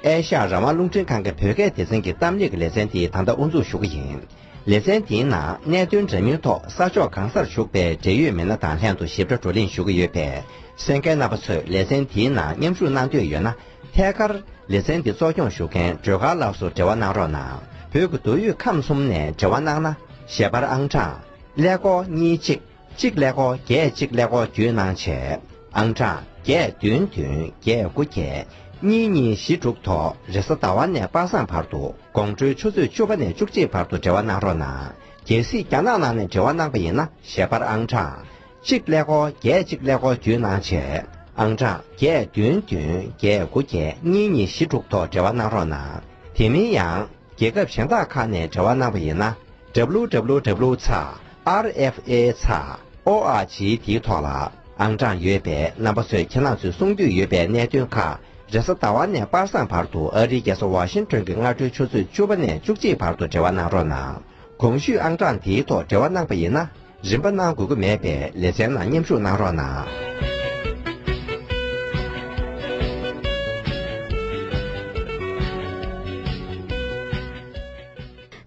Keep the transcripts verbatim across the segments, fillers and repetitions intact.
ཨེ་ཤ་ཡ་རང་དབང་རླུང་འཕྲིན་ཁང་གི་བོད་སྐད་སྡེ་ཚན་གྱི་གཏམ་གླེང་གི་ལེ་ཚན་དེ་ད་ལྟ་དབུ་འཛུགས་ཞུ་གི་ཡིན། ལེ་ཚན་དེའི་ནང་གནད་དོན་འདྲ་མིན་ཐོག་ས་ཕྱོགས་གང་སར་བཞུགས་པའི་འབྲེལ་ཡོད་མི་སྣ་དང་ལྷན་དུ་ཞིབ་ཕྲ་བགྲོ་གླེང་ཞུ་གི་ཡོད་པས། གསན་མཁན་རྣམ་པ་ཚོས་ལེ་ཚན་དེའི་ནང་མཉམ་ཞུགས་གནང་འདོད་ཡོད་ན། ཐད་ཀར་ལེ་ཚན་འདི་གཙོ་སྐྱོང་ཞུ་མཁན་སྒྲོལ་དཀར་ལགས་སུ་འབྲེལ་བ་གནང་རོགས་གནང་། བོད་ཀྱི་མདོ་དབུས་ཁམས་གསུམ་ནས་འབྲེལ་བ་གནང་ན། ཞལ་པར་ཨང་གྲངས་ཀླད་ཀོར་གཉིས་གཅིག་གཅིག་ཀླད་ཀོར་བརྒྱད་གཅིག་ཀླད་ཀོར་བརྒྱུད་གནང་བྱས། ཨང་གྲངས་བརྒྱད་བདུན་བདུན་བརྒྱད་དགུ་བརྒྱད་གཉིས་གཉིས་བཞི་དྲུག་ཐོག་རེས་གཟའ་ཟླ་བ་ནས་པ་སངས་བར་དུ་དགོང་དྲོའི་ཆུ་ཚོད་བཅུ་པ་ནས་བཅུ་གཅིག་བར་དུ་འབྲེལ་བ་གནང་རོགས་གནང་། གལ་སྲིད་རྒྱ་ནག་ནང་ནས་འབྲེལ་བ་གནང་པ་ཡིན་ན། ཞལ་པར་ཨང་གྲངས་གཅིག་ཀླད་ཀོར་བརྒྱད་གཅིག་ཀླད་ཀོར་བརྒྱུད་གནང་བྱས། ཨང་གྲངས་བརྒྱད་བདུན་བདུན་བརྒྱད་དགུ་བརྒྱད་གཉིས་གཉིས་བཞི་དྲུག་ཐོག་འབྲེལ་བ་གནང་རོགས་གནང་། དེ་མིན་ཡང་། རྒྱལ་ཁབ་གཞན་དག་ཁག་ནས་འབྲེལ་བ་གནང་པ་ཡིན་ན། W W W ཚེག་R F A ཚེག་O R G དེའི་ཐོག་ལ་ཨང་གྲངས་ཡོད་པས། རྣམ་པ་ཚོས་ཁྱེད་རང་ཚོས་གསུང་འདོད་ཡོད་པའི་གནད་དོན་ཁག་རེས་གཟའ་ཟླ་བ་ནས་པ་སངས་བར་དུ་ཨ་རིའི་རྒྱལ་ས་ཝ་ཤིང་ཏོན་གྱི་སྔ་དྲོའི་ཆུ་ཚོད་བཅུ་པ་ནས་བཅུ་གཅིག་བར་དུ་འབྲེལ་བ་གནང་རོགས་གནང་། གོང་ཞུས་ཨང་གྲངས་དེའི་ཐོག་འབྲེལ་བ་གནང་པ་ཡིན་ན། རིན་པ་གནང་དགོས་ཀྱི་མེད་པས་ལེ་ཚན་ནང་མཉམ་ཞུགས་གནང་རོགས་གནང་།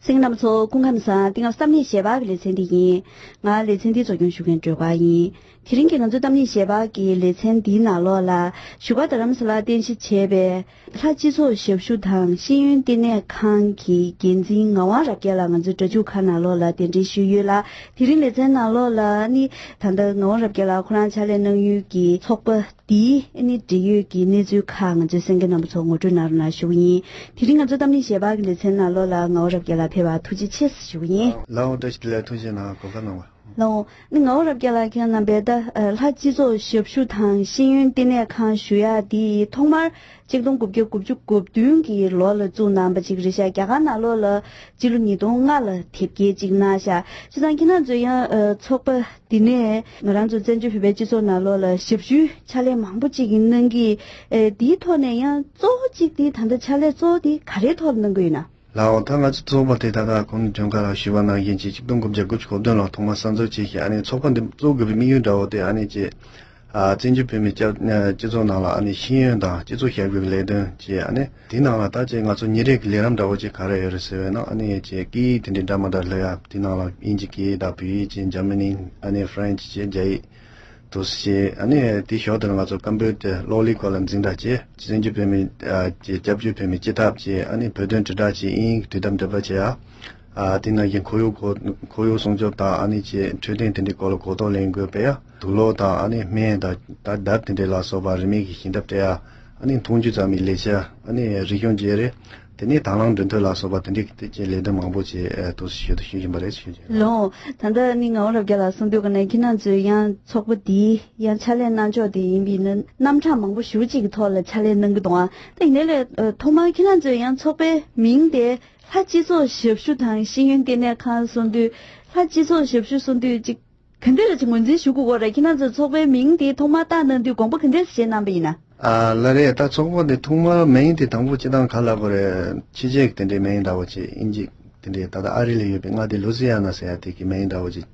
གསན་མཁན་རྣམ་པ་ཚོ་སྐུ་ཁམས་བཟང་། འདི་ང་ཚོ་གཏམ་གླེང་ཞལ་པར་གྱི་ལེ་ཚན་འདི་ཡིན། ང་ལེ་ཚན་འདིའི་གཙོ་སྐྱོང་ཞུ་མཁན་སྒྲོལ་དཀར་ཡིན། དེ་རིང་གི་ང་ཚོའི་གཏམ་གླེང་ཞལ་པར་གྱི་ལེ་ཚན་འདིའི་ནང་ལོགས་ལ་བཞུགས་སྒར་རྡ་རམ་ས་ལར་རྟེན་གཞི་བྱས་པའི་ལྷ་སྤྱི་ཚོགས་ཞབས་ཞུ་དང་ཤེས་ཡོན་ལྟེ་གནས་ཁང་གི་འགན་འཛིན་ངག་དབང་རབ་རྒྱས་ལགས་ང་ཚོའི་སྒྲ་འཇུག་ཁང་ནང་ལོགས་ལ་གདན་འདྲེན་ཞུས་ཡོད་ལ། དེ་རིང་ལེ་ཚན་ནང་ལོགས་ལ་ནི་ད་ལྟ་ངག་དབང་རབ་རྒྱས་ལགས་ཁོ་རང་ཕྱག་ལས་གནང་ཡུལ་གྱི་ཚོགས་པ་འདིའི་ནི་འབྲེལ་ཡོད་ཀྱི་གནས་ཚུལ་ཁག་ང་ཚོའི་གསན་མཁན་རྣམ་པ་ཚོ་ངོ་སྤྲོད་གནང་རོགས་གནང་ཞུ་གི་ཡིན། དེ་རིང་ང་ཚོའི་གཏམ་གླེང་ཞལ་པར་གྱི་ལེ་ཚན་ནང་ལོགས་ལ་ངག་དབང་རབ་རྒྱས་ལགས་ཕེབས་པར་ཐུགས་རྗེ་ཆེ་ཞུ་གི་ཡིན། ལགས་འོང་། བཀྲ་ཤིས་བདེ་ལེགས། ཐུགས་རྗེ་གནང་། གོ་སྐབས་གནང་བ། ལགས་འོང་། ནི་ངག་དབང་རབ་རྒྱས་ལགས་ཁྱེད་རྣམ་པས་ད་ལྷ་སྤྱི་ཚོགས་ཞབས་ཞུ་དང་ཤེས་ཡོན་ལྟེ་གནས་ཁང་ཞུ་ཡག་འདི་ཐོག་མར་གཅིག་སྟོང་དགུ་བརྒྱ་དགུ་བཅུ་གོ་བདུན་གྱི་ལོ་ལ་བཙུགས་གནང་པ་ཅིག་རེད་ཤག་རྒྱ་གར་ནང་ལོགས་ལ་སྤྱི་ལོ་ཉིས་སྟོང་ལྔ་ལ་དེབ་སྐྱེལ་ཅིག་གནང་ཤག་བྱས་ཙང་ཁྱེད་རང་ཚོས་ཡང་ཚོགས་པ་འདི་ནས་ང་རང་ཚོ་བཙན་བྱོལ་བོད་པའི་སྤྱི་ཚོགས་ནང་ལོགས་ལ་ཞབས་ཞུའི་ཕྱག་ལས་མང་པོ་ཅིག་གནང་གི། འདིའི་ཐོག་ནས་ཡང་གཙོ་བོ་གཅིག་འདི་ད་ལྟ་ཕྱག་ལས་གཙོ་བོ་འདི་ག་རེའི་ཐོག་ལ་གནང་གི་ཡོད་ན། ལགས་འོང་། ད་ང་ཚོ་ཚོགས་པ་དེ་ད་ལྟ་གོང་ནས་སྒྲོལ་དཀར་ལགས་ཞུས་པ་ནང་བཞིན་བྱས་གཅིག་སྟོང་དགུ་བརྒྱ་དགུ་བཅུ་གོ་བདུན་ལོར་ཐོག་མར་གསར་འཛུགས་བྱས་ཤག་ཨ་ནི་ཚོགས་པ་འདི་བཙུགས་དགོས་པའི་དམིགས་ཡུལ་འདྲ་བོ་དེ་ཨ་ནི་བྱས། ཨ། བཙན་བྱོལ་བོད་མིའི་སྐྱབས་སྤྱི་ཚོགས་ནང་ལ་ཨ་ནི་ཤེས་ཡོན་དང་སྤྱི་ཚོགས་ཞབས་ཞུའི་ལས་དོན་བྱས། ཨ་ནི་དེའི་ནང་ལ་ད་བྱས་ང་ཚོ་ཉིན་རེ་གི་ལས་རིམ་འདྲ་བོ་ཅིག་ག་རེ་ཡོད་རེད་ཟེར་བས་ན། ཨ་ནི་བྱས་སྐད་ཡིག་དེ་འདྲའི་འདྲ་མི་འདྲ་སློབ་ཡག་དེའི་ནང་ལ་དབྱིན་ཇི་སྐད་དང་བོད་ཡིག་བྱས། འཇར་མ་ནི། ཨ་ནི་ཧྥ་རན་སི་བྱས། རྒྱ་ཡིག་དུ་བྱས། ཨ་ནི་དེའི་ཞོར་དུ་ང་ཚོ་ཀམ་པུ་ཊར་གློག་ཀླད་སྐོར་ལ་འཛིན་གྲྭ་བྱས། བཙན་བྱོལ་བོད་མི་ཨ་ཀྱི་སྐྱབས་བཅོལ་བོད་མི་སྤྱི་ཐབ་བྱས། ཨ་ནི་བོད་དོན་དྲིལ་བསྒྲགས་བྱས། དབྱིན་ཡིག་དུས་དེབ་འབྲི་པ་བྱས། ཨ་དེ་ནང་བཞིན་ཁོར་ཡུག་གོ་ཁོར་ཡུག་སྲུང་སྐྱོབ་དང་། ཨ་ནི་ཅེ་འཕྲོད་བསྟེན་དེ་འདྲའི་སྐོར་ལ་གོ་རྟོགས་ལེན་དགོས་པས་ཡ། དུག་ལོག་དང་། ཨ་ནི་སྨན་དང་ད་ལྟར་དེ་འདྲའི་ལ་སོགས་པ་རིན་མེད་ཀྱི་ཞལ་འདེབས་སྤྲད་ཡ། ཨ་ནི་མཐོང་ཆུང་ཙམ་གྱི་ལས་བྱ། ཨ་ནི་རིག་གཞུང་བརྗེ་རེས། དེ་ནས་དང་བླངས་འགྲན་བསྡུར་ལ་སོགས་པ་དེ་འདྲའི་དེ་ཅེས་ལས་དོན་མང་པོ་ཅིག་ཨ་དུ་ཞུ་དུ་ཞུ་བཞིན་པ་རེད། ཞུ་བཞིན་ལོ། ད་ལྟ་ནི་ངག་དབང་རབ་རྒྱས་ལགས་གསུང་དུས་ག་ནས་ཁྱེད་རང་ཚོས་ཡང་ཚོགས་པ་འདིའི་ཡང་ཕྱག་ལས་གནང་ཕྱོགས་དེ་ཡིན་པའི་ན་རྣམ་གྲངས་མང་པོ་ཞེ་པོ་ཅིག་གི་ཐོག་ལ་ཕྱག་ལས་གནང་གི་འདུག་ཨ། ད་ཡིན་ནའི་ལས་ཐོག་མར་ཁྱེད་རང་ཚོས་ཡང་ཚོགས་པའི་མིང་དེ་ལྷ་སྤྱི་ཚོགས་ཞབས་ཞུ་དང་ཤེས་ཡོན་ལྟེ་གནས་ཁང་གསུང་དུས། ལྷ་སྤྱི་ཚོགས་ཞབས་ཞུ་གསུང་དུས་ཅིག་ག་འདྲ་ཅིག་ངོས་འཛིན་ཞུ་དགོས་ཀྱི་རེད། ཁྱེད་རང་ཚོའི་ཚོགས་པའི་མིང་དེ་ཐོག་མར་བཏགས་གནང་དུས་དགོངས་པ་ག་འདྲ་བཞེས་གནང་པ་ཡིན་ན། ཨ་ལགས་རེད། ད་ཚོགས་པ་དེ་ཐོག་མར་མིང་དེ་དང་པོ་སྤྱིར་བཏང་ག་ལབ་དགོས་རེད། ཕྱི་རྒྱལ་གྱི་དེ་འདྲའི་མིང་འདྲ་བོ་ཅིག་དབྱིན་ཇི་དེ་འདྲའི་ད་ལྟ་ཨ་རི་ལ་ཡོད་པའི་མངའ་སྡེ་ལུ་ཛི་ཡ་ན་ཟེར་ཡ་དེ་གི་མིང་འདྲ་བོ་ཅིག་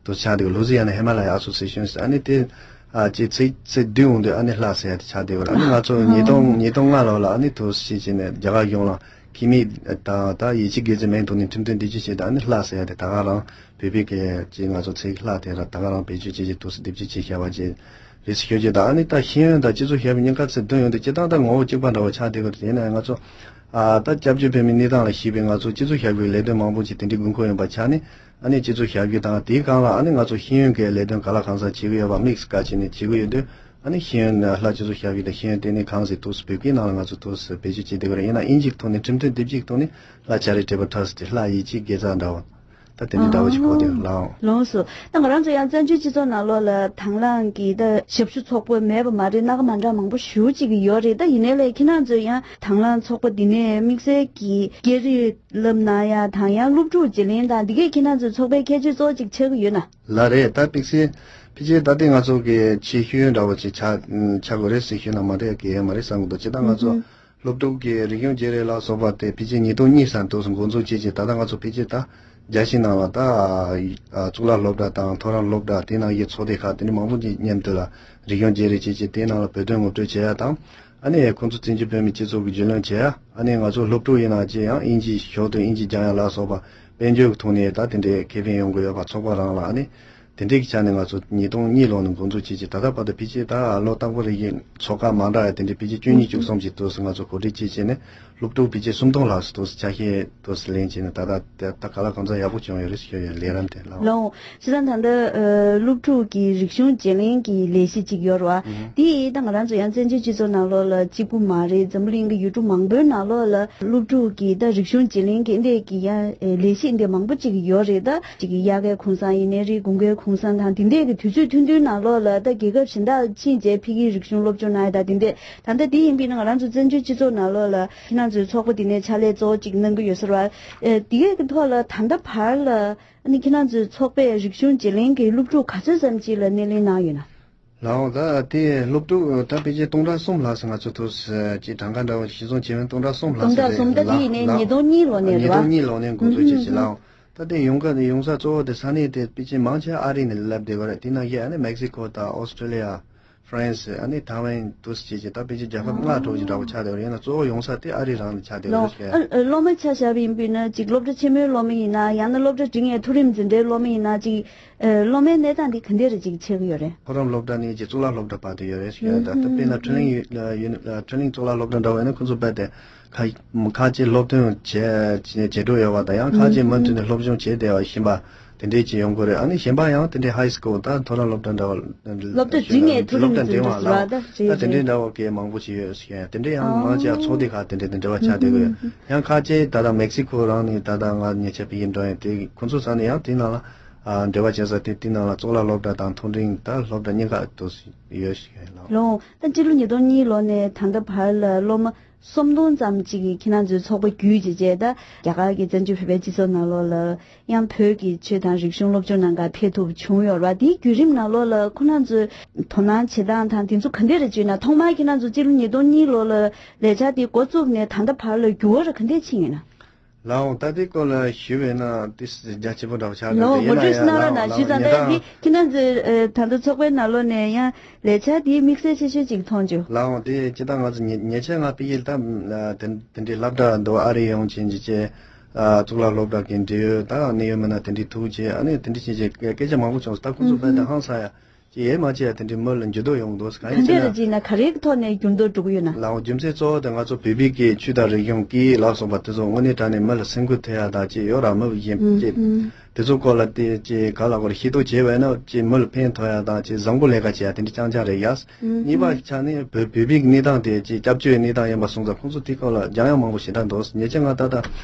དུ་ཆགས་འདུག་ལུ་ཛི་ཡ་ན་ཧི་མ་ལ་ཡ་ཨ་སོ་སི་ཨེ་ཤན་ཟེར། ཨ་ནི་དེ་ཨ་ཅིག་ཚིག་ཚིག་བསྡུས་འོང་དུས་ཨ་ནི་ལྷ་ཟེར་ཡ་དེ་ཆགས་བསྡད་ཡོད་རེད། ཨ་ནི་ང་ཚོ་ཉིས་སྟོང་ཉིས་སྟོང་ལྔ་ལོ་ལ་ཨ་ནི་དུ་ཞིག་བྱས་ནས་རྒྱ་གར་གཞུང་ལ་ཁྱིམ་མི་དང་ད་ཡིད་ཆེས་དགེ་རྩའི་མིང་ཐོག་ནས་ཁྲིམས་མཐུན་འདེབས་སྤྱོད་བྱས། ད་ཨ་ནི་ལྷ་ཟེར་ཡ་དེ་ད་ག་རང་བོད་པའི་སྐད་ཀྱི་ང་ཚོ་ཚིག་ལྷ་དེ་ར་ད་ག་རང་བེད་སྤྱོད་བྱེད་ཀྱི་འདུག་ཟེར་འདེབས་སྤྱོད་བྱེད་བཞག་པ་བྱས་རེད་ཟེར་ཤོད་ཀྱི། ད་ཨ་ནི་ད་ཤེས་ཡོན་དང་སྤྱི་ཚོགས་ཞབས་ཞུ་གཉིས་ཀ་ཚིག་བསྡུས་ཡོང་དུས་སྤྱིར་བཏང་ད་ངོ་བོ་གཅིག་པ་འདྲ་བོ་ཆགས་བསྡད་ཡོད་རེད། དེ་ནས་ང་ཚོ་ཨ་ད་སྐྱབས་བཅོལ་བོད་མིའི་གནས་སྟངས་ལ་གཞིགས་པའི་ང་ཚོ་སྤྱི་ཚོགས་ཞབས་ཞུའི་ལས་དོན་མང་པོ་ཅིག་དེ་འདྲའི་དགོས་མཁོ་ཡོད་པ་ཆགས་ནས། ཨ་ནི་སྤྱི་ཚོགས་ཞབས་ཞུ་དང་དེའི་སྒང་ལ་ཨ་ནི་ང་ཚོ་ཤེས་ཡོན་གྱི་ལས་དོན་ག་ལ་གང་ཟག་བྱེད་ཀྱི་ཡོད་པ་དམིགས་སུ་བཀར་བྱས་ནས་བྱེད་ཀྱི་ཡོད་དུས། ཨ་ནི་ཤེས་ཡོན་ལྷ་སྤྱི་ཚོགས་ཞབས་ཞུ་དང་ཤེས་ཡོན་ལྟེ་གནས་ཁང་ཟེར་ཐུགས་སུ་བོད་སྐད་ནང་ལ་ང་ཚོ་ཐུགས་སུ་བེད་སྤྱོད་བྱེད་བསྡད་ཀྱི་རེད། ཡིན་ན་དབྱིན་ཇིའི་ཐོག་ནས་ཁྲིམས་མཐུན་འདེབས་སྤྱོད་ཀྱི་ཐོག་ནས་ལྷ་ཆ་རི་ཊེ་བལ་ཊར་སི་ཊི་ལྷ་ཡིད་ཆེས་དགེ་རྩ་འདྲ་བོ། ད་དེ་འདྲ་འདྲ་བོ་ཞིག་གོ་བསྡད་ལགས། ལགས་སོ། ད་ང་རང་ཚོ་ཡང་བཙན་བྱོལ་སྤྱི་ཚོགས་ནང་ལོགས་ལ་དང་བླངས་ཀྱི་ད་ཞབས་ཞུ་ཚོགས་པ་མེད་པ་མ་རེད། སྣ་ཁ་མ་འདྲ་མང་པོ་ཞེ་པོ་ཅིག་ཡོད་རེད། ད་ཡིན་ནའི་ལས་ཁྱེད་རང་ཚོ་ཡང་དང་བླངས་ཚོགས་པ་འདི་ནས་དམིགས་བསལ་གྱི་སྐད་རིགས་བསླབ་གནང་ཡ་དང་ཡང་སློབ་ཕྲུག་བརྗེ་ལེན་དང་འདི་གས་ཁྱེད་རང་ཚོའི་ཚོགས་པའི་ཁྱད་ཆོས་གཙོ་བོ་ཅིག་ཆགས་ཀྱི་ཡོད་ན། ལགས་རེད། ད་དམིགས་བསལ་ཕལ་ཆེར་ད་ལྟའི་ང་ཚོ་གི་ཆེ་ཤོས་འདྲ་བོ་ཅིག་ཆགས་ཆགས་དགོས་རེད་ཟེར་ཞུས་ན་མ་འགྲིག་གི་ཡོད་མ་རེད་བསམ་གི་འདུག་སྤྱིར་བཏང་ང་ཚོ་ཨུ་ཧུ། སློབ་ཕྲུག་གི་རིག་གཞུང་བརྗེ་རེས་ལ་སོགས་པ་དེ་ཕལ་ཆེར་ཉིས་སྟོང་གཉིས་ཙམ་དུས་སུ་འགོ་འཛུགས་བྱས་རྗེས་ད་ལྟ་ང་ཚོ་ཕལ་ཆེར་ད་རྒྱལ་སྤྱིའི་ནང་ལ་ད་གཙུག་ལག་སློབ་གྲྭ་དང་མཐོ་རིམ་སློབ་གྲྭ་དེ་ནང་གི་ཚོགས་སྡེ་ཁག་དེ་འདྲ་མང་པོ་ཅིག་མཉམ་དུ་ལ་རིག་གཞུང་བརྗེ་རེས་བྱས་རྗེས་དེའི་ནང་ལ་བོད་དོན་ངོ་སྤྲོད་བྱེད་ཡ་དང་། ཨ་ནི་ཁོང་ཚོ་བཙན་བྱོལ་བོད་མི་སྤྱི་ཚོགས་ཀྱི་རྒྱུས་ལོན་བྱེད་ཡ། ཨ་ནི་ང་ཚོ་སློབ་ཕྲུག་ཡིན་ན་ཅི་ཡང་དབྱིན་ཇི་ཞོར་དུ་དབྱིན་ཇི་སྦྱང་ཡ་ལ་སོགས་པ་དཔལ་འབྱོར་གྱི་ཐོག་ནས་ད་དེ་འདྲའི་ཁེ་ཕན་ཡོང་གི་ཡོད་པ། ཚོགས་པ་རང་ལ་ཨ་ནི་དེ་འདྲའི་གི་ཆ་ནས་ང་ཚོ་ཉིས་སྟོང་གཉིས་ལོ་ནས་འགོ་འཛུགས་བྱས་ཀྱི་ད་ལྟ་བར་དུ་ཕལ་ཆེར་ད་ལོ་རྟག་པར་རེ་བཞིན་ཚོགས་ཁག་མ་འདྲ་བ་དེ་འདྲའི་ཕལ་ཆེར་བཅུ་གཉིས་བཅུ་གསུམ་ཅིག་ཏོག་ཙམ་ང་ཚོ་གོ་སྒྲིག་བྱས་བྱས་ནས་སློབ་ཕྲུག་ཕལ་ཆེར་སུམ་སྟོང་ལྷག་ཙམ་ཏོག་ཙམ་ཆ་ཤས་ཏོག་ཙམ་ལེན་བྱས་ནས་ད་ལྟ་དེ་ད་ག་ལ་གང་འཚམ་ཡག་པོ་བྱུང་ཡོད་རེད་ཟེར་ཡོད་ལས་རིམ་དེ་ལ། ལོ། སྤྱིར་བཏང་ད་ལྟ་ཨ་སློབ་ཕྲུག་གི་རིག་གཞུང་བརྗེ་ལེན་གྱི་ལས་གཞི་ཅིག་ཡོད་རེད་བ། ཨུ་ཧུ། དེ་ཡིས་ད་ང་རང་ཚོ་ཡང་བཙན་བྱོལ་སྤྱི་ཚོགས་ནང་ལོགས་ལ་གཅིག་པུ་མ་རེད། འཛམ་བུ་གླིང་གི་ཡུལ་གྲུ་མང་པོའི་ནང་ལོགས་ལ་སློབ་ཕྲུག་གི་ད་རིག་གཞུང་བརྗེ་ལེན་གྱི་འདི་གི་ཡང་ཨེ་ལས་གཞི་འདི་མང་པོ་ཅིག་ཡོད་རེད། ད་ཅིག་དབྱར་ཁའི་གུང་སེང་ཡིན་ནའི་རེད། དགུན་ཁའི་གུང་སེང་དང་དེ་འདྲའི་གི་དུས་ཚོད་ཐུང་ཐུང་ནང་ལོགས་ལ་ད་རྒྱལ་ཁབ་གཞན་དག་ཕྱིན་རྗེས་ཕ་གིའི་རིག་གཞུང་སློབ་སྦྱོང་གནང་ཡ་ད་དེ་འདྲས། ད་ལྟ་དེ་ཡིན་པས་ན་ང་རང་ཚོ་བཙན་བྱོལ་སྤྱི་ཚོགས་ནང་ལོགས་ལ་ཁྱེད་རང་ཚོའི་ཚོགས་པ་དེ་ནས་ཕྱག་ལས་གཙོ་བོ་གཅིག་གནང་གི་ཡོད་ཟེར་བ། ཨེ་དེ་གའི་གི་ཐོག་ལ་ད་ལྟ་བར་ལ་ཨ་ནི་ཁྱེད་རང་ཚོའི་ཚོགས་པས་རིག་གཞུང་བརྗེ་ལེན་གྱི་སློབ་ཕྲུག་ག་ཚོད་ཙམ་ཅིག་ལ་སྣེ་ལེན་གནང་ཡོད་ན། ལའོ། ད་དེ་སློབ་ཕྲུག་ད་ཕལ་ཆེར་སྟོང་ཕྲག་གསུམ་ལྷག་ཙམ་ང་ཚོ་ཐོག་ཅིག་གྲངས་ཀ་འདྲ་བོ་གཞི་བཟུང་བྱས་པའི་སྟོང་ཕྲག་གསུམ་ལྷག་ཙམ་སྟོང་ཕྲག་རེད་གསུམ། ད་དེ་ཡིན་ནའི་ལའོ། ཉིས་སྟོང་གཉིས་ལོ་ནས་རེད་ཉིས་སྟོང་བ། གཉིས་ལོ་ནས་འགོ་འཛུགས་བྱས་ཅིག་ལའོ། ད་དེ་ཡོང་ག་ཡོང་ས་གཙོ་བོ་དེ་ས་གནས་དེ་ཕལ་ཆེར་མང་ཆེ་ཨ་རི་ནས་སླེབས་བསྡད་ཡོད་རེད། དེ་ནང་བཞིན་ཨ་ནི་མེག་སི་ཀོ་དང་ཨོ་སི་ཀྲོ་ལི་ཡ། ཧྥ་རན་སི། ཨ་ནི་ཐའེ་ཝན་དུ་སི་བྱས་ཅིག་ད་ཕལ་ཆེར་རྒྱལ་ཁབ་ལྔ་འདྲ་བོ་ཅིག་འདྲ་བོ་ཆགས་བསྡད་ཡོད་རེད། ཡིན་ན་གཙོ་བོ་ཡོང་ས་དེ་ཨ་རི་རང་ནས་ཆགས་བསྡད་ཡོད་ལོ། རེད་ཟེར། ཨ་ཨ་སློབ་མ་ཆ་བཞག་པ་ཡིན་པས་ན་ཅིག་སློབ་གྲྭ་ཆེན་མོའི་སློབ་མ་ཡིན་ན་ཡང་ན་སློབ་གྲྭ་འབྲིང་བའི་མཐོ་རིམ་འཛིན་གྲྭའི་སློབ་མ་ཡིན་ན་ཅིག་ཨ་སློབ་མའི་གནས་སྟངས་འདི་ག་འདྲ་རེ་ཅིག་ཆགས་ཀྱི་ཡོད་རེད། མཐོ་རིམ་སློབ་གྲྭ་ནས་ཅིག་གཙུག་ལག་སློབ་གྲྭ་བར་དུ་ཡོད་རེད་ཟེར་ཡ། ད་ལྟ་དཔེར་ན་ཁྲིན་ལིང་ཡུ་ཡུ་ཁྲིན་ལིང་གཙུག་ལག་སློབ་གྲྭ་འདྲ་བོ་ཡིན་ན་ཁོ་ཚོ་རྦད་དེ་ཁ་ཁ་ཅིག་སློབ་ཐོན་བྱས་བྱས་བྱས་འགྲོ་ཡོད་པ་དང་། ཡང་ཁ་ཅིག་མུ་མཐུད་ནས་སློབ་སྦྱོང་བྱས་བསྡད་པ་གཞན་པ་དེ་འདྲས་ཅིག་ཡོང་གི་རེད། ཨ་ནི་གཞན་པ་ཡང་དེ་འདྲའི་ཧའི་སི་ཀུལ་ད་མཐོ་རིམ་སློབ་གྲྭ་འདྲ་བ། སློབ་གྲྭ་འབྲིང་བའི་མཐོ་རིམ་སློབ་གྲྭ་འབྲིང་བ་ལ་ད་ད་དེ་འདྲའི་འདྲ་བ་གི་མང་པོ་ཞིག་ཡོད་ཟེར་ཡ། དེ་འདྲའི་ཡང་མང་ཆེ་བ་ཚོགས་སྡེ་ཁག་དེ་འདྲའི་དེ་འདྲ་བ་ཆགས་བསྡད་ཀྱི་ཡོད། ཡང་ཁ་ཅིག་ད་ལྟ་མེག་སི་ཀོ་རང་ནས་ད་ལྟ་ང་ཉེ་ཆར་ཕ་གིར་འགྲོ་ཡ་དེ་ཁོང་ཚོ་ས་ནས་ཡང་དེ་ནང་ལ་ཨ་འབྲེལ་བ་བྱེད་ས་དེ་དེ་ནང་ལ་གཙུག་ལག་སློབ་གྲྭ་དང་མཐོ་འབྲིང་ད་སློབ་གྲྭ་གཉིས་ཀ་དུ་ཡོད་ཟེར་ཡ་ལགས། ལོ། ད་སྤྱི་ལོ་ཉིས་སྟོང་གཉིས་ལོ་ནས་ད་ལྟ་བར་ལ་སློབ་མ་སུམ་སྟོང་ཙམ་ཅིག་གིས་ཁྱེད་རང་ཚོའི་ཚོགས་པ་བརྒྱུད་བྱས་རྗེས་ད་རྒྱ་གར་གྱི་བཙན་བྱོལ་བོད་པའི་སྤྱི་ཚོགས་ནང་ལོགས་ལ་ཡང་བོད་ཀྱི་ཆོས་དང་རིག་གཞུང་སློབ་སྦྱོང་གནང་གར་ཕེབས་ཐུབ་བྱུང་ཡོད་རེད་བ། དེའི་བརྒྱུད་རིམ་ནང་ལོགས་ལ་ཁོ་རང་ཚོའི་དོ་སྣང་བྱེད་སྟངས་དང་དེ་ཚོ་ག་འདྲ་རེ་བྱུང་ན། ཐོག་མར་ཁྱེད་རང་ཚོ་སྤྱི་ལོ་ཉིས་སྟོང་གཉིས་ལོ་ལ་ལས་འཆར་དེ་འགོ་བཙུགས་ནས་ད་ལྟ་བར་ལ་འགྱུར་བ་རེ་ག་འདྲ་ཕྱིན་ཡོད་ན། ལའོ། ད་དེ་སྐོར་ལ་ཞུས་པས་ན་དེ་རྒྱ་ཆེན་པོ་འདྲ་བོ་ཆགས་འདུག་ལའོ། དེ་ཡིན་ན་ངོ་སྤྲོད་ཡང་གནང་རོགས་གནང་། ཞུས་ཙང་ད་ལའོ་ཉེ་དེ་ཁྱེད་རང་ཚོའི་ཨ་ད་ལྟ་ཚོགས་པའི་ནང་ལོགས་ནས་ཡང་ལས་འཆར་དེ་དམིགས་བསལ་ཆེ་ཤོས་ཅིག་མཐོང་བྱུང་། ལའོ། དེ་སྤྱིར་བཏང་ང་ཚོ་ཉེ་ཉེ་ཆར་ང་ཕ་གིར་ད་དེ་དེ་འདྲའི་སློབ་གྲྭ་འདུག་ཨ་རི་ཡོང་བྱས་ཀྱི་ཅེས་ཨ་གཙུག་ལག་སློབ་གྲྭ་གི་འབྲེལ་ཡོད་ད་གནད་ཡོད་མི་སྣ་དེ་འདྲའི་ཐུག་བྱས་ཨ་ནི་དེ་འདྲ་བྱས་ཀྱི་སྐད་ཆ་མང་པོ་བྱུང་སོང་། ད་ཁོང་ཚོ་དཔེ་ད་ཧང་སང་ཡ། ཅི་ཡས་མ་བྱས་ཡ་དེ་འདྲའི་མི་ལ་འགྱུར་ལྡོག་ཡོང་གི་འདུག་གང་ཡིན་ཟེར་ན། ག་འདྲ་ལ་བྱས་ན་ག་རེའི་ཐོག་ནས་འགྱུར་ལྡོག་འགྲོ་གི་ཡོད་ན། ལའོ། རྒྱུ་མཚན་གཙོ་བོ་དེ་ང་ཚོ་བོད་པའི་གི་ཆོས་དང་རིག་གཞུང་སྐད་ཡིག་ལ་སོགས་པ་དེ་ཚོ་དངོས་གནས་དྲང་གནས་མི་ལ་སེམས་འགུལ་ཐེབས་ཡ་དང་ཅི་ཡོད་ར་མི་གཞན་ཅི་དེ་ཚོ་སྐོར་ལ་དེ་ཅི་ག་ལ་གོ་རེ་ཤེས་རྟོགས་བྱས་པ་ཡིན་ན་ཅི་མི་ལ་ཕན་ཐོགས་ཡ་དང་ཅི་བཟང་པོ་ལས་ཀ་བྱེད་ཡ་དེ་འདྲ་རྐྱང་རྐྱང་རེད་ཡ། གཉིས་པ་ཆ་ནས་བོད་བོད་པའི་གནས་སྟངས་དེ་ཅི་སྐྱབས་བཅོལ་གནས་སྟངས་ཡིན་པ་སོང་ཙང་ཁོང་ཚོ་དེ་སྐོར་ལ་སྦྱང་ཡ་མང་པོ་ཞེ་དྲག་འདུག་ཉེ་ཆར་ང་ད་ལྟ་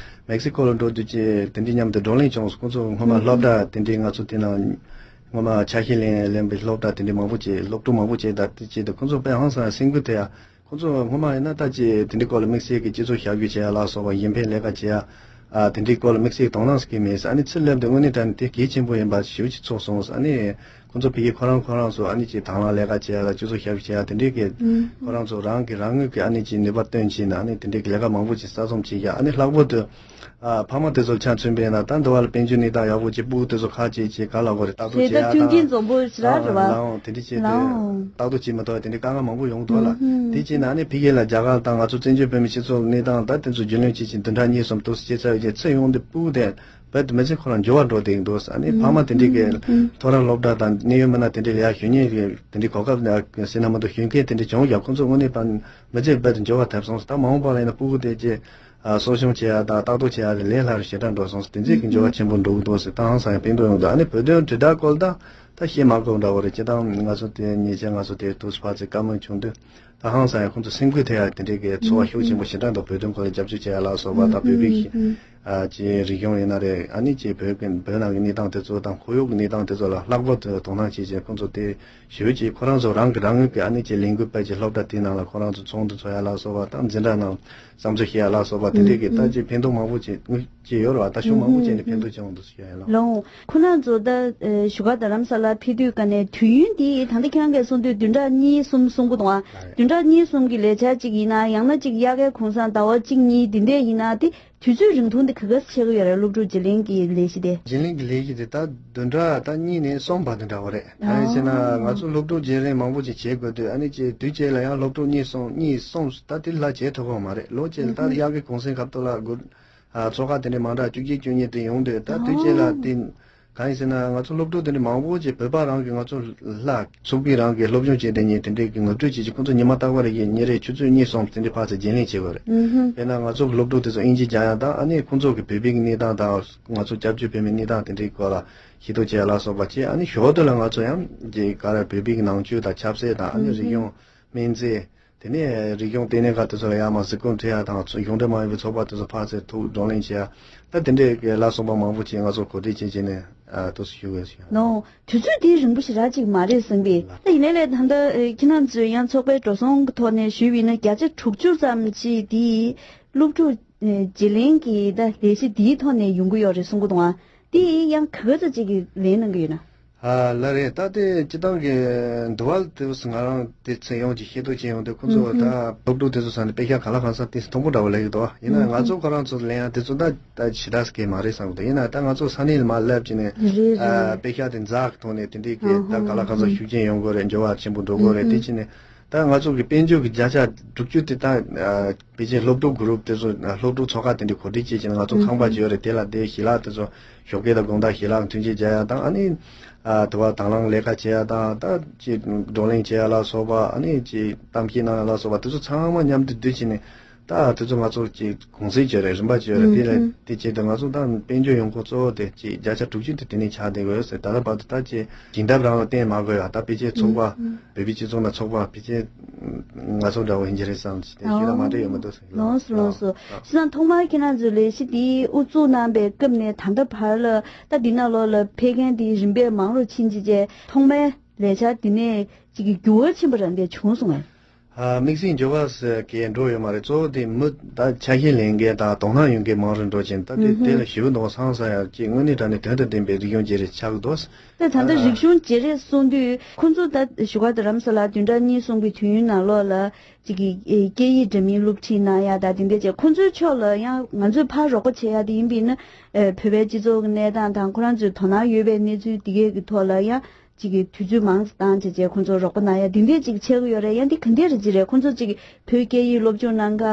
མེག་སི་ཀོ་ལ་འགྲོ་དུས་ཅི་དེ་འདྲའི་མཉམ་དུ་བགྲོ་གླེང་བྱུང་སོང་། ཁོང་ཚོ་སྔོན་མ་སློབ་གྲྭ་དེ་འདྲའི་ང་ཚོ་དེ་ནང་། ངོ་མ་ཆ་ཤས་ལེན་ལེན་པའི་སློབ་གྲྭ་དེ་འདྲའི་མང་པོ་བྱས། སློབ་ཕྲུག་མང་པོ་བྱས། ད་དེ་བྱས་ཏེ་ཁོང་ཚོ་དཔེ་ཧང་སང་སེམས་འགུལ་ཐེབས་ཡ། ཁོང་ཚོ་སྔོན་མ་ཡིན་ན་ད་ཅི་དེ་འདྲའི་སྐོར་ལ་དམིགས་བསལ་གྱི་སྤྱི་ཚོགས་ཞབས་ཞུ་བྱེད་ཡ་ལ་སོགས་པ་གཞན་ཕན་ལས་ཀ་བྱེད་ཡ། ཨ་དེ་འདྲའི་སྐོར་ལ་དམིགས་བསལ་དོ་སྣང་ཟེར་གྱི་མེད་ཟེར། ཨ་ནི་ཕྱིར་སླེབས་དུས་དངོས་གནས་དྲང་གནས་དེ་གལ་ཆེན་པོ་ཡིན་པ་ཞེ་པོ་ཅིག་ཚོར་སོང་ཟེར། ཨ་ནི་ཁོང་ཚོ་ཕ་གིར་ཁོ་རང་ཁོ་རང་ཚོ་ཨ་ནི་ཅི་དང་བླངས་ལས་ཀ་བྱེད་ཡ་ལ་སྤྱི་ཚོགས་ཞབས་ཞུ་བྱེད་ཡ་དེ་འདྲའི་གི་ཁོ་རང་ཚོ་རང་གི་རང་ངོས་ཀྱི་ཨ་ནི་ཅི་ནུས་པ་བཏོན་བྱས་ནས་ཨ་ནི་དེ་འདྲའི་གི་ལས་ཀ་མང་པོ་ཅིག་གསར་རྩོམ་བྱེད་ཡ། ཨ་ནི་ལྷག་པར་དུ། ཨ་ཕ་མ་དེ་ཚོ་ཆ་མཚོན་པས་ན་ད་འདི་བ་ལ་དཔལ་འབྱོར་གནས་སྟངས་ཡག་པོ་ཅིག་སྤུ་གུ་དེ་ཚོ་ཁ་ཅིག་ཅིག་ག་ལ་གོ་རེ་ལྟ་རྟོག་བྱེད་ཡ་དང་། ད་མཐུན་རྐྱེན་འཛོམས་པོ་ཞེ་དྲག་རེད་བ། ལའོ། དེ་འདྲ་བྱས་ཏེ་ལའོ། ལྟ་རྟོག་བྱེད་མི་ཐུབ་པ་དེ་འདྲའི་དཀའ་ངལ་མང་པོ་ཡོང་གི་འདུག་ལ། དེ་བྱས་ན་ཨ་ནི་ཕ་གི་ལ་རྒྱ་གར་དང་ང་ཚོ་བཙན་བྱོལ་བོད་མི་སྤྱི་ཚོགས་གནས་སྟངས་ད་དེ་ཚོ་རྒྱུས་ལོན་བྱེད་ཅིང་བདུན་ཕྲག་གཉིས་གསུམ་ཏོག་ཙམ་སྐྱེལ་ཚར་ཡོད་ཀྱི་ཚེ་ཡོང་དུས་སྤུ་གུ་དེ་རྦད་དེ་མི་ཚེ་ཁོ་རང་འགྱུར་བ་འགྲོ་བསྡད་ཀྱི་འདུག་ཨ་ནི་ཕ་མ་དེ་འདྲའི་གི་མཐོ་རིམ་སློབ་གྲྭ་དང་གནད་ཡོད་མི་སྣ་དེ་འདྲའི་ལ་ཡ་ཞུ་མཁན་གི་དེ་འདྲའི་གོ་སྐབས་ཟེར་ན་མི་འདུག་ཞུ་མཁན་དེ་འདྲའི་བྱུང་ཡང་ཁོང་ཚོ་དངོས་གནས་དྲང་མི་ཚེ་རྦད་དེ་འགྱུར་བ་ཐེབས་སོང་ཟེར། ད་མ་འོངས་པ་ལ་ཡིན་ན་སྤུ་གུ་དེ་ཅི། ཨ་གསོ་སྐྱོང་བྱེད་ཡ་དང་ལྟ་རྟོག་བྱེད་ཡ་དེ་ལས་སླ་རུ་ཞེ་དྲག་འགྲོ་སོང་ཟེར། དེ་ཚིག་གི་འགྱུར་བ་ཆེན་པོ་འགྲོ་གི་འདུག་ཟེར་ད་ཧང་སང་ཡང་ཕན་ཐོགས་ཡོང་འདུག་ཨ་ནི་བོད་དོན་དྲིལ་བསྒྲགས་སྐོར་ད་ད་བཤད་མ་དགོས་འདྲ་བོ་རེད། སྤྱིར་བཏང་ང་ཚོ་དེ་ཉེ་ཆར་ང་ཚོ་དེ་དུས་ཕར་ཚེ་བཀའ་མོལ་བྱུང་དུས་ད་ཧང་སང་ཡང་ཁོང་ཚོ་སེམས་འགུལ་ཐེབས་ཡ་དེ་འདྲའི་གི་ཚོར་བ་ཤུགས་ཆེན་པོ་ཞེ་དྲག་འདུག་བོད་དོན་སྐོར་ལ་རྒྱབ་སྐྱོར་བྱེད་ཡ་ལ་སོགས་པ་དང་བོད་པའི་གི་ཨ་ཅེ་རིག་གཞུང་ཡིན་ན་རེད། ཨ་ནི་ཅེ་བོད་ཀྱི་བོད་ནང་གི་གནས་སྟངས་དེ་ཚོ་དང་ཁོར་ཡུག་གི་གནས་སྟངས་དེ་ཚོ་ལ་ལྷག་པར་དུ་དོ་སྣང་བྱེད་ཅེས་ཁོང་ཚོ་དེ་ཞུ་ཅེས་ཁོ་རང་ཚོ་རང་གི་རང་ངོས་ཀྱི་ཨ་ནི་ཅེ་ལས་འགུལ་སྤེལ་ཅེས་སློབ་གྲྭ་དེའི་ནང་ལ་ཁོ་རང་ཚོ་ཚོགས་འདུ་ཚོགས་ཡ་ལ་སོགས་པ་དང་འཛིན་གྲྭ་ནང་བསམ་ཚུལ་བཤད་ཡ་ལ་སོགས་པ་དེ་འདྲའི་གི་ད་ཅེ་ཕན་ཐོགས་མང་པོ་ཅིག་ཅེ་ཡོད་རེད་བ། ད་ཤུགས་མང་པོ་ཅིག་ནས་ཕན་ཐོགས་ཅིག་ཡོང་འདུག་ཟེར་ཡ་ཡིན་ལ། ལོ། ཁོ་རང་ཚོ་ད་ཨ་བཞུགས་སྒར་རྡ་རམ་ས་ལ་ཕེབས་དུས་ཀ་ནས་དུས་ཡུན་དེ་ད་ལྟ་ཁྱེད་རང་གིས་གསུངས་དུས་བདུན་ཕྲག་གཉིས་གསུམ་གསུང་གི་འདུག་ཨ། བདུན་ཕྲག་གཉིས་གསུམ་གྱི་ལས་འཆར་གཅིག་ཡིན་ན་ཡང་ན་གཅིག་དབྱར་ཁའི་གུང་སེང་ཟླ་བ་གཅིག་གཉིས་འདི་འདྲས་ཡིན་ན་དེ་ དུས་ཚོད་རིང་ཐུང་དེ་ག་ག་ཚོད་ཆགས་ཀྱི་ཡོད་རེད། སློབ་ཕྲུག་བརྗེ་ལེན་གྱི་ལས་གཞི་དེ། བརྗེ་ལེན་གྱི་ལས་གཞི་དེ་ད་བདུན་ཕྲག་ད་གཉིས་ནས་གསུམ་བར་དུ་འདྲ་བོ་རེད། གང་ཡིན་ཟེར་ན་ང་ཚོ་སློབ་ཕྲུག་བརྗེ་ལེན་མང་པོ་ཅིག་བྱེད་དགོས་དུས། ཨ་ནི་ཅིག་དུས་གཅིག་ལ་ཡང་སློབ་ཕྲུག་གཉིས་གསུམ་གཉིས་གསུམ་ད་དེ་ལྷག་བྱེད་ཐུབ་ཀྱི་མ་རེད། ལོ་གཅིག་ལ་ད་དབྱར་གྱི་གུང་སེང་སྐབས་ཐོག་ལ་དགོས། ཨ། ཚོགས་ཁག་དེ་འདྲའི་མང་དྲགས་བཅུ་གཅིག་བཅུ་གཉིས་དེ་ཡོང་དུས། ད་དུས་གཅིག་ལ་དེ་གང་ཡིན་ཟེར་ན། ང་ཚོ་སློབ་ཕྲུག་དེ་འདྲའི་མང་པོ་ཅིག་བོད་པ་རང་གི་ང་ཚོ་ལྷ་ཚུགས་པའི་རང་གི་སློབ་སྦྱོང་བྱེད་བསྡད་མཁན་དེ་འདྲའི་གི་ངོ་སྤྲོད་བྱེད་ཀྱི། ཁོང་ཚོ་ཉི་མ་རྟག་པར་གི་ཉིན་རེ་ཆུ་ཚོད་གཉིས་གསུམ་དེ་འདྲའི་ཕར་ཚུར་བརྗེ་ལེན་བྱེད་དགོས་རེད། དཔེར་ན་ང་ཚོ་གི་སློབ་ཕྲུག་དེ་ཚོ་དབྱིན་ཇི་སྦྱང་ཡ་དང་། ཨ་ནི་ཁོང་ཚོ་གི་བོད་པའི་གི་གནས་སྟངས་དང་། ང་ཚོ་སྐྱབས་བཅོལ་བོད་མིའི་གནས་སྟངས་དེ་འདྲའི་སྐོར་ལ་ཤེས་རྟོགས་བྱེད་ཡ་ལ་སོགས་པ་བྱས། ཨ་ནི་ཞོར་དུ་ལ་ང་ཚོ་ཡང་ཅིག་ག་རེ་བོད་པའི་གི་ནང་ཆོས་དང་ཆབ་སྲིད་དང་། ཨ་ནི་རིག་གཞུང་། སྨན་རྫས། དེ་ནས་རིག་གཞུང་ལྟེ་གནས་ཁག་དེ་ཚོ་ལ་ཡང་མར་གཟིགས་སྐོར་འཁྲིད་ཡ་དང་། གཞུང་འབྲེལ་མ་ཡིན་པའི་ཚོགས་པ་དེ་ཚོ་ཕར་ཚུར་ཐུག་བགྲོ་གླེང་བྱེད་ཡ། ད་དེ་འདྲའི་གི་ལ་སོགས་པ་མང་པོ་ཅིག་ང་ཚོ་གོ་སྒྲིག་བྱེད་བྱས་ནས། ཨ། དུས་སུ་ཞུ་དགོས་ཞུ། ནོ། དུས་ཚོད་དེ་རིང་པོ་ཞེ་དྲག་ཅིག་མ་རེད་བསམ་པས། ད་ཡིན་ནའི་ལས་ད་ལྟ་ཁྱེད་རང་ཚོས་ཡང་ཚོགས་པའི་འགྲོ་སོང་གི་ཐོག་ནས་ཞུས་པ་ཡིན་ན། བརྒྱ་ཆ་དྲུག་ཅུ་ཙམ་ཅིག་དེ་སློབ་ཕྲུག་བརྗེ་ལེན་གྱི་ད་ལས་གཞི་དེའི་ཐོག་ནས་ཡོང་གི་ཡོད་རེད་གསུང་གི་འདུག་ཨ། དེ་ཡང་ག་ཚོད་ཅིག་གིས་ལེན་གནང་གི་ཡོད་ན། ཨ། ལགས་རེད། ད་དེ་སྤྱི་བཏང་གི་འདུ་བ་དེ་ང་རང་དེ་ཚེ་ཡོངས་ཀྱི་ཤེས་རྟོགས་བྱས་ཡོང་དུས། ཁོང་ཚོ་ད་སློབ་ཕྲུག་དེ་ཚོ་ས་ནས་དཔེ་ཤག་ག་ལ་གང་ས་དེ་མཐོན་པོ་འདྲ་བོ་ལེན་གྱི་འདུག་ཡིན་ན་ང་ཚོ་ཁོ་རང་ཚོ་ལེན་ཡ་དེ་ཚོ་ད་ད་ཞེ་དྲག་གི་མ་རེད་བསམ་གྱི་འདུག་ཡིན་ན་ད་ང་ཚོ་ས་གནས་ལ་མར་སླེབས་བྱས་ནས། རེད་རེད། ཨ། དཔེ་ཤག་དེ་འཛག་གི་ཐོག་ནས་དེ་འདྲའི་གི་ད་ག་ལ་གང་ས་ཤུགས་རྐྱེན་ཡོང་དགོས་རེད། འགྱུར་བ་ཆེན་པོ་འགྲོ་དགོས་རེད། དེ་བྱས་ནས་ད་ང་ཚོ་གི་དཔལ་འབྱོར་གྱི་བརྒྱ་ཆ་དྲུག་ཅུ་དེ་ད། ཨ། ཕལ་ཆེར་སློབ་ཕྲུག་གུ་རུབ་དེ་ཚོ། སློབ་ཕྲུག་ཚོགས་ཁག་དེ་འདྲས་གོ་སྒྲིག་བྱས་བྱས་ནས། ང་ཚོ་ཁང་པ་ཅིག་ཡོད་རེད། དེ་ལ་དེ་ཞལ་ལག་དེ་ཚོ་ཞོགས་ཀས་དང་དགོང་དག་ཞལ་ལག་མཐུན་རྐྱེན་སྦྱར་ཡ་དང་། ཨ་ནི། ཨ། དུ་བ་དང་བླངས་ལས་ཀ་བྱེད་ཡ་དང་། ད་ཅིག་བགྲོ་གླེང་བྱེད་ཡ་ལ་སོགས་པ། ཨ་ནི་ཅིག་གཏམ་བཤད་གནང་ཡ་ལ་སོགས་པ་དེ་ཚོ་ཚང་མ་མཉམ་དུ་བསྡུས་བྱས་ནས། ད་དེ་ཚོ་ང་ཚོ་ཅིག་གུང་སེང་བྱས་རེད། རིམ་པ་བྱས་རེད། དེ་ལ་དེ་བྱས་ཏེ་ང་ཚོ་ད་དཔལ་འབྱོར་ཡོང་ཁུངས་གཙོ་བོ་དེ་ཅིག་བརྒྱ་ཆ་དྲུག་ཅུ་དེ་དེ་ནས་ཆགས་བསྡད་ཡོད་ཟེར། ད་ལྟ་བར་དུ་ད་ཅིག་བྱིན་རླབས་རང་ལ་བརྟེན་མ་དགོས་ཡ། ད་ཕལ་ཆེར་ཚོགས་པ། བོད་པའི་སྤྱི་ཚོགས་ནང་ཚོགས་པ་ཕལ་ཆེར་ང་ཚོ་འདྲ་བོ་ཡིན་གྱི་རེད་བསམ་གྱི། དེ་ཞུ་ན་མ་འགྲིག་ཡོད་མི་འདུག་ཟེར། ལགས་སོ། ལགས་སོ། བྱས་ཙང་ཐོག་མར་ཁྱེད་རང་ཚོས་ལས་གཞི་འདི་དབུ་བཙུགས་གནང་པའི་སྐབས་ནས་ད་ལྟ་བར་ལ། ད་འདི་ནང་ལོགས་ལ་ཕེབས་མཁན་འདི་རིམ་པས་མང་རུ་ཕྱིན་ཅི་བྱས། ཐོག་མའི་ལས་འཆར་འདི་ནས་ཅིག་གི་འགྱུར་བ་ཆེན་པོ་རང་འདི་བྱུང་སོང་ངས། ཨ། དམིགས་བསལ་འགྱུར་བ་ཟེར་གྱི་འགྲོ་ཡོད་མ་རེད། གཙོ་བོ་དེ་མི་ད་ཆ་ཤས་ལེན་མཁན་དང་དོ་སྣང་ཡོད་མཁན་མང་རུ་འགྲོ་བྱས། ད་དེ་དེ་ལ་ཞེ་པོ་འདུག་བསམ་ས་ཡ་ཅིག་དངོས་གནས་དྲང་གནས་དོན་དང་ལྡན་པའི་རིག་གཞུང་བརྗེ་རེས་ཆགས་ཀྱི་འདུག་ད་ད་ལྟ་རིག་གཞུང་བརྗེ་རེས་གསུང་དུས། ཁོང་ཚོ་ད་བཞུགས་སྒར་རྡ་རམ་ས་ལ་བདུན་ཕྲག་གཉིས་གསུམ་གྱི་དུས་ཡུན་ནང་ལོགས་ལ་ཅིག་གི་ཨེ་སྐད་ཡིག་འདྲ་མིན་སློབ་ཁྲིད་གནང་ཡ་དང་དེ་འདྲ་བྱས། ཁོང་ཚོའི་ཕྱོགས་ལ་ཡང་ང་ཚོས་ཕར་རོགས་པ་བྱེད་ཡ་དེ་ཡིན་པས་ན། ཨེ་བོད་པའི་སྤྱི་ཚོགས་ཀྱི་གནས་སྟངས་དང་། ཁོ་རང་ཚོའི་དོ་སྣང་ཡོད་པའི་གནས་ཚུལ་དེ་གའི་གི་ཐོག་ལ་ཡང་ཅིག་གི་དུས་ཚོད་མང་ཙམ་བཏང་བྱས་བྱས་ཁོང་ཚོར་རོགས་པ་གནང་ཡ་དེ་འདྲ་ཅིག་བྱེད་ཀྱི་ཡོད་རེད། ཡང་འདི་ག་འདྲ་རེད་ཅི་རེད། ཁོང་ཚོ་ཅིག་བོད་སྐད་ཡིག་སློབ་སྦྱོང་གནང་ག་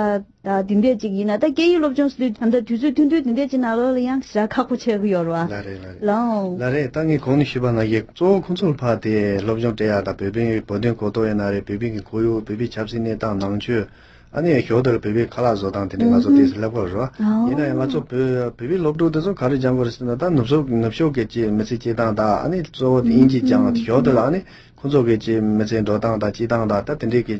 ད་དེ་འདྲས་ཅིག་ཡིན་ན། ད་སྐད་ཡིག་སློབ་སྦྱོང་ཟེར་དུས་ད་ལྟ་དུས་ཚོད་ཐུང་ཐུང་དེ་འདྲས་ཅིག་ནང་ལོགས་ལ་ཡང་ཞེ་དྲག་ཁག་པོ་ཆགས་ཀྱི་ཡོད་རེད་བ། ལགས་རེད། ལགས་རེད། ལགས་འོ། ལགས་རེད། ད་ངས་གོང་ནས་ཞུས་པ་ནང་བཞིན། གཙོ་བོ་ཁོང་ཚོར་ཕར་དེ་སློབ་སྦྱོང་སྤྲད་ཡ་དང་། བོད་པའི་བོད་དོན་གོ་རྟོགས་ཡིན་ན་རེད། བོད་པའི་གི་ཁོར་ཡུག་བོད་པའི་ཆབ་སྲིད་གནས་སྟངས་ནང་ཆོས། ཨ་ནི་ཞོར་དུ་ལ་བོད་པའི་ཁ་ལག་བཟོ་སྟངས་དེ་འདྲས་ང་ཚོ་ཏོག་ཙམ་སླེབས་ཀྱི་ཡོད་རེད་བ། ཡིན་ན་ཡང་ང་ཚོ་བོད་བོད་པའི་སློབ་ཕྲུག་དེ་ཚོ་ག་རེ་སྦྱང་དགོས་རེད་ཟེར་ན། ད་ནུབ་ཕྱོགས་ནུབ་ཕྱོགས་ཀྱི་ཅིག་མི་ཚེ་སྐྱེལ་སྟངས་དང་། ཨ་ནི་གཙོ་བོ་དབྱིན་ཇི་སྦྱང་། ཞོར་དུ་ལ་ཨ་ནི་ཁོང་ཚོ་གི་ཅིག་མི་ཚེ་འགྲོ་སྟངས་དང་སྐྱེལ་སྟངས་དང་། ད་དེ་འདྲས་ཀྱི་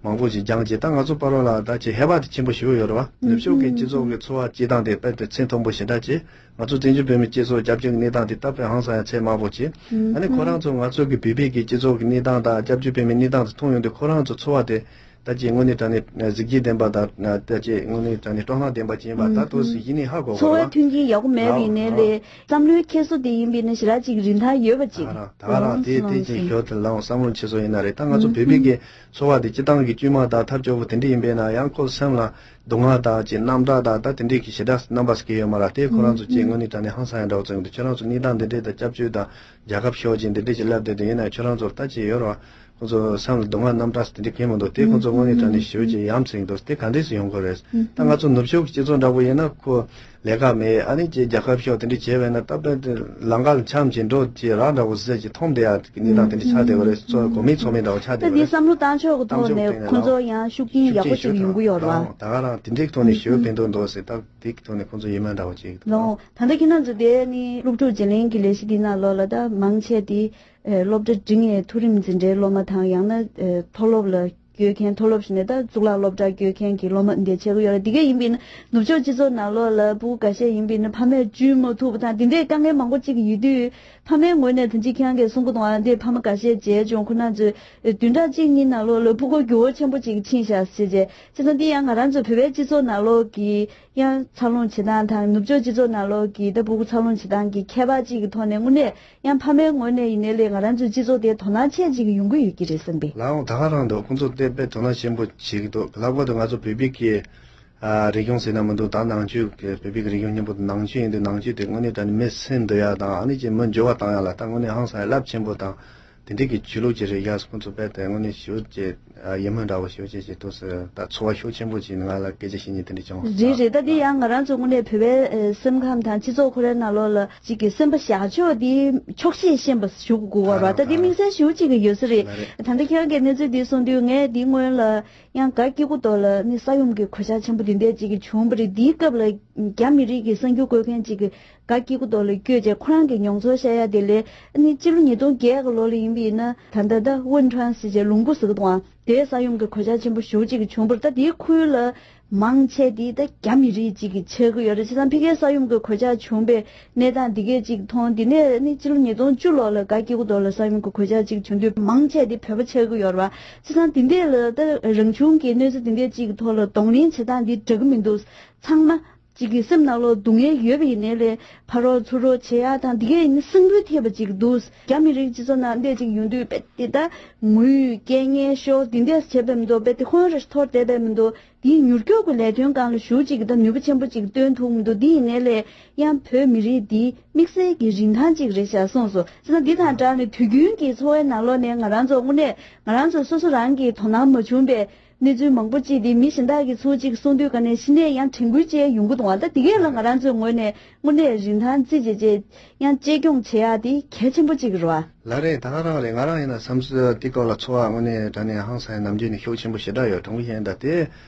མང་པོ་ཞིག་སྦྱངས་བྱས། ད་ང་ཚོ་བར་ལ་ད་ཅིག་ཧེ་བག་དེ་ཆེན་པོ་ཞེ་པོ་ཡོད་རེད་བ། ནུབ་ཕྱོགས་ཀྱི་སྤྱི་ཚོགས་ཀྱི་འཚོ་བ་སྐྱེལ་སྟངས་དེ་དཔེ་དེ་ཚད་མཐོན་པོ་ཞེ་དྲག་བྱས། ང་ཚོ་བཙན་བྱོལ་བོད་མི་སྤྱི་ཚོགས་སྐྱབས་བཅོལ་གྱི་གནས་སྟངས་དེ་ད་དཔེ་ཧང་སང་ཡ་ཚད་དམའ་པོ་བྱས། ཨ་ནི་ཁོ་རང་ཚོ་ང་ཚོ་གི་བོད་པའི་གི་སྤྱི་ཚོགས་ཀྱི་གནས་སྟངས་དང་སྐྱབས་བཅོལ་བོད་མིའི་གནས་སྟངས་དེ་མཐོང་ཡོང་དུས། ཁོ་རང་ཚོ་འཚོ་བ་དེ་ད་ཅིག་དངོས་གནས་དྲང་གནས་གཟི་བརྗིད་ལྡན་པ་དང་། ད་ཅིག་དངོས་གནས་དྲང་གནས་སྤྲོ་སྣང་ལྡན་པ་ཅིག་ཡིན་པ་ད་དུང་གཞི་ནས་ཧ་གོ་གི་རེད་བ། འཚོ་བའི་མཐུན་རྐྱེན་ཡག་པོ་མེད་པ་ཡིན་ནའི་ལས། བསམ་བློའི་འཁྱེར་སོ་དེ་ཡིན་པས་ན་ཞེ་དྲག་ཅིག་རིན་ཐང་ཡོད་པ་ཅིག་ད་ག་རང་དེ་དེ་ཅིག་ཞོར་དུ་ལའང་བསམ་བློ་འཁྱེར་སོ་ཡིན་ན་རེད། ད་ང་ཚོ་བོད་པའི་གི་འཚོ་བ་དེ་སྤྱིར་བཏང་གི་དཀྱུས་མ་དང་ཐབས་སྐྱོ་པོ་དེ་འདྲ་ཡིན་པས་ན། ཡང་ཁོ་སེམས་ལ་སྡུག་བསྔལ་དང་ཅིག་རྣམ་དག་དང་ད་དེ་འདྲའི་གི་ཞེ་དྲག་རྣམ་པ་སྐྱེ་ཡོད་མ་རེད། དེ་ཁོ་རང་ཚོ་ཅིག་དངོས་གནས་དྲང་གནས་ཧང་སང་ཡ་འདྲ་བོ་ཚོ་ཡོང་དུས། ཁྱོད་རང་ཚོ་གནས་སྟངས་འདི་འདྲའི་ད་སྐྱབས་བཅོལ་དང་རྒྱལ་ཁབ་ཤོར་ཅིག་འདི་འདྲའི་ཅིག་ལབ་བསྡད་དུས། ཡིན་ན་ཁྱོད་རང་ཚོར་ད་ཅིག་ཡོད་རེད་བ། ཁོ་ཚོ་སེམས་ལ་སྡུག་བསྔལ་རྣམ་དག་དེ་འདྲ་གང་ཡང་མི་འདུག་དེ་ཁོ་ཚོ་དངོས་གནས་དྲང་གནས་ཞེ་པོ་ཅིག་ཡ་མཚན་འདུག་དེ་ག་འདྲས་སེ་ཡོང་དགོས་རེད། ད་ང་ཚོ་ནུབ་ཕྱོགས་ཀྱི་སྤྱི་ཚོགས་འདྲ་པོ་ཡིན་ན། ཁོ་ལས་ཀ་མེད། ཨ་ནི་ཅིག་རྒྱལ་ཁབ་ཤོར་དེ་འདྲ་བྱས་པ་ཡིན་ན། ད་དཔེ་དེ་ལམ་ཁ་ལ་འཁྱམས་བྱས་འགྲོ་ཅིག་ར་འདྲ་བོ་ཟེར་ཅིག་མཐོང་བསྡད་ཡ་གི་གནས་སྟངས་དེ་འདྲ་ཆགས་བསྡད་པ་རེད། ཚོ་གོ་མེད་ཚོར་མེད་འདྲ་བོ་ཆགས་ད་བསྡད་པ་དེ་རེད། བསམ་བློ་བཏང་ཕྱོགས་ཀྱི་ཐོག་ནས་ཁོ་ཚོ་ཡང་ཤུགས་རྐྱེན་ཡག་པོ་ཅིག་ཡོང་གི་ཡོད་རེད་བ། ད་ག་རང་དེ་འདྲའི་ཐོག་ནས་ཞེ་པོ་ཕན་ཐོགས་འདུག་ཟེར། ད་དེ་གི་ཐོག་ནས་ཁོ་ཚོ་ཡིད་སྨོན་འདྲ་བོ་ཅིག་འདུག་ལོ། ད་ལྟ་ཁྱེད་རང་ཚོ་དེ་ནི་སློབ་ཕྲུག་བརྗེ་ལེན་གྱི་ལས་གཞི་དེ་ནང་ལོགས་ལ་ད་མང་ཆེ་དེ་ཨེ་སློབ་གྲྭ་འབྲིང་བའི་མཐོ་རིམ་འཛིན་གྲྭའི་སློབ་མ་དང་། ཡང་ན་ཨེ་མཐོ་སློབ་ལ་བསྐྱོད་མཁན། མཐོ་སློབ་ཟེར་ནས་ད་གཙུག་ལག་སློབ་གྲྭར་བསྐྱོད་མཁན་གྱི་སློབ་མ་འདི་བྱེད་ཀྱི་ཡོད་རེད། དེ་ག་ཡིན་པས་ན་ནུབ་ཕྱོགས་སྤྱི་ཚོགས་ནང་ལོགས་ལ་ཕྲུ་གུ་འགའ་ཤས་ཡིན་པས་ན་ཕ་མས་འཇུས་མ་ཐུབ་པ་དང་། དེ་འདྲའི་དཀའ་ངལ་མང་པོ་ཅིག་ཡོད་དུས། ཕ་མའི་ངོས་ནས་ད་ཅི་ཁྱེད་རང་གིས་གསུང་གི་འདུག་ཨ། འདི་ཕ་མ་འགའ་ཤས་མཇལ་བྱུང་། ཁོ་རང་ཚོས་བདུན་ཕྲག་གཅིག་གཉིས་ནང་ལོགས་ལ་ཕྲུ་གུ་འགྱུར་བ་ཆེན་པོ་ཅིག་ཕྱིན་ཤག་ཟེར་བྱས། བྱས་ཙང་འདི་ཡང་ང་རང་ཚོ་བོད་པའི་སྤྱི་ཚོགས་ནང་ལོགས་ཀྱི་ཡང་འཚར་ལོངས་བྱེད་སྟངས་དང་། ནུབ་ཕྱོགས་སྤྱི་ཚོགས་ནང་ལོགས་ཀྱི་ད་ཕྲུ་གུ་འཚར་ལོངས་བྱེད་སྟངས་ཀྱི་ཁྱད་པར་ཅིག་གི་ཐོག་ནས་དངོས་གནས་ཡང་ཕ་མའི་ངོས་ནས་ཡིན་ནའི་ལས་ང་རང་ཚོའི་སྤྱི་ཚོགས་དེ་དོ་སྣང་ཆེ་ཅིག་ཡོང་གི་ཡོད་ཀྱི་རེད་བསམ་པས། ལའང་ད་ག་རང་འདུག་ཁོང་ཚོ་དེ་དཔེ་དོ་སྣང་ཆེན་པོ་བྱེད་ཀྱི་འདུག་ལྷག་པར་དུ་ང་ཚོ་བོད་པའི་གི་ ཨ་རིག་གཞུང་ཟེར་ན་མི་འདུག་ད་ནང་ཆོས་ཀྱི་བོད་པའི་རིག་གཞུང་སྙིང་པོ་དེ་ནང་ཆོས་ཡིན་དུས་ནང་ཆོས་དེ་དངོས་གནས་དྲང་གནས་མི་སེམས་འདུལ་ཡ་དང་ཨ་ནི་ཅིག་མི་འགྱུར་བ་བཏང་ཡ་ལ་ད་དངོས་གནས་ཧང་སང་ཡ་རླབས་ཆེན་པོ་དང་དེ་འདྲའི་གི་ཆོས་ལུགས་ཀྱི་རིག་གཞག་ཁོང་ཚོ་དཔེ་དེ་དངོས་གནས་ཞེ་པོ་ཅིག་ཡིད་སྨོན་འདྲ་བོ་ཞེ་པོ་ཅིག་ཅིག་ཐུག་སོང་། ད་ཚོར་བ་ཤུགས་ཆེན་པོ་ཅིག་ང་ལ་སྐད་ཆ་བཤད་མཁན་དེ་འདྲ་བྱུང་སོང་། རེད་རེད། ད་དེ་ཡང་ང་རང་ཚོ་དངོས་གནས་བོད་པའི་ཨ་སེམས་ཁམས་དང་སྤྱི་ཚོགས་ཁོ་རའི་ནང་ལོགས་ལ་ཅིག་གི་སེམས་པ་བཞག་ཕྱོགས་དེ་ཆོག་ཤེས་ཤེས་པ་ཞུ་དགོས་པ་རེད་བ། ད་དེ་དམིགས་བསལ་ཞེ་པོ་ཅིག་གི་ཡོད་ས་རེད། ལགས་རེད། ད་ལྟ་ཁྱེད་རང་གིས་གནས་ཚུལ་འདི་གསུངས་དུས་ངས་འདི་སྔོན་ལ། ཡང་ག་སྐྱེ་དགུ་ཐོག་ལ་ནི་ས་ཡོམ་གྱི་གོད་ཆག་ཆེན་པོ་འདི་འདྲ་ཅིག་གི་བྱུང་བ་རེད། འདིའི་སྐབས་ལ་རྒྱ་མི་རིགས་ཀྱི་གསར་འགྱུར་བཀོད་མཁན་ཅིག་གི་ག་སྐྱེ་དགུ་ཐོག་ལ་བསྐྱོད་བྱས་ཁོ་རང་གི་མྱོང་ཚོར་བཤད་ཡ་དེ་ལས་ནི་སྤྱི་ལོ་ཉིས་སྟོང་བརྒྱད་གི་ལོ་ལ་ཡིན་པ་ཡིན་ན་ད་ལྟ་ད་ཝུན་ཁྲང་ཟེར་བྱས་ལུང་པ་ཟེར་གི་འདུག་ཨང་། དེའི་ས་ཡོམ་གྱི་གོད་ཆག་ཆེན་པོ་ཞེ་པོ་ཅིག་གི་བྱུང་བ་རེད། ད་དེའི་ཁུལ་ལ་མང་ཆེ་དེ་ད་རྒྱ་མི་རིགས་ཅིག་གི་ཆགས་ཀྱི་ཡོད་རེད། བྱས་ཙང་ཕ་གིའི་ས་ཡོམ་གྱི་གོད་ཆག་བྱུང་བའི་གནས་སྟངས་འདི་གས་ཅིག་མཐོང་། འདི་ནས་ནི་སྤྱི་ལོ་ཉིས་སྟོང་བཅུ་ལོ་ལ་ག་སྐྱེ་དགུ་ཐོག་ལ་ས་ཡོམ་གྱི་གོད་ཆག་ཅིག་བྱུང་དུས་མང་ཆེ་དེ་བོད་པ་ཆགས་ཀྱི་ཡོད་རེད་བ། བྱས་ཙང་དེ་འདྲས་ལ་ད་རང་བྱུང་གི་གནོད་འཚེ་དེ་འདྲས་ཅིག་གི་ཐོག་ལ་གདོང་ལེན་བྱེད་སྟངས་འདི་འདྲ་གི་མི་འདུག་ཚང་མ་ཅིག་གི་སེམས་ནང་ལོགས་སྡུག་བསྔལ་ཡོད་པ་ཡིན་ནའི་ལས་ཕར་རོགས་ཚུར་རོགས་བྱེད་ཡ་དང་འདི་གས་ཡིན་ན་སེམས་འགུལ་ཐེབས་པ་ཅིག་འདུག་རྒྱ་མི་རིགས་སྤྱི་ཚོགས་ནང་འདྲས་ཅིག་ཡོང་དུས་དཔེ་དེ་ད་ངུ་སྐད་ངན་ཤོར་འདི་འདྲས་བྱས་པ་མི་འདུག་དཔེ་དེ་ཧོན་རེ་འཐོར་བསྡད་པ་མི་འདུག་དེའི་མྱུར་སྐྱོབ་ཀྱི་ལས་དོན་སྒང་ལ་ཞེ་པོ་ཅིག་གི་ད་ནུས་པ་ཆེན་པོ་ཅིག་བཏོན་ཐུབ་མི་འདུག་དེ་ཡིན་ནའི་ལས་ཡང་བོད་མི་རིགས་འདི་དམིགས་བསལ་གྱི་རིན་ཐང་ཅིག་རེད་ཤག་གསུངས་སོང་། བྱས་ཙང་འདི་དང་སྦྲགས་ནས་དུས་རྒྱུན་གྱི་འཚོ་བའི་ནང་ལོགས་ནས་ང་རང་ཚོ་དངོས་གནས་ང་རང་ཚོ་སོ་སོ་རང་གི་དོ་སྣང་མ་བྱུང་བའི་གནས་ཚུལ་མང་པོ་ཅིག་འདི་མི་གཞན་དག་གིས་ཚུར་ཅིག་གསུངས་དུས་ཀ་ནས་གཞི་ནས་ཡང་དྲན་སྐུལ་བྱས་ཡོང་གི་འདུག་བ། ད་འདི་གས་ལ་ང་རང་ཚོའི་ངོས་ནས་དངོས་གནས་རིན་ཐང་རྩིས་བྱས་རྗེས་ཡང་གཅེས་སྐྱོང་བྱེད་ཡག་དེ་གལ་ཆེན་པོ་ཅིག་རེད་བ། ལགས་རེད། ད་ག་རང་རེད། ང་རང་ཡིན་ན་བསམ་ཚུལ་དེ་སྐོར་ལ་ཚོར་བ་དངོས་གནས་དྲང་གནས་ཧང་སང་ནམ་རྒྱུན་ནས་ཤུགས་ཆེན་པོ་ཞེ་དྲག་ཡོད། དྲང་པོ་བཤད་ན་ད་དེ་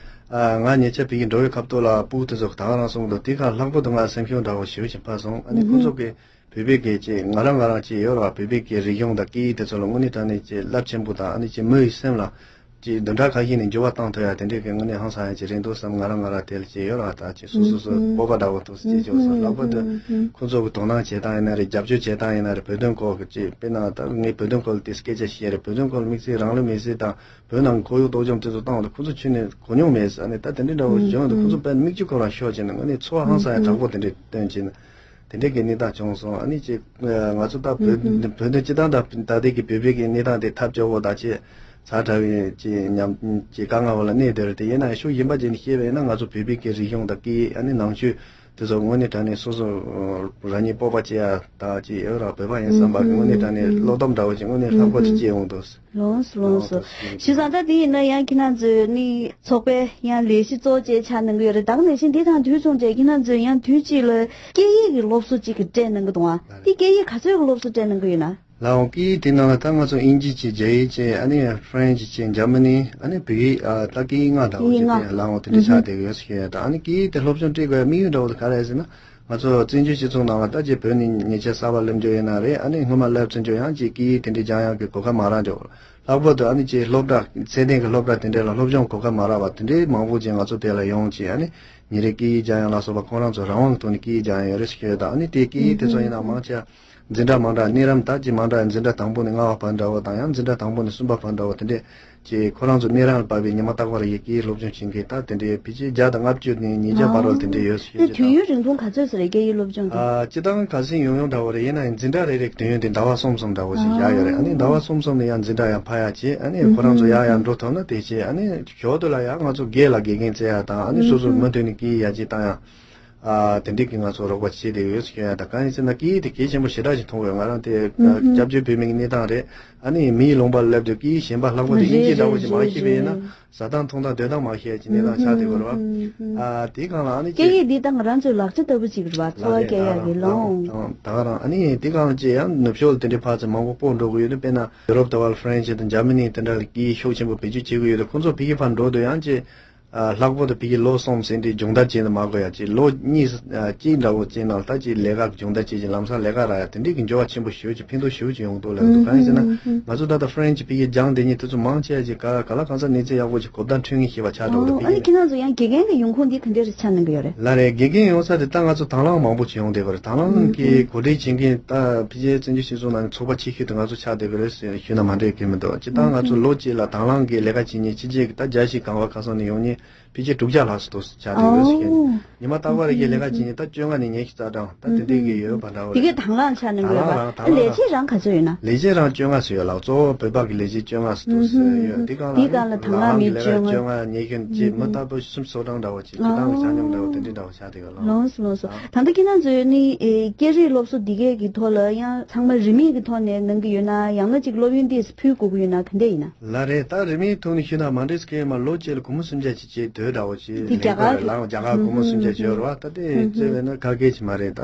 ཨ་ང་ཉེ་ཆར་བོད་ཀྱི་འགྲོ་བའི་ཁ་ཐོག་ལ་སྤུ་གུ་དེ་ཚོ་ད་ག་རང་གསུངས་འདུག་དེ་ག་ལྷག་པར་དུ་ང་སེམས་ཤུགས་འདྲ་བོ་ཞེ་པོ་ཅིག་འཕར་སོང་། ཨ་ནི་ཁོང་ཚོ་གི་བོད་པའི་གི་ཅིག་ང་རང་ང་རང་ཅིག་ཡོད་ར་བ། བོད་པའི་གི་རིག་གཞུང་དང་སྐད་ཡིག་དེ་ཚོ་ལ་དངོས་གནས་དྲང་གནས་ཅིག་རླབས་ཆེན་པོ་དང་ཨ་ནི་ཅིག་མི་ཡི་སེམས་ལ་ཅིག་བདུན་ཕྲག་ཁ་ཤས་ནས་འགྱུར་བ་བཏང་ཐུབ་ཡ་དེ་འདྲའི་གི་དངོས་གནས་ཧང་སང་ཡ་ཅིག་རེད་འདུག་བསམ། ང་རང་ང་རང་དེ་ལ་ཅིག་ཡོད་ར་བ། ད་ཅིག་སོ་སོ་སོ་སྤོབས་པ་འདྲ་བོ་འདུག་ཅིག་བྱུང་སོང་། ལྷག་པར་དུ་ཁོང་ཚོ་གི་དོ་སྣང་བྱེད་སྟངས་ཡིན་ན་རེད། རྒྱབ་སྐྱོར་བྱེད་སྟངས་ཡིན་ན་རེད། བོད་དོན་སྐོར་གི་ཅིག་དཔེར་ན་ད་ངས་བོད་དོན་སྐོར་ལ་དེ་སྐད་ཆ་བཤད་རེད། བོད་དོན་སྐོར་ལ་དམིགས་བསལ་རང་ལུས་མེར་སྲེག་དང་བོད་ནང་གི་ཁོར་ཡུག་གཏོར་བཅོམ་དེ་ཚོ་བཏང་བ་དང་ཁོང་ཚོ་ཁྱོན་ནས་གོ་མྱོང་མེད་ཟེར། ཨ་ནི་ད་དེ་འདྲའི་འདྲ་བོ་བྱུང་འདུག་ཁོང་ཚོ་དཔེ་མིག་ཆུ་ཁོ་རང་ཤོར་བྱས་ནས་དངོས་གནས་ཚོར་བ་ཧང་སང་ཡ་དྲག་པོ་དེ་འདྲའི་བཏོན་བྱས་ནས། དེ་འདྲའི་གི་གནས་སྟངས་བྱུང་སོང་། ཨ་ནི་ཅིག་ང་ཚོ་ད་བོད་བོད་དོན་སྤྱི་བཏང་དང་ད་ལྟའི་གི་བོད་པའི་གི་གནས་སྟངས་དེ་ཐབས་སྐྱོ་བོ་དང་ཅིག་ཚ་དྲགས་པའི་ཅིག་ཉམས་ཅིག་དཀའ་ངལ་བ་ལ་གནས་བསྡད་རེད་དེ། ཡིན་ན་ཡང་ཕྱོགས་གཞན་པ་ཅིག་ནས་བཤད་པ་ཡིན་ན་ང་ཚོ་བོད་པའི་གི་རིག་གཞུང་དང་སྐད་ཡིག་ཨ་ནི་ནང་ཆོས་དེ་ཚོ་དངོས་གནས་དྲང་གནས་སོ་སོ་རང་ཉིད་སྤོབས་པ་སྐྱེ་ཡ་དང་ཅིག་ཡོད་ར། བོད་པ་ཡིན་བསམ་པ་གི་དངོས་གནས་དྲང་གནས་བློ་སྟོབས་འདྲ་བོ་ཅིག་དངོས་གནས་ལྷག་པར་དུ་སྐྱེ་འོང་འདུག་ལོངས་སོ་ལོངས་སོ། བྱས་ཙང་ད་དེ་ཡིན་ན་ཡང་ཁྱེད་རང་ཚོའི་ནི་ཚོགས་པའི་ཡང་ལས་གཞི་གཙོ་བོ་བཅས་ཆགས་གནང་གི་ཡོད་རེད། ད་ག་ནང་བཞིན་དེ་དང་དུས་མཚུངས་བཅས་ཁྱེད་རང་ཚོས་ཡང་དུས་གཅིག་ལ་སྐད་ཡིག་གི་སློབ་གསོ་གཅིག་གི་སྤྲད་གནང་གི་འདུག་ཨ། དེ་སྐད་ཡིག་ག་ཚོད་ཀྱི་སློབ་གསོ་སྤྲད་གནང་གི་ཡོད་ན། ལགས་འོང་། སྐད་ཡིག་དེ་ནང་ལ་ད་ང་ཚོ་དབྱིན་ཇི་བྱས། རྒྱ་ཡིག་བྱས། ཨ་ནི་ཧྥ་རན་ཇི་བྱས། འཇར་མ་ནི། ཨ་ནི་བོད་ཡིག་ཨ་ད་སྐད་ཡིག་ལྔ་འདྲ་བོ་ཅིག་དེ་ལགས་འོང་། དེ་འདྲ་ཆགས་བསྡད་ཡོད་ཟེར་ཞུ་ཡ་དང་། ཨ་ནི་སྐད་ཡིག་དེ་སློབ་སྦྱོང་སྤྲད་དགོས་ཡ་དམིགས་ཡུལ་འདྲ་བོ་དེ་ག་རེ་རེད་ཟེར་ན། ང་ཚོ་བཙན་བྱོལ་སྤྱི་ཚོགས་ནང་ལ་ད་ཅིག་བོད་ནས་ཉེ་ཆར་གསར་པ་སླེབས་རྒྱུ་ཡིན་ན་རེད། ཨ་ནི་སྔོན་མ་སླེབས་ཚར་རྒྱུ་ཡང་ཅིག་སྐད་ཡིག་དེ་འདྲའི་སྦྱང་ཡག་གི་གོ་སྐབས་མ་རག་འགྲོ། ལྷག་པར་དུ་ཨ་ནི་ཅིག་སློབ་གྲྭ་ཚད་ལྡན་གྱི་སློབ་གྲྭ་དེ་འདྲ་ལ་སློབ་སྦྱོང་གོ་སྐབས་མ་རག་པ་དེ་འདྲའི་མང་པོ་ཅིག་ང་ཚོ་དེ་ལ་ཡོང་ཅིག་ཨ་ནི་ཉིན་རེ་སྐད་ཡིག་སྦྱང་ཡག་ལ་སོགས་པ་ཁོང་རང་ཚོ་རང་དབང་གི་ཐོག་ནས་སྐད་ཡིག་སྦྱང་ཡག་ཡོད་རེད་ཟེར་ཞུ་ཡ་དང་། ཨ་ནི་དེ་སྐད་ཡིག་དེ་ཚོ་ཡིན་ན་མང་ཆེ་བ་འཛིན་གྲྭ་མང་དྲགས་གནས་རིམ་ད་ཅིག་མང་དྲགས་འཛིན་གྲྭ་དང་པོ་ནས་ལྔ་པ་བར་འདྲ་བོ་དང་ཡང་འཛིན་གྲྭ་དང་པོ་ནས་གསུམ་པ་བར་འདྲ་བོ་དེ་འདྲས་ཅིག་ཁོ་རང་ཚོ་གནས་རིམ་ལ་བབས་པའི་ཉི་མ་རྟག་པར་སྐད་ཡིག་སློབ་སྦྱོང་བྱེད་མཁན་ད་དེ་འདྲའི་ཕལ་ཆེར་བརྒྱ་དང་ལྔ་བཅུ་ནས་ཉིས་བརྒྱ་བར་དུ་དེ་འདྲའི་ཡོད་ཟེར་ཞུ་རྒྱུ་དང་། དུས་ཡུན་རིང་ཐུང་ག་ཚོད་ཙམ་རེད་སྐད་ཡིག་སློབ་སྦྱོང་དེ། ཨ་སྤྱིར་བཏང་ག་ཚོད་ཡོང་ཡོང་འདྲ་བོ་རེད། ཡིན་ན་ཡང་འཛིན་གྲྭ་རེ་རེ་གི་དུས་ཡུན་དེ་ཟླ་བ་གསུམ་གསུམ་འདྲ་བོ་ཞིག་བཞག་ཡོད་རེད། ཨ་ནི་ཟླ་བ་གསུམ་གསུམ་ནས་ཡང་འཛིན་གྲྭ་ཡང་འཕར་ཡག་བྱས། ཨ་ནི་ཁོ་རང་ཚོ་ཡར་ཡར་འགྲོ་ཐུབ་ན་དེ་བྱས། ཨ་ནི་ཞོར་དུ་ལ་ཡང་ང་ཚོ་སྒེར་ལ་དགེ་རྒན་བཙལ་ཡག་དང་། ཨ་ནི་སོ་སོ་མུ་མཐུད་ནས་སྐད་ཡིག་ཡར་རྒྱས་བཏང་ཡག་ཨ་དེ་འདྲའི་གི་ང་ཚོ་རོགས་པ་བྱེད་བསྡད་ཡོད་ཟེར་ཞུ་ཡ་དང་། གང་ཡིན་ཟེར་ན་སྐད་ཡིག་དེ་གལ་ཆེན་པོ་ཞེ་དྲག་ཅིག་མཐོང་གི་ཡོད། ང་རང་དེ་སྐྱབས་བཅོལ་བོད་མི་གི་གནས་སྟངས་རེད། ཨ་ནི་མིའི་ལུང་པ་ལ་སླེབས་དུས་སྐད་ཡིག་གཞན་པ་ལྷག་པར་དུ་དབྱིན་ཇི་འདྲ་བོ་ཞིག་མ་ཤེས་པ་ཡིན་ན་ཟ་སྟངས་འཐུང་སྟངས་སྡོད་སྟངས་མ་ཤེས་ཡ་ཅིག་གནས་སྟངས་ཆགས་བསྡད་ཡོད་རེད་བ། ཨ་དེའི་སྒང་ལ་ཨ་ནི་སྐད་ཅིག་ཡིག་འདི་ད་ང་རང་ཚོའི་ལག་ཆ་ལྟ་བུ་ཅིག་རེད་བ། འཚོ་བ་སྐྱེལ་ཡག་གི་ལག་ལོང་ད་ག་རང་། ཨ་ནི་དེའི་སྒང་ལ་ཅིག་ཡང་ནུབ་ཕྱོགས་ལ་དེ་འདྲའི་ཕར་ཚུར་མང་པོ་སྤོ་འགྲོ་གི་ཡོད་དུས། དཔེར་ན་ཡུ་རོབ་ལྟ་བུ་ལ་ཧྥ་རན་ཇི་དང་འཇར་མ་ནི་དེ་འདྲ་ལ་སྐད་ཡིག་ཤུགས་ཆེན་པོ་བེད་སྤྱོད་བྱེད་ཀྱི་ཡོད་དུས། ཁོང་ཚོ་ཕ་གི་ཕར་འགྲོ་དུས་ཡང་ཅིག་ཨ་ལྷག་པར་དུ་ཕ་གི་ལོ་གསུམ་ཟིན་ཏེ་སྦྱོང་བརྡར་བྱས་ནས་མ་དགོས་ཡ་ཅིག་ལོ་གཉིས་ཨ་གཅིག་འདྲ་བོ་བྱས་ནང་ལ་ད་ཅིག་ལས་ཀ་སྦྱོང་བརྡར་བྱས་ཅིག་ལམ་སང་ལས་ཀ་རག་ཡ་དེ་འདྲའི་གི་འགྱུར་བ་ཆེན་པོ་ཞེ་པོ་ཅིག་ཕན་ཐོགས་ཞེ་པོ་ཅིག་ཡོང་འདུག་ལབ་འདུག་གང་ཡིན་ཟེར་ན་ང་ཚོ་ད་ལྟ་ཧྥ་རན་ཇི་ཕ་གི་སྦྱངས་བསྡད་མཁན་དེ་ཚོ་མང་ཆེ་བ་ཅིག་ག་ག་ལ་གང་ས་གནས་ཚད་ཡག་པོ་ཅིག་གོ་བརྡ་འཕྲོད་མཁན་ཞེས་པ་ཆགས་འགྲོ་འདུག་ཨ་ཕ་ནི་གི་ཁྱེད་རང་ཚོ་ཡང་དགེ་རྒན་གི་ཡོང་ཁུངས་འདི་ག་འདྲ་རེ་ཆགས་གནང་གི་ཡོད་རེད། ལགས་རེད། དགེ་རྒན་ཡོང་ས་དེ་ད་ང་ཚོ་དང་བླངས་མང་པོ་ཅིག་ཡོང་བསྡད་པ་རེད། དང་བླངས་ཀྱི་གོ་སྒྲིག་བྱེད་མཁན་ད་ཕ་གིའི་བཙན་བྱོལ་སྤྱི་ཚོགས་ནང་ནས་ཚོགས་པ་ཆེ་ཤོས་དེ་ང་ཚོ་ཆགས་བསྡད་པ་རེད་ཟེར་ཞུས་ན་མ་འགྲིག་གི་མི་འདུག་སྤྱིར་བཏང་ང་ཚོ་ལོ་གཅིག་ལ་དང་བླངས་ཀྱི་ལས་ཀ་བྱེད་མཁན་ཕྱི་རྒྱལ་གྱི་ད་རྒྱལ་སྤྱིའི་ཁང་པ་ཁ་སང་ནས་ཡོང་མཁན་ ཕལ་ཆེར་དྲུག་བརྒྱ་ལྷག་ཙམ་འདུག་ཟེར་ཆགས་བསྡད་ཡོད་ཟེར་མཁན། ཨོ། ཉི་མ་རྟག་པར་གྱི་ལས་ཀ་བྱེད་མཁན་ད་བཅོ་ལྔ་ནས་ཉི་ཤུ་རྩ་གྲངས་ད་དེ་འདྲའི་གི་ཡོད་པ་འདྲ་བོ་དེ་རེད། གའི་དང་བླངས་ཆགས་ནས་ཨ་དགོས་ལགས་ལགས་ལགས་དང་བླངས་ལས་བྱེད་རང་ག་ཚོད་ཡོད་ན། ལས་བྱེད་རང་བཅོ་ལྔ་ཙམ་ཡོད་ལགས། གཙོ་བོ་བོད་པ་གི་ལས་བྱེད་བཅོ་ལྔ་ཙམ་འདུག་ཟེར་ཡོད། དེ་སྒང་ལ་དེ་སྒང་ལ་དང་བླངས་ལགས་མི་ལས་ཀ་བཅོ་ལྔ། བཅོ་ལྔ་ཉི་ཤུ་ཅེས་མི་ལྟ་བུ་སུམ་ཅུ་སོ་གྲངས་འདྲ་བོ་ཅིག་སྤྱི་བཏང་གི་ཆ་སྙོམས་འདྲ་བོ་དེ་འདྲའི་འདྲ་བོ་ཆགས་བསྡད་ཡོད་ལགས། ལོངས་སོ་ལོངས་སོ། ད་ལྟ་ཁྱེད་རང་ཚོའི་ནི་ཨེ་སྐད་རིགས་སློབ་གསོ་འདི་གས་ཀྱི་ཐོག་ལ་ཡང་ཚང་མ་རིན་མེད་ཀྱི་ཐོག་ནས་གནང་གི་ཡོད་ན། ཡང་ན་ཅིག་སློབ་ཡོན་ཏོག་ཙམ་ཕུལ་དགོས་ཀྱི་ཡོད་ན། ག་འདྲས་ཡིན་ན། ལགས་རེད། ད་རིན་མེད་ཐོག་ནས་ཞུས་ན་མ་འགྲིག་ཟེར་མཁན་མ་ལོ་གཅིག་ལ་སྒོར་མོ་སུམ་བརྒྱ་ཅིག་བྱེད་འདོད་འདྲ་བོ་ཞིག་འདི་རྒྱ་གར་གྱི་ལགས། རྒྱ་གར་སྒོར་མོ་སུམ་བརྒྱ་བྱེད་ཡོད་རེད་བ། ད་དེ་བརྩི་བས་ན་ཁ་སྐད་ཅིག་མ་རེད། ད་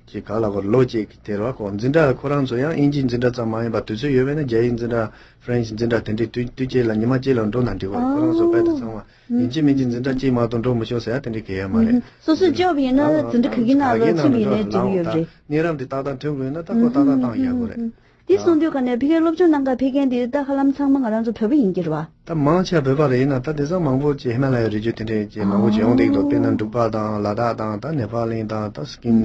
ཅིག་ག་ལ་གོ་ལོ་གཅིག་དེ་རེད་བ། ཁོ་འཛིན་གྲྭ་ཁོ་རང་ཚོ་ཡང་དབྱིན་ཇིའི་འཛིན་གྲྭ་ཙམ་མ་ཡིན་པ་དུས་ཚོད་ཡོད་པས་ན་རྒྱ་ཡིག་འཛིན་གྲྭ་ཧྥ་རན་སི་འཛིན་གྲྭ་དེ་འདྲའི་དུས་དུས་གཅིག་ལ་ཉི་མ་གཅིག་ལ་འགྲོ་ན་འགྲིག་བ། ཁོ་རང་ཚོ་དཔེ་དེ་ཚང་མ་ཡིན་གཅིག་མིན་གཅིག་འཛིན་གྲྭ་གཅིག་མ་གཏོགས་འགྲོ་མི་ཆོག་ཟེར་ཡ་དེ་འདྲ་གལ་ཡོད་མ་རེད། སོ་སོས་སྐྱོབ་ཡིན་ན་འཛིན་གྲྭ་ག་གི་ནང་ལ་ཚུད་པ་ཡིན་ན་འགྲིག་གི་ཡོད་རེད། གནས་རབས་འདི་ཏག་ཏག་ཐོན་དགོས་ན་ད་ཁོ་ཏག་ཏག་བཏང་ཡག་པོ་རེད། དེ་སོང་དུས་ག་ནས་ཕ་གིར་སློབ་སྦྱོང་གནང་ག་ཕེབས་མཁན་དེ་ད་ཧ་ལམ་ཚང་མ་ང་རང་ཚོ་བོད་པ་ཡིན་གྱི་རེད་བ། ད་མང་ཆེ་བ་བོད་པ་རེད། ཡིན་ན་ད་དེང་སང་མང་པོ་ཅིག་ཧི་མ་ལ་ཡའི་རི་རྒྱུད་དེ་འདྲས་ཅིག་མང་པོ་ཅིག་ཡོང་བསྡད་ཀྱི་འདུག་དཔེར་ན་འབྲུག་པ་དང་ལ་དྭགས་དང་ད་ནེ་པ་ལི་དང་ད་སི་ཀིམ་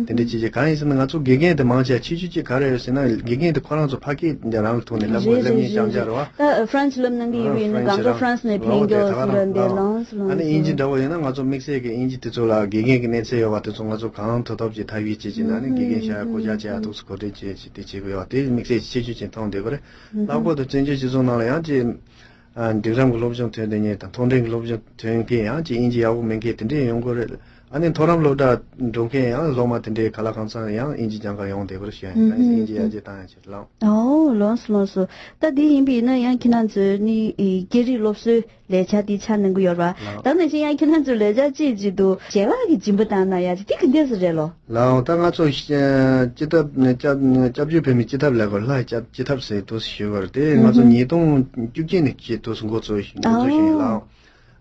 དེ་འདྲས་ཅིག་ཅིག་གང་ཡིན་ཟེར་ན་ང་ཚོ་དགེ་རྒན་དེ་མང་ཆེ་བ་ཆེ་ཤོས་ཅིག་ག་རེ་ཡོད་ཟེར་ན་དགེ་རྒན་དེ་ཁོ་རང་ཚོ་ཕ་སྐད་འདི་རང་གི་ཐོག་ནས་སླེབས་དགོས། སླེབས་མཁན་རྐྱང་རྐྱང་རེད་བ། ད་ཧྥ་རན་སི་སློབ་གནང་གི་ཡོད་པ་ཡིན་ན་སྒང་ག་ཧྥ་རན་སི་ནས་ཕེབས་མགྱོགས་སུ་ར་འདས་ལོངས་སུ་ལོངས་སུ། ཨ་ནི་དབྱིན་ཇི་འདྲ་བོ་ཡིན་ན་ང་ཚོ་དམིགས་བསལ་གྱི་དབྱིན་ཇི་དེ་ཚོ་ལ་དགེ་རྒན་གྱི་གནས་ཚད་ཡོད་པ་དེ་ཚོ་ང་ཚོ་གང་ཐུབ་ཐུབ་ཀྱིས་ཐབས་ཤེས་བྱེད་ཀྱི་ན་ནི་དགེ་རྒན་ཤ་ཡ་བསྐོ་བཞག་བྱེད་ཡ་ཐུགས་སུ་གོ་སྒྲིག་བྱེད་ཅིག་དེ་བྱེད་དགོས་ཡོད་པ་དེ་དམིགས་བསལ་ཆེ་ཤོས་ཅིག་མཐོང་བསྡད་ཀྱི་རེད། ལྷག་པར་དུ་བཙན་བྱོལ་སྤྱི་ཚོགས་ནང་ལ་ཡང་ཅིག་འབྲིང་རིམ་གྱི་སློབ་སྦྱོང་ཐོན་བསྡད་མཁན་དང་མཐོ་འབྲིང་གི་སློབ་སྦྱོང་ཐོན་མཁན་ཡང་ཅིག་དབྱིན་ཇི་ཡག་པོ་མེད་མཁན་དེ་འདྲས་ཡོང་གི་རེད། ཨ་ནི་མཐོ་རིམ་སློབ་གྲྭ་འགྲོ་མཁན་ཡང་སློབ་མ་དེ་འདྲས་ག་ལ་གང་འཚམ་ཡང་དབྱིན་ཇི་སྦྱང་ག་ཡོང་བསྡད་པར་ཞུ་ཡ་ཡིན། ཨ་ནི་དབྱིན་ཇི་ཡར་རྒྱས་བཏང་ཡ་ཆེད་དུ་ལའོ། ཨོ་ལོངས་སུ་ལོངས་སུ། ད་འདི་ཡིན་པ་ཡིན་ན་ཡང་ཁྱེད་རང་ཚོའི་ནི་ཨེ་སྐད་རིགས་སློབ་གསོའི་ལས་འཆར་འདི་ཆ་གནང་གི་ཡོད་རེད་བ། ལགས། ད་ནང་བཞིན་ཡང་ཁྱེད་རང་ཚོའི་ལས་འཆར་གཅིག་བརྗོད་དུས་ཞལ་ལག་གི་སྦྱིན་པ་བཏང་གནང་ཡ་ཅིག་དེ་ག་འདྲས་སེ་རེད་ལོ། ལགས། ད་ང་ཚོ་སྤྱི་ཐབ་སྐྱབས་སྐྱབས་བཅོལ་བོད་མིའི་སྤྱི་ཐབ་ལབ་དགོས། ལྷ་སྐྱབས་སྤྱི་ཐབ་ཟེར་དུས་ཞུ་དགོས་རེད། དེ་ང་ཚོ་ཨུ་ཉིས་སྟོང་བཅུ་གཅིག་ནས་ཅིག་དུས་འགོ་ཚུགས་འགོ་འཛུགས་ཞུས་ཡིན་ལགས།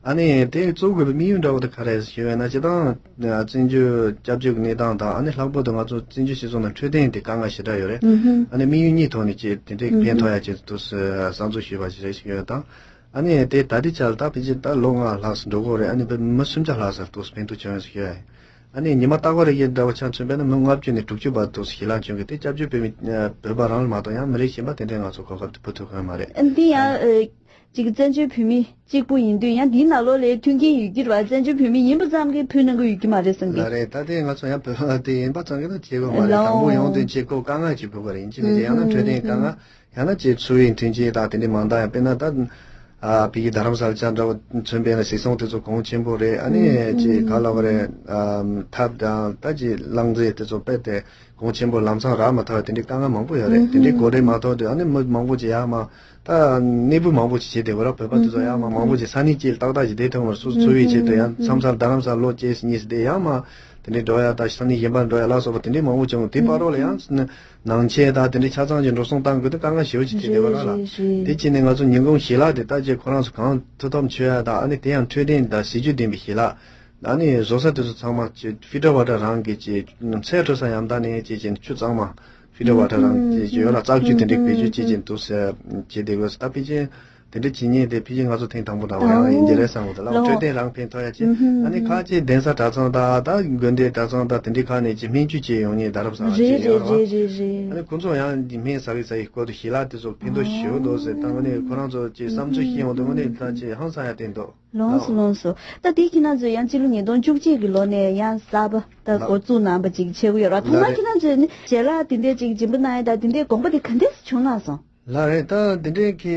ཨ་ནི་དེ་གཙོ་བོ་དགོས་པའི་དམིགས་ཡུལ་འདྲ་བོ་དེ་ག་རེ་ཞུ་བས་ན་སྤྱིར་བཏང་བཙན་བྱོལ་སྐྱབས་བཅོལ་གྱི་གནས་སྟངས་དང་ཨ་ནི་ལྷག་པར་དུ་ང་ཚོ་བཙན་བྱོལ་སྤྱི་ཚོགས་ནང་འཕྲོད་བསྟེན་དེ་དཀའ་ངལ་ཞེ་དྲག་ཡོད་རེད། ཨ་ནི་དམིགས་ཡུལ་གཉིས་ཐོག་ནས་ཅིག་དེ་འདྲའི་ཕན་ཐོགས་ཡ་ཅིག་དུས་གསར་འཛུགས་ཞུས་པ་ཞིག་རེད་ཞུ་ཡོད་དང་། ཨ་ནི་དེ་ད་ལྟའི་ཆར་ད་ཕལ་ཆེར་ད་ལོ་ལྔ་ལྷག་ཙམ་འགྲོ་གི་རེད། ཨ་ནི་བོད་མི་སུམ་བརྒྱ་ལྷག་ཙམ་དུས་ཕན་ཐོགས་བྱུང་ཡོད་ཞུ་ཡ་ཡིན། ཨ་ནི་ཉི་མ་རྟག་པར་རེ་བཞིན་འདྲ་བོ་ཆ་མཚོན་པས་ན་མི་ལྔ་བཅུ་ནས་དྲུག་ཅུ་བར་དུ་ཞིག་ལ་བྱུང་གི། དེ་སྐྱབས་བཅོལ་བོད་མི་བོད་པ་རང་ལ་མ་གཏོགས་ཡང་མི་རིགས་གཞན་པ་དེ་འདྲའི་ང་ཚོ་གོ་སྐབས་དེ་ཕུལ་ཐུབ་ཀྱི་ཡོད་མ་རེད། ཨ་འདི་ཡང་ཨ་ཅིག་བཙན་བྱོལ་བོད་མི་གཅིག་པུ་ཡིན་དུས་ཡང་འདིའི་ནང་ལོགས་ལ་མཐུན་རྐྱེན་ཡོད་ཀྱི་རེད་བ། བཙན་བྱོལ་བོད་མི་ཡིན་པ་ཙམ་གྱིས་ཕུལ་གནང་གི་ཡོད་ཀྱི་མ་རེད་བསམ་གི། ལགས་རེད། ད་དེ་ང་ཚོ་ཡང་བོད་པ་དེ་ཡིན་པ་ཙམ་གྱིས་ད་བྱེད་དགོས་མ་རེད། ལགས། དང་པོ་ཡོང་དོན་ཆེད་ཁོ་དཀའ་ངལ་ཅིག་ཕོག་གི་རེད། ཡིན་གཅིག་མིན་གཅིག་ཡང་ན་འཕྲོད་བསྟེན་དཀའ་ངལ་ཡང་ན་ཅིག་འཚོ་བའི་མཐུན་རྐྱེན་དང་དེ་འདྲའི་མང་དག་ཡང་དཔེར་ན་ད། ཨ་ཕ་གི་རྡ་རམ་ས་ལ་ཅན་འདྲ་བོ་མཚོན་པས་ན་གཟིགས་ཚོང་དེ་ཚོ་གོང་ཆེན་པོ་རེད། ཨ་ནི་ཅིག་ག་ལབ་དགོས་རེད། ཨམ་ཐབ་དང་ད་ཅིག་རླངས་རྫས་དེ་ཚོ་དཔེ་དེ་གོང་ཆེན་པོ་ལམ་སང་རག་མ་ཐུབ་པ་དེ་འདྲའི་དཀའ་ངལ་མང་པོ་ཡོད་རེད། དེ་འདྲའི་གོ་སྒྲིག་མ་ཐུབ་དུས་ཨ་ནི་མི་མང་པོ་ཅིག་ཡར་མར་ད་གནས་སྤོས་མང་པོ་ཅིག་བྱས་བསྡད་ཡོད་རེད། བོད་པ་དེ་ཚོ་ཡར་མར་མང་པོ་ཅིག་ས་གནས་གཅིག་ལ་ཏག་ཏག་ཅིག་བསྡད་ཐུབ་མ་རེད། སོ་སོ་འཚོ་བའི་ཆེད་དུ་ཡང་མཚམས་མཚམས་རྡ་རམ་ས་ལ་ལོ་གཅིག་གཉིས་བསྡད་ཡང་མར་དེ་འདྲའི་འགྲོ་ཡ་ད་ས་གནས་གཞན་པར་འགྲོ་ཡ་ལ་སོགས་པ་དེ་འདྲའི་མང་པོ་བྱུང་། དེ་བར་རོ་ལ་ཡང་ནང་ཆས་དང་དེ་འདྲའི་ཆ་ཚང་གི་འགྲོ་སོང་བཏང་དགོས་དུས་དཀའ་ངལ་ཞེ་པོ་ཅིག་འཕྲད་བསྡད་ཡོད་རེད་ལགས། རེད་རེད། དེ་བྱས་ནས་ང་ཚོ་ཉིན་གུང་ཞལ་ལག་དེ་ད་ཅིག་ཁོ་རང་ཚོ་གང་ཐུབ་ཐབས་མཆོད་ཡ་དང་ཨ་ནི་དེ་ཡང་འཕྲོད་བསྟེན་དང་ཟས་བཅུད་ལྡན་པའི་ཞལ་ལག་ཨ་ནི་བཟོ་ས་དེ་ཚོ་ཚང་མ་ཅིག་ཕི་ལྟར་བ་ལྟར་རང་གི་ཅིག་ཚལ་འཕྲོ་ས་ཡང་ད་ནས་ཅིག་ཅིག་ཆུ་གཙང་མ་ཕི་ལྟར་བ་ལྟར་རང་གི་ཅིག་ཡོད་ལ་བཙག་ཆུ་དེ་འདྲའི་བེད་སྤྱོད་བྱེད་ཅིག་འདུག་ཟེར་བྱེད་བསྡད་དགོས། ད་ཕལ་ཆེར་དེ་འདྲ་བྱེད་མཁན་དེ་ཕལ་ཆེར་ང་ཚོ་ཐེངས་དང་པོ་འདྲ་བོ་ཡང་ཡིན་གྱི་རེད་བསམ་གི་འདུག་ལགས། འཕྲོད་བསྟེན་རང་ཕན་ཐོགས་ཡ་ཅིག་ཨ་ནི་ཁ་ཅིག་གདན་ས་གྲྭ་ཚང་དང་ད་དགོན་སྡེ་གྲྭ་ཚང་དང་དེ་འདྲའི་ཁག་ནས་ཅིག་སྨན་བཅོས་བྱེད་ཡོང་མཁན་ད་རབས་ས་ཅིག་ཡོད་རེད་བ། ཨ་ནི་ཁོང་ཚོ་ཡང་སྨན་ཟ་གི་ཟ་ཡི་སྐོར་དུ་ཞལ་ལག་དེ་ཚོ་ཕན་ཐོགས་ཞེ་པོ་འདུག་ཟེར་ད་དངོས་གནས་ཁོ་རང་ཚོ་ཅིག་བསམ་ཚུལ་ཤེས་ཡོང་དུས་དངོས་གནས་ད་ཅིག་ཧང་སང་ཡ་དེ་འདུག་ལོངས་སུ་ལོངས་སུ། ད་དེ་ཁྱེད་རང་ཚོས་ཡང་སྤྱི་ལོ་ཉིས་སྟོང་བཅུ་གཅིག་གི་ལོ་ནས་ཡང་གསར་པ་ད་འགོ་བཙུགས་གནང་བ་ཅིག་བྱེད་ཀྱི་ཡོད་ར། ཐོག་མར་ཁྱེད་རང་ཚོས་ནི་ཞལ་ལག་དེ་འདྲས་ཅིག་སྦྱིན་པ་གནང་ཡ་ད་དེ་འདྲས་དགོངས་པ་དེ་ག་འདྲས་སེ་བྱུང་གནང་སོང་། ལགས་རེད། ད་འདི་འདྲའི་གི་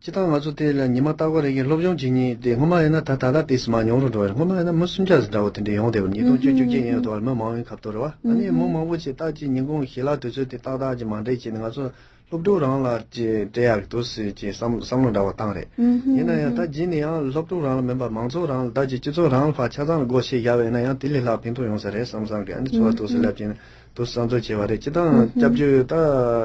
སྤྱི་བཏང་ང་ཚོ་དེ་ལ་ཉི་མ་རྟག་པར་རེ་གི་སློབ་སྦྱོང་བྱེད་མཁན་དེ་སྔོན་མ་ཡིན་ན་ད་ད་ལྟ་དེ་སི་མ་ཉུང་རུ་འགྲོ་བ་རེད། སྔོན་མ་ཡིན་ན་མི་སུམ་བརྒྱ་ཙམ་འདྲ་བོ་དེ་འདྲ་ཡོང་བསྡད་པ་རེད། ཉིས་སྟོང་བཅུ་བཅུ་བརྒྱད་ཡིན་ཡོད་དོ་བར་མི་མང་བའི་ཁ་ཐོར་རེད་བ། ཨ་ནི་མི་མང་པོ་ཅིག་ད་ཅིག་ཉིན་གུང་ཞལ་ལག་དུས་ཚོད་དེ་ཏག་ཏག་ཅིག་མ་འདྲེས་བྱས་ནས་ང་ཚོ་སློབ་ཕྲུག་རང་ལ་ཅིག་སྤྲད་ཡག་གི་འདུག་ཟེར་ཅིག་བསམ་བསམ་བློ་འདྲ་བོ་བཏང་རེད། ཡིན་ན་ཡང་ད་རྗེས་ནས་ཡང་སློབ་ཕྲུག་རང་ལ་མིན་པ་མང་ཚོགས་རང་ལ་ད་ཅིག་སྤྱི་ཚོགས་རང་ལ་ཕར་ཆ་ཚང་ལ་སྒོ་ཕྱེ་བཞག་པ་ཡིན་ན་ཡང་དེ་ལས་ལྷག་ཕན་ཐོགས་ཡོང་ས་རེད་བསམ་བསམ་གི། ཨ་ནི་ཚོར་བ་འདུག་ཟེར་ལབ་ཀྱིན། དུ་བསམ་ཚུལ་བྱས་པ་རེད། སྤྱི་བཏང་སྐྱབས་བཅོལ་ད་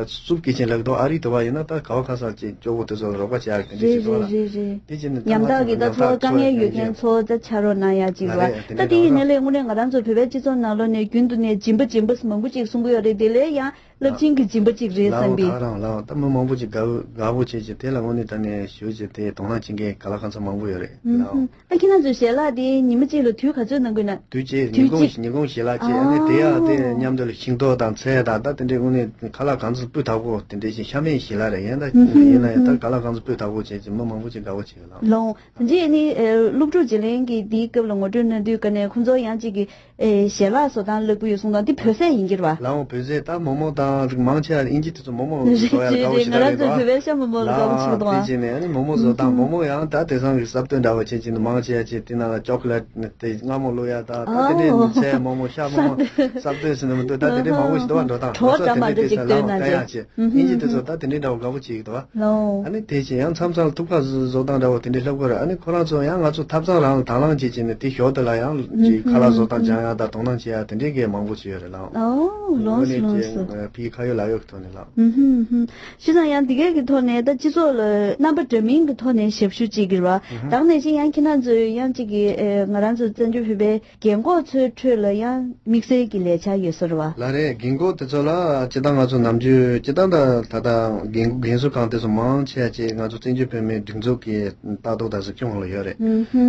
རྩུབ་སྐད་ཆེན་ལབ་འདུག་ཨ་རི་དུ་བ་ཡིན་ན་ད་ག་བ་ག་ས་ཅིག་སྐྱོ་བོ་དེ་ཚོ་ལ་རོགས་པ་བྱ་ཡག་དེ་འདྲ་ཞིག་འདུག་ལ། དེ་བྱས་ནས་ཉམ་ཐག་གི་ད་ཚོར་དཀའ་ངལ་ཡོད་མཁན་ཚོ་ད་ཆ་རོགས་གནང་ཡག་ཅིག་རེད་བ། ད་དེ་ཡིན་ནའི་ལས་དངོས་གནས་ང་རང་ཚོ་བོད་པའི་སྤྱི་ཚོགས་ནང་ལོགས་ནས་རྒྱུན་དུ་ནས་སྦྱིན་པ་སྦྱིན་པ་མང་པོ་ཅིག་གསུང་གི་ཡོད་རེད། དེ་ལས་ཡང་ རླབས་ཆེན་གྱི་སྦྱིན་པ་གཅིག་རེད་བསམ་པའི། ལའོ་ད་རང་ལའོ་ད་མི་མང་པོ་ཅིག་དགའ་དགའ་པོ་བྱེད་ཅིག་དེ་ལ་དངོས་གནས་ད་ནས་ཞུ་ཅིག་དེ་དོ་སྣང་བྱེད་མཁན་ག་ལ་གང་འཚམ་མང་པོ་ཡོད་རེད་ལའོ། ཨ་ཁྱེད་རང་ཚོའི་ཞལ་ལག་དེ་ཉི་མ་གཅིག་ལ་དུས་ག་ཚོད་གནང་དགོས་ན། དུས་གཅིག་ཉིན་གུང་ཉིན་གུང་ཞལ་ལག་བཅས་ཨ་ནི་དེ་ཡང་དེ་མཉམ་དུ་ལ་ཤིང་ཏོག་དང་ཚལ་དང་ད་དེ་འདྲའི་དངོས་གནས་ཁ་ལག་གང་འཚམ་སྤུས་དག་པོ་དེ་འདྲའི་ཞིག་ཤ་མེད་ཞལ་ལག་རེད་ཡིན་ད་ཡིན་ན་ཡང་ད་ག་ལ་གང་འཚམ་སྤུས་དག་པོ་བྱེད་ཅིག་མི་མང་པོ་ཅིག་དགའ་པོ་བྱེད་ལའོ། ལའོ། དེ་རྗེས་ནི་ཨེ་སློབ་ཕྲུག་བརྗེ་ལེན་གྱི་འདིའི་སྐབས་ལ་ངོ་སྤྲོད་གནང་དུས་ཀ་ནས་ཁོང་ཚོ་ཡང་གཅིག་གི་ཨེ་ཞལ་ལག་བཟོ་སྟངས་སླེབས་ཀྱི་ཡོད་གསུངས་དང་འདི་བོད་ཟས་ཡིན་གྱི་རེད་བ། ལའོ་བོད་ཟས་ད་མོག་མོག་དང་མང་ཆེ་བ་དབྱིན་ཇི་དེ་ཚོ་མོག་མོག་རེད་བཟོ་ཡ་རེད་དགའ་པོ་རེད་ཞིག་ང་རང་ཚོ་བོད་པའི་ཤ་མོག་མོག་ལ་དགའ་པོ་བྱེད་ཀྱི་འདུག་ལའོ་དེ་བ། བྱས་ནས་ཨ་ནི་མོག་མོག་བཟོ་སྟངས་མོག་མོག་ཡང་ད་དེང་སང་གི་ཟབ་དོན་འདྲ་བོ་བྱས་ཀྱི་འདུག་མང་ཆེ་བ་ཅིག་དེ་ནང་ལ་ཅོག་ལེ་ཊི་དེ་མངར་མོ་བླུག་ཡ་ད་ད་དེ་ནས་ཨོ་ཚལ་མོག་མོག་ཤ་མོག་མོག་ཟབ་དོན་ཟེར་ནས་མི་འདུག་ད་དེ་འདྲའི་མང་པོ་ཞིག་འདུག་བ་འགྲོ་སྟངས་གྲོགས་གྲོགས་ཚོ་དེ་འདྲ་འདྲ་དེ་ཅིག་ས་ལའོ་སྟོན་ན་བསྟན་ཡ་ཅེས་ཨིན་ཇི་དེ་ཚོ་ད་དེ་འདྲའི་འདྲ་བོ་དགའ་པོ་བྱེད་ཀྱི་འདུག་བ། ལའོ། ཨ་ནི་དེ་བཞིན་ཡང་མཚམས་མཚམས་ལ་ཐུག་ཁ་བཟོ་སྟངས་འདྲ་བོ་དེ་འདྲའི་ལྷབ་ཀྱི་རེད། ཨ་ནི་ཁོ་རང་ཚོ་ཡང་ང་ཚོ་ཐབ་ཚང་རང་ལ་དང་བླངས་བྱེད་ཀྱི་ནི་དེ་ཞོར་དུ་ལ་ཡང་ཅིག་ཁ་ལག་བཟོ་སྟངས་སྦྱང་ཡ་དང་དོ་སྣང་བྱེད་ཡ་དེ་འདྲའི་གི་མང་པོ་ཅིག་ཡོད་རེད་ལགས། ཨོ་ལོངས་སུ་ལོངས་སུ། ཕ་གི་ཁ་ཡོད་ལག་ཡོད་ཀྱི་ཐོག་ནས་ལགས། ཨུ་ཧུམ་ཧུམ། བྱས་ཙང་ཡང་འདི་གའི་གི་ཐོག་ནས་ད་སྤྱི་ཚོགས་ལ་རྣམ་པ་འདྲ་མིན་གི་ཐོག་ནས་ཞབས་ཞུ་བྱེད་ཀྱི་རེད་བ། ད་ག་ནང་བཞིན་ཡང་ཁྱེད་རང་ཚོས་ཡང་ཅིག་གི་ཨེ་ང་རང་ཚོ་བཙན་བྱོལ་བོད་པའི་རྒན་གོག་ཚོའི་ཁྲོད་ལ་ཡང་དམིགས་བསལ་གྱི་ལས་འཆར་ཡོད་ས་རེད་བ། ལགས་རེད། རྒན་གོག་དེ་ཚོ་ལ་སྤྱིར་བཏང་ང་ཚོ་ནམ་རྒྱུན་སྤྱིར་བཏང་ད་ད་ལྟ་རྒན་རྒན་གསོ་ཁང་དེ་ཚོ་མང་ཆེ་བ་ཅིག་ང་ཚོ་བཙན་བྱོལ་བོད་མིའི་སྒྲིག་འཛུགས་ཀྱི་ལྟ་རྟོག་དང་གཟིགས་སྐྱོང་ལ་ཡོད་རེད།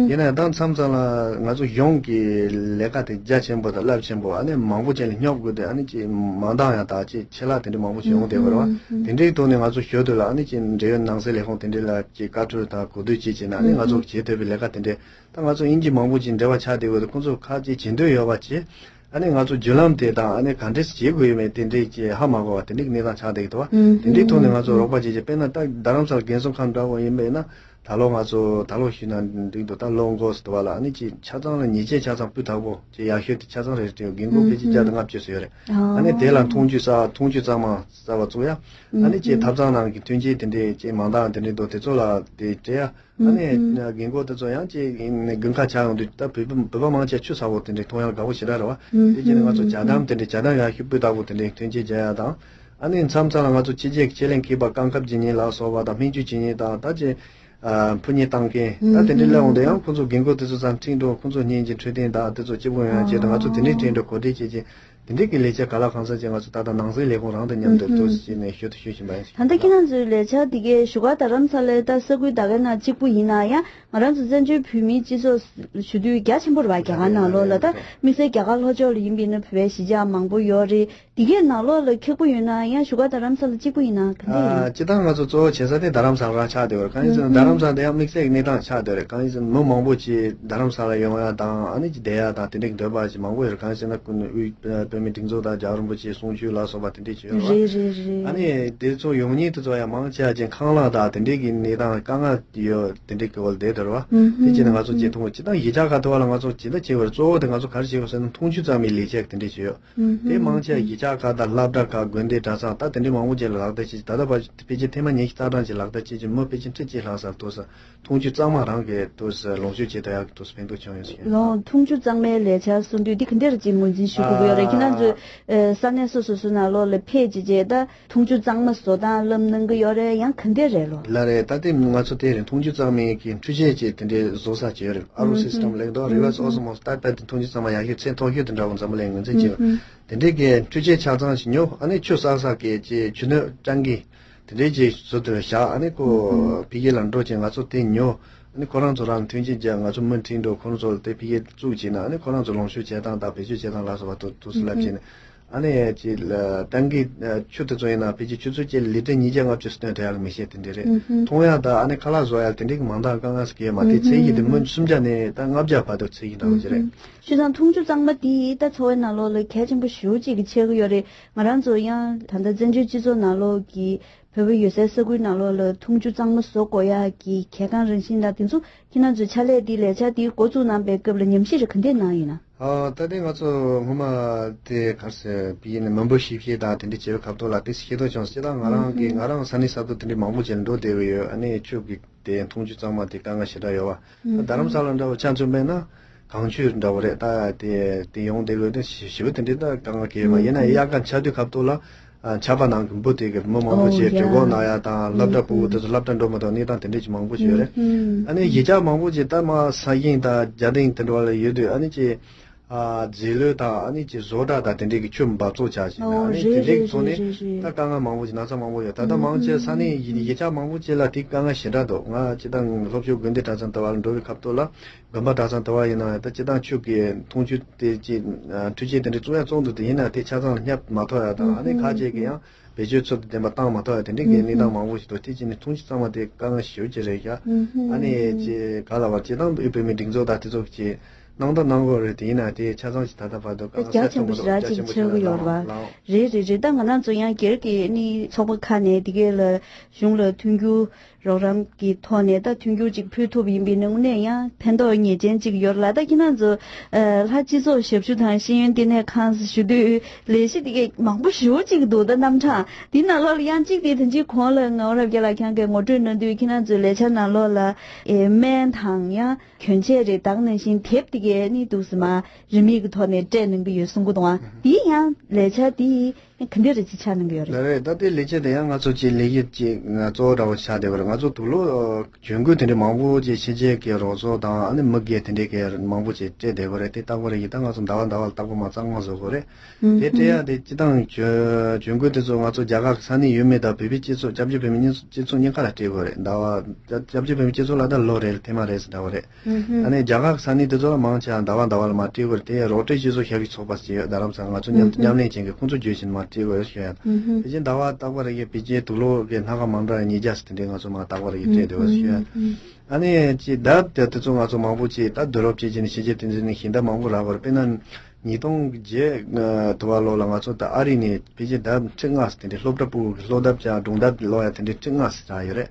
ཡིན་ན་ཡང་ད་མཚམས་མཚམས་ལ་ང་ཚོ་གཞུང་གི་ལས་ཀ་དེ་རྒྱ་ཆེན་པོ་དང་རླབས་ཆེན་པོ་ཨ་ནི་མང་པོ་ཅན་ལ་སྙོབ་དགོས་དུས་ཨ་ནི་ཅིག་མ་འདང་ཡང་དག་ཅིག་ཆད་ལྷག་དེ་འདྲ་མང་པོ་ཞིག་ཡོང་བསྡད་ཡོད་རེད་བ། དེ་འདྲའི་ཐོག་ནས་ང་ཚོ་ཞོར་དུ་ལ་ཨ་ནི་ཅིག་འབྲེལ་ཡོད་ནང་སྲིད་ལས་ཁུངས་དེ་འདྲ་ལ་ཅིག་བཀའ་འཁྲོལ་དང་གོ་བསྡུར་བྱེད་ཅིག་ན་ཨ་ནི་ང་ཚོ་བྱེད་ཐུབ་པའི་ལས་ཀ་དེ་འདྲ། ད་ང་ཚོ་དབྱིན་ཇི་མང་པོ་ཅིག་འབྲེལ་བ་ཆགས་བསྡད་ཡོད་དུས་ཁོང་ཚོ་ཁ་ཅིག་བྱེད་འདོད་ཡོད་པ་ཅིག་ཨ་ནི་ང་ཚོ་བརྒྱུད་ལམ་དེ་དང་ཨ་ནི་ག་འདྲས་བྱེད་དགོས་ཡོད་མེད་དེ་འདྲས་ཀྱི་ཧ་མ་གོ་བ་དེ་འདྲས་ཀྱི་གནས་སྟངས་ཆགས་བསྡད་ཀྱི་འདུག་བ། དེ་འདྲའི་ཐོག་ནས་ང་ཚོ་རོགས་པ་བྱེད་ཀྱི་དཔེར་ན་ད་རྡ་རམ་ས་ལ་རྒན་གསོ་ཁང་འདྲ་བོ་ཡིན་པས་ན་ད་ལོ་ང་ཚོ་ད་ལོ་ཞུས་ན་འགྲིག་འདུག་ད་ལོ་འགོ་ཟེར་བ་ལ་ཨ་ནི་ཅིག་ཆ་ཚང་ལ་ཉེས་ཆད་ཆ་ཚང་སྤུས་དག་པོ་ཅིག་ཡག་ཤོས་དེ་ཆ་ཚང་རེ་རེ་སྤྲད་ཡོད། རྒན་གོག་ཕལ་ཆེར་བརྒྱ་དང་ལྔ་བཅུ་ཙམ་ཡོད་རེད། ཨ་ནི་དེ་ལ་འཐུང་ཆུ་ཟ་འཐུང་ཆུ་གཙང་མ་ཟ་བ་བཙུགས་ཡ་ཨ་ནི་ཅིག་ཐབ་ཚང་ནང་གི་མཐུན་རྐྱེན་དེ་འདྲས་ཅིག་མ་འདང་དེ་འདྲས་འདུག་དེ་ཚོ་ལ་དེ་སྤྲད་ཡ། ཨ་ནི་རྒན་གོག་དེ་ཚོ་ཡང་ཅིག་དགུན་ཁ་ཆགས་ཡོང་དུས་ད་བོད་པ་བོད་པ་མང་ཆེ་ཆུ་ཚ་པོ་དེ་འདྲའི་འཐུང་ཡག་དགའ་པོ་ཞེ་དྲག་རེད་བ། དེ་རྗེས་ནས་ང་ཚོ་ཇ་དམ་དེ་འདྲའི་ཇ་དམ་ཡག་ཤོས་སྤུས་དག་པོ་དེ་འདྲའི་ཐོན་སྐྱེད་བྱ་ཡག་དང་། ཨ་ནི་མཚམས་མཚམས་ལ་ང་ཚོ་ཕྱི་རྒྱལ་གྱི་ཆེད་ལས་མཁས་པ་རྐང་ཁབ་བྱེད་མཁན་ལ་སོགས་པ་དང་སྨན་བཅོས་བྱེད་མཁན་དང་ད་ཅི་ཕུ་ཉེ་བཏང་མཁན་ད་དེ་འདྲའི་སླེབས་འོང་དུས་ཡང་ཁོང་ཚོ་རྒན་གོག་དེ་ཚོ་ཚང་ཁྲིད་འགྲོ་ཁོང་ཚོ་གཉིས་ཀྱི་འཕྲོད་བསྟེན་དང་དེ་ཚོ་སྐྱིད་པོ་ཡོང་ཡག་ཆེད་དུ་ང་ཚོ་དེ་འདྲའི་ཁྲིད་འགྲོ་གོ་སྒྲིག་བྱེད་ཀྱི། དེ་འདྲའི་གི་ལས་འཆར་ག་ལ་གང་འཚམ་ཅིག་ང་ཚོ་ད་ལྟ་ནང་སྲིད་ལས་ཁུངས་རང་དང་མཉམ་དུ་ཨུ་ཧུམ། ཐུགས་བྱས་ནས་ཞུ་དང་ཞུ་བཞིན་པ་ཡིན། ད་ལྟ་ཁྱེད་རང་ཚོའི་ལས་འཆར་འདི་གའི་བཞུགས་སྒར་རྡ་རམ་ས་ལའི་ད་ས་ཁུལ་ད་གའི་ནང་གཅིག་པུ་ཡིན་ན་ཡང་ང་རང་ཚོ་བཙན་བྱོལ་བོད་མིའི་སྤྱི་ཚོགས་ཞུ་དུས་རྒྱ་ཆེན་པོ་རེད་བ། རྒྱ་གར་ནང་ལོགས་ལ་ད་དམིགས་བསལ་རྒྱ་གར་ལྷོ་ཕྱོགས་ལ་ཡིན་པ་ཡིན་ན་བོད་པའི་གཞིས་ཆགས་མང་པོ་ཡོད་རེད། འདི་གའི་ནང་ལོགས་ལ་ཁེགས་པོ་ཡོད་ན་ཡང་བཞུགས་སྒར་རྡ་རམ་ས་ལ་གཅིག་པུ་ཡིན་ན་ག་འདྲ་ཡིན། ཨ་སྤྱིར་བཏང་ང་ཚོ་གཙོ་བོ་བྱེད་ས་དེ་རྡ་རམ་ས་ལ་རང་ཆགས་བསྡད་ཡོད་རེད། གང་ཡིན་ཟེར་ན་རྡ་རམ་ས་དེ་ཡང་དམིགས་བསལ་གྱི་གནས་སྟངས་ཆགས་བསྡད་ཡོད་རེད། གང་ཡིན་ཟེར་ན་མི་མང་པོ་ཅིག་རྡ་རམ་ས་ལ་ཡོང་ཡ་དང་ཨ་ནི་ཅིག་བསྡད་ཡ་དང་དེ་འདྲའི་འདོད་པ་ཅིག་མང་པོ་ཡོད་རེད། གང་ཡིན་ཟེར་ན་དབུས་བོད་མིའི་སྒྲིག་འཛུགས་དང་རྒྱལ་བ་རིན་པོ་ཆེའི་གསུང་ཆོས་ལ་སོགས་པ་དེ་འདྲས་ཅིག་ཡོད་རེད་བ། རེད་རེད་རེད། ཨ་ནི་དེ་ཚོ་ཡོང་མཁན་དེ་ཚོ་ཡང་མང་ཆེ་བ་ཅིག་ཁང་གླ་དང་དེ་འདྲའི་གི་གནས་སྟངས་དཀའ་ངལ་ཡོད་དེ་འདྲའི་གི་འོག་ལ་བསྡད་བསྡད་ཡོད་རེད་བ། དེ་བྱས་ན་ང་ཚོ་ཅིག་མཐོང་ཅིག་ད་གཞིས་ཆགས་ཁག་ཐུབ་པ་ལ་ང་ཚོ་ཇི་ལྟར་བྱེད་དགོས་རེད། གཙོ་བོ་དེ་ང་ཚོ་ག་རེ་བྱེད་དགོས་ཟེར་ན་འཐུང་ཆུ་གཙང་མའི་ལས་འཆར་དེ་འདྲས་ཅིག་ཡོད། དེ་མང་ཆེ་བ་གཞིས་ཆགས་ཁག་དང་སློབ་གྲྭ་ཁག་དགོན་སྡེ་གྲྭ་ཚང་ད་དེ་འདྲའི་མང་པོ་ཅིག་ལ་ལག་བསྟར་བྱེད་ཀྱི། ད་ལྟ་བར་ཕལ་ཆེར་ཐེངས་མ་ཉི་ཤུ་རྩ་གྲངས་ཅིག་ལག་བསྟར་བྱེད་ཀྱི། མི་ཕལ་ཆེར་ཁྲི་གཅིག་ལྷག་ཙམ་དུ་ས་འཐུང་ཆུ་གཙང་མ་རང་གི་དུ་ས་ལོངས་སྤྱོད་བྱེད་ཐུབ་ཡག་གི་དུ་ས་ཕན་ཐོགས་བྱུང་ཡོད་ཟེར་གྱི་ཡོད། ལོ་འཐུང་ཆུ་གཙང་མའི་ལས་འཆར་གསུང་དུས་འདི་ག་འདྲ་ཅིག་ངོས་འཛིན་ཞུ་དགོས་ཀྱི་ཡོད་རེད། ཁྱེད་རང་ཚོས་ས་གནས་སོ་སོ་སོ་ནང་ལོགས་ལ་ཕེབས་བྱས་བྱས་ད་འཐུང་ཆུ་གཙང་མ་བཟོ་སྟངས་ལམ་གནང་གི་ཡོད་རེད། ཡང་ག་འདྲ་རེད་ལོ། ལགས་རེད། ད་ལྟའི་ང་ཚོ་དེ་རིང་འཐུང་ཆུ་གཙང་མའི་གི་འཕྲུལ་ཆས་ཅིག་དེ་འདྲའི་བཟོ་ས་ཅིག་ཡོད་རེད། ཨར་ཨོ་སི་སི་ཊམ་ལབ་འདུག་རི་ཝར་སི་ཨོ་སི་མོ་སི་ད་ད་དེ་འཐུང་ཆུ་གཙང་མ་ཡག་ཤོས་ཚད་མཐོ་ཤོས་དེ་འདྲ་བོ་འཛམ་བུ་གླིང་ངོས་འཛིན་བྱས་ཡོད། དེ་འདྲའི་གི་འཕྲུལ་ཆས་ཆ་ཚང་ཞིག་ཉོ། ཨ་ནི་ཆུ་བསགས་ས་གི་ཅིག་ཆུ་སྣོད་ཊང་ཀི་དེ་འདྲའི་ཅིག་བཟོ་དེ་ལ་བཞག་ཨ་ནི་ཁོ་ཕ་གི་ལ་འགྲོ་ཅིག་ང་ཚོ་དེ་ཉོ། ཨ་ནི་ཁོ་རང་ཚོ་རང་མཐུན་རྐྱེན་བྱས་ང་ཚོ་མི་ཁྲིད་འགྲོ། ཁོ་རང་ཚོ་ལ་དེ་ཕ་གི་བཙུགས་བྱས་ན་ཨ་ནི་ཁོ་རང་ཚོ་ལོངས་སྤྱོད་བྱེད་སྟངས་དང་བེད་སྤྱོད་བྱེད་སྟངས་ལ་སོགས་པ་དུ་དུ་སུ་ལབ་བྱས་ནས། ཨ་ནི་ཅིག་ལ་ཊང་ཀི་ཆུ་དེ་ཚོ་ཡིན་ན་ཕལ་ཆེར་ཆུ་ཚོད་གཅིག་ལི་ཊར་ཉིས་བརྒྱ་ལྔ་བཅུ་སྟོན་ཐུབ་ཡག་མི་ཤེས་དེ་འདྲ་རེད། འཐུང་ཡག་དང་ཨ་ནི་ཁ་ལག་བཟོ་ཡག་དེ་འདྲའི་གི་མང་དག་དཀའ་ངལ་ཞིག་ཡོད་མ་རེད། ཚད་གཞི་དེ་མི་སུམ་བརྒྱ་ནས་ད་ལྔ་བརྒྱ་བར་དུ་ཚད་གཞི་འདྲ་བོ་ཅིག་རེད། བྱས་ཙང་འཐུང་ཆུ་གཙང་མ་དེ་ད་འཚོ་བའི་ནང་ལོགས་ལ་གལ་ཆེན་པོ་ཞེ་པོ་ཅིག་གི་ཆགས་ཀྱི་ཡོད་རེད། ང་རང་ཚོ་ཡང་ད་ལྟ་བཙན་བྱོལ་སྤྱི་ཚོགས་ནང་ལོགས་ཀྱི་བོད་པ་ཡོད་སའི་ས་ཁུལ་ནང་ལོགས་ལ་འཐུང་ཆུ་གཙང་མ་བཟོ་དགོས་ཡག་གི་གལ་འགངས་རང་བཞིན་དང་དེ་ཚོ་ཁྱེད་རང་ཚོའི་ཕྱག་ལས་འདི་ལས་འཆར་འདི་འགོ་བཙུགས་གནང་པའི་སྐབས་ལ་ཉམས་ཞིབ་རེ་ག་འདྲས་གནང་ཡོད་ན། ཨ་ད་ལྟའི་ང་ཚོ་སྔོན་མ་དེ་ག་རེ་ཟེར་བི་ཡིན་ནི་མི་འབོར་ཞིབ་བཤེར་དང་དེ་འདྲ་བྱེད་པའི་སྐབས་ཐོག་ལ་དེ་ཤེས་རྟོགས་བྱུང་། སྤྱིར་བཏང་ང་རང་གི་ང་རང་ས་གནས་ས་ཐོག་དེ་འདྲའི་མང་པོ་ཅིག་ལ་འགྲོ་བསྡད་ཀྱི་ཡོད། ཨ་ནི་ཆུ་གི་དེ་འཐུང་ཆུ་གཙང་མ་དེ་དཀའ་ངལ་ཞེ་དྲག་ཡོད་བ། ད་རྡ་རམ་ས་ལ་འདྲ་བོ་ཆ་མཚོན་པས་ན་གངས་ཆུ་འདྲ་བོ་རེད། ད་དེ་དེ་ཡོང་བསྡད་ཡོད་དེ་ཞི་ཞི་བ་དེ་འདྲའི་ད་དཀའ་ངལ་གང་ཡང་མ་ཡིན་ན་དབྱར་ཁ་ཆར་དུས་སྐབས་ཐོག་ལ་ཨ་ཆར་པ་ནང་གི་འབུ་དེ་གི་མི་མང་པོ་ཞིག་གྲོད་ཁོག་ན་ཡ་དང་སློབ་གྲྭ་ཕྲུ་གུ་དེ་ཚོ་སློབ་གྲྭ་འགྲོ་མི་ཐུབ་གནས་སྟངས་དེ་འདྲ་ཅིག་མང་པོ་ཞིག་ཡོད་རེད། ཨ་ནི་གཞིས་ཆགས་མང་པོ་ཅིག་ད་མ་ས་ཞིང་དང་རྒྱ་སྟེང་དེ་འདྲ་བ་ལ་ཡོད་དུས་ཨ་ནི་ཅིག་ཨ་རྫས་ལོས་དང་ཨ་ནི་ཅིག་བཟོ་གྲྭ་དང་དེ་འདྲའི་གི་ཆུ་འབབ་ཚུགས་ཆགས་ཤིག་ན། ཨོ་ཨ་ནི་རེད་དེ་འདྲའི་རེད་ཚོ་རེད་ནས་རེད་རེད། ད་དཀའ་ངལ་མང་པོ་ཞིག་ན་ཚ་མང་པོ་ཡོད། ད་ལྟ་ཨུ་མང་ཆེ་ས་ཨུ་གནས་ཡི་ཡིག་ཆ་མང་པོ་ཅིག་ལ་དེ་དཀའ་ངལ་ཞེ་དྲག་འདུག་ང་སྤྱི་བཏང་སློབ་ཕྱོགས་དགོན་སྡེ་གྲྭ་ཚང་ལྟ་བ་ལ་འགྲོ་བའི་སྐབས་ཐོག་ལ་དགོན་པ་གྲྭ་ཚང་ལྟ་བ་ཡིན་ན་ད་སྤྱི་བཏང་ཆུ་གི་འཐུང་ཆུ་དེ་ཅིག་འཕྲུལ་ཆས་དེ་འདྲའི་བཙུགས་ཡ་བཙོང་འདུག་དེ་ཡིན་ན་དེ་ཆ་ཚང་ལ་བསྙབ་མ་ཐུབ་ཡ་དང་ཨ་ནི་ཁ་ཅིག་གི་ཡང་། བེད་སྤྱོད་ཚུལ་དང་ལྡན་པ་བཏང་མ་ཐུབ་པ་དེ་འདྲའི་གི་གནས་སྟངས་མང་པོ་ཞིག་འདུག་དེ་བྱས་ནས་འཐུང་ཆུ་གཙང་མ་དེ་དཀའ་ངལ་ཞེ་པོ་ཅིག་རེད་ཤག་ཨ་ནི་ཅེ་ག་ལ་བར་སྤྱི་བཏང་དབུས་བོད་མིའི་སྒྲིག་འཛུགས་དང་དེ་ཚོ་གི་གནང་དང་གནང་དགོས་རེད། དེ་ཡིན་ན་དེ་ཆ་ཚང་ཞིག་ད་ལྟ་བར་དུ་དཀའ་ངལ་རྒྱ་སེལ་ཆེན་ཐུབ་པོ་མི་འདུག་ར་རྒྱ་ཆེན་ཅིག་པོ་ཆགས་ཆགས་ཀྱི་ཡོད་རེད་བ། ལའོ། རེད་རེད་རེད། ད་ང་རང་ཚོ་ཡང་སྒེར་གྱི་ནི་ཚོགས་པ་ཁག་ནས་དེ་གས་ལ་གཞུང་ལ་མཐུན་འགྱུར་རོགས་རམ་གྱི་ཐོག་ནས་ད་མཐུན་འགྱུར་ཅིག་ཕུལ་ཐུབ་ཡིན་པའི་ནང་ནས་ཡང་ཕན་ཐོགས་ངེས་ཅན་ཅིག་ཡོད་རེད་ལ། ད་ཁྱེད་རང་ཚོ་ལྷ་སྤྱི་ཚོགས་ཞབས་ཞུ་དང་ཤེས་ཡོན་ལྟེ་གནས་ཁང་ཞུ་དུས་ལས་གཞི་དེ་གས་མང་པོ་ཞེ་པོ་ཅིག་འདུག་ད་རྣམ་གྲངས་དེ་ནང་ལོགས་ལ་ཡང་གཅིག་དེ་དེ་ཅིག་གོང་ལ་ངག་དབང་རབ་རྒྱས་ལགས་ཁྱེད་ཀྱིས་ངོ་སྤྲོད་གནང་དུས་ཁྱེད་རང་ཚོའི་ལས་འཆར་ནང་ལོགས་ལ་ཨེ་སྨན་དང་ཡང་གྱོན་ཆས་རེད། ད་ག་ནང་བཞིན་དེབ་དེ་གས་ནི་འདུག་སེ་མ་རིན་མེད་ཀྱི་ཐོག་ནས་སྤྲད་གནང་གི་ཡོད་གསུང་གི་འདུག་ཨ་དེ་ཡང་ལས་འཆར་དེ་ག་འདྲ་རེ་ཅིག་ཆགས་གནང་གི་ཡོད་རེད། ལགས་རེད། ད་ལྟའི་ལས་འཆར་དེ་ཡང་ང་ཚོ་ཅིག་ལས་ཀ་ཅིག་ང་གཙོ་བོ་འདྲ་བོ་ཆགས་བསྡད་པ་རེད། ང་ཚོ་དུག་ལོག་གྱོན་གོས་དེ་འདྲའི་མང་པོ་ཅིག་ཕྱི་རྒྱལ་གྱི་རོགས་ཚོགས་དང་ཨ་ནི་མི་སྒེར་དེ་འདྲའི་གི་མང་པོ་ཅིག་སྤྲད་བསྡད་པ་རེད། དེ་ལྟ་བུ་རེད་ཡིན་ད་ང་ཚོ་ཟླ་བ་ཟླ་བ་ལ་རྟག་པར་མ་གཙང་མ་བཟོ་དགོས་རེད། དེ་སྤྲད་ཡ་དེ་སྤྱི་བཏང་གྱོན་གོས་དེ་ཚོ་ང་ཚོ་རྒྱ་གར་གྱི་ས་གནས་ཡུལ་མི་དང་བོད་པའི་སྤྱི་ཚོགས་སྐྱབས་བཅོལ་བོད་མི་གཉིས་སྤྱི་ཚོགས་གཉིས་ཀ་ལ་སྤྲད་དགོས་རེད། ཟླ་བ་སྐྱབས་བཅོལ་བོད་མི་སྤྱི་ཚོགས་ལ་ད་ལོ་རེ་ལ་ཐེངས་མ་རེ་ཟེར་འདྲ་བོ་རེད། ཨ་ནི་རྒྱ་གར་གྱི་ས་གནས་དེ་ཚོ་ལ་མང་ཆེ་བ་ཟླ་བ་ཟླ་བ་ལ་མ་སྤྲད་དགོས་རེད། དེ་རོགས་སྐྲུན་སྤྱི་ཚོགས་ཞབས་ཞུ་ཚོགས་པ་ཞིག་ཡོད། རྡ་རམ་ས་ལ་ང་ཚོ་མཉམ་མཉམ་ལས་བྱེད་མཁན་ཁོང་ཚོ་བརྗོད་བཞིན་མ་སྤྲད་དགོས་རེད་ཞུ་ཡ། དེ་བཞིན་ཟླ་བ་རྟག་པར་རེ་བོད་པའི་སྤྱི་དུག་ལོག་གི་སྣ་ཁ་མ་འདྲ་ཉིས་བརྒྱ་ཙམ་དེ་འདྲའི་ང་ཚོ་མ་རྟག་པར་རེ་སྤྲད་བསྡད་པ་ཞུ་ཡ། ཨ་ནི་ཅི་ལྡབ་དེ་དེ་ཚོ་ང་ཚོ་མང་པོ་ཅིག་ད་བསྡུ་རུབ་བྱེད་ཀྱི་ནི་ཕྱི་རྒྱལ་དེ་ཚོ་ནས་ཞིང་བདག་མང་པོ་རག་པར་དཔེར་ན་ཉིས་སྟོང་བརྒྱད་དུ་བ་ལོ་ལ་ང་ཚོ་ད་ཨ་རི་ནས་ཕལ་ཆེར་ལྡབ་ཁྲི་ལྔ་ཙམ་དེ་འདྲའི་སློབ་གྲྭ་ཕྲུ་གུ་གི་སློབ་ལྡབ་ཀྱང་སྒྲུང་ལྡབ་ཀྱི་ལོ་ཡ་དེ་འདྲའི་ཁྲི་ལྔ་ཙམ་རག་ཡོད་རེད།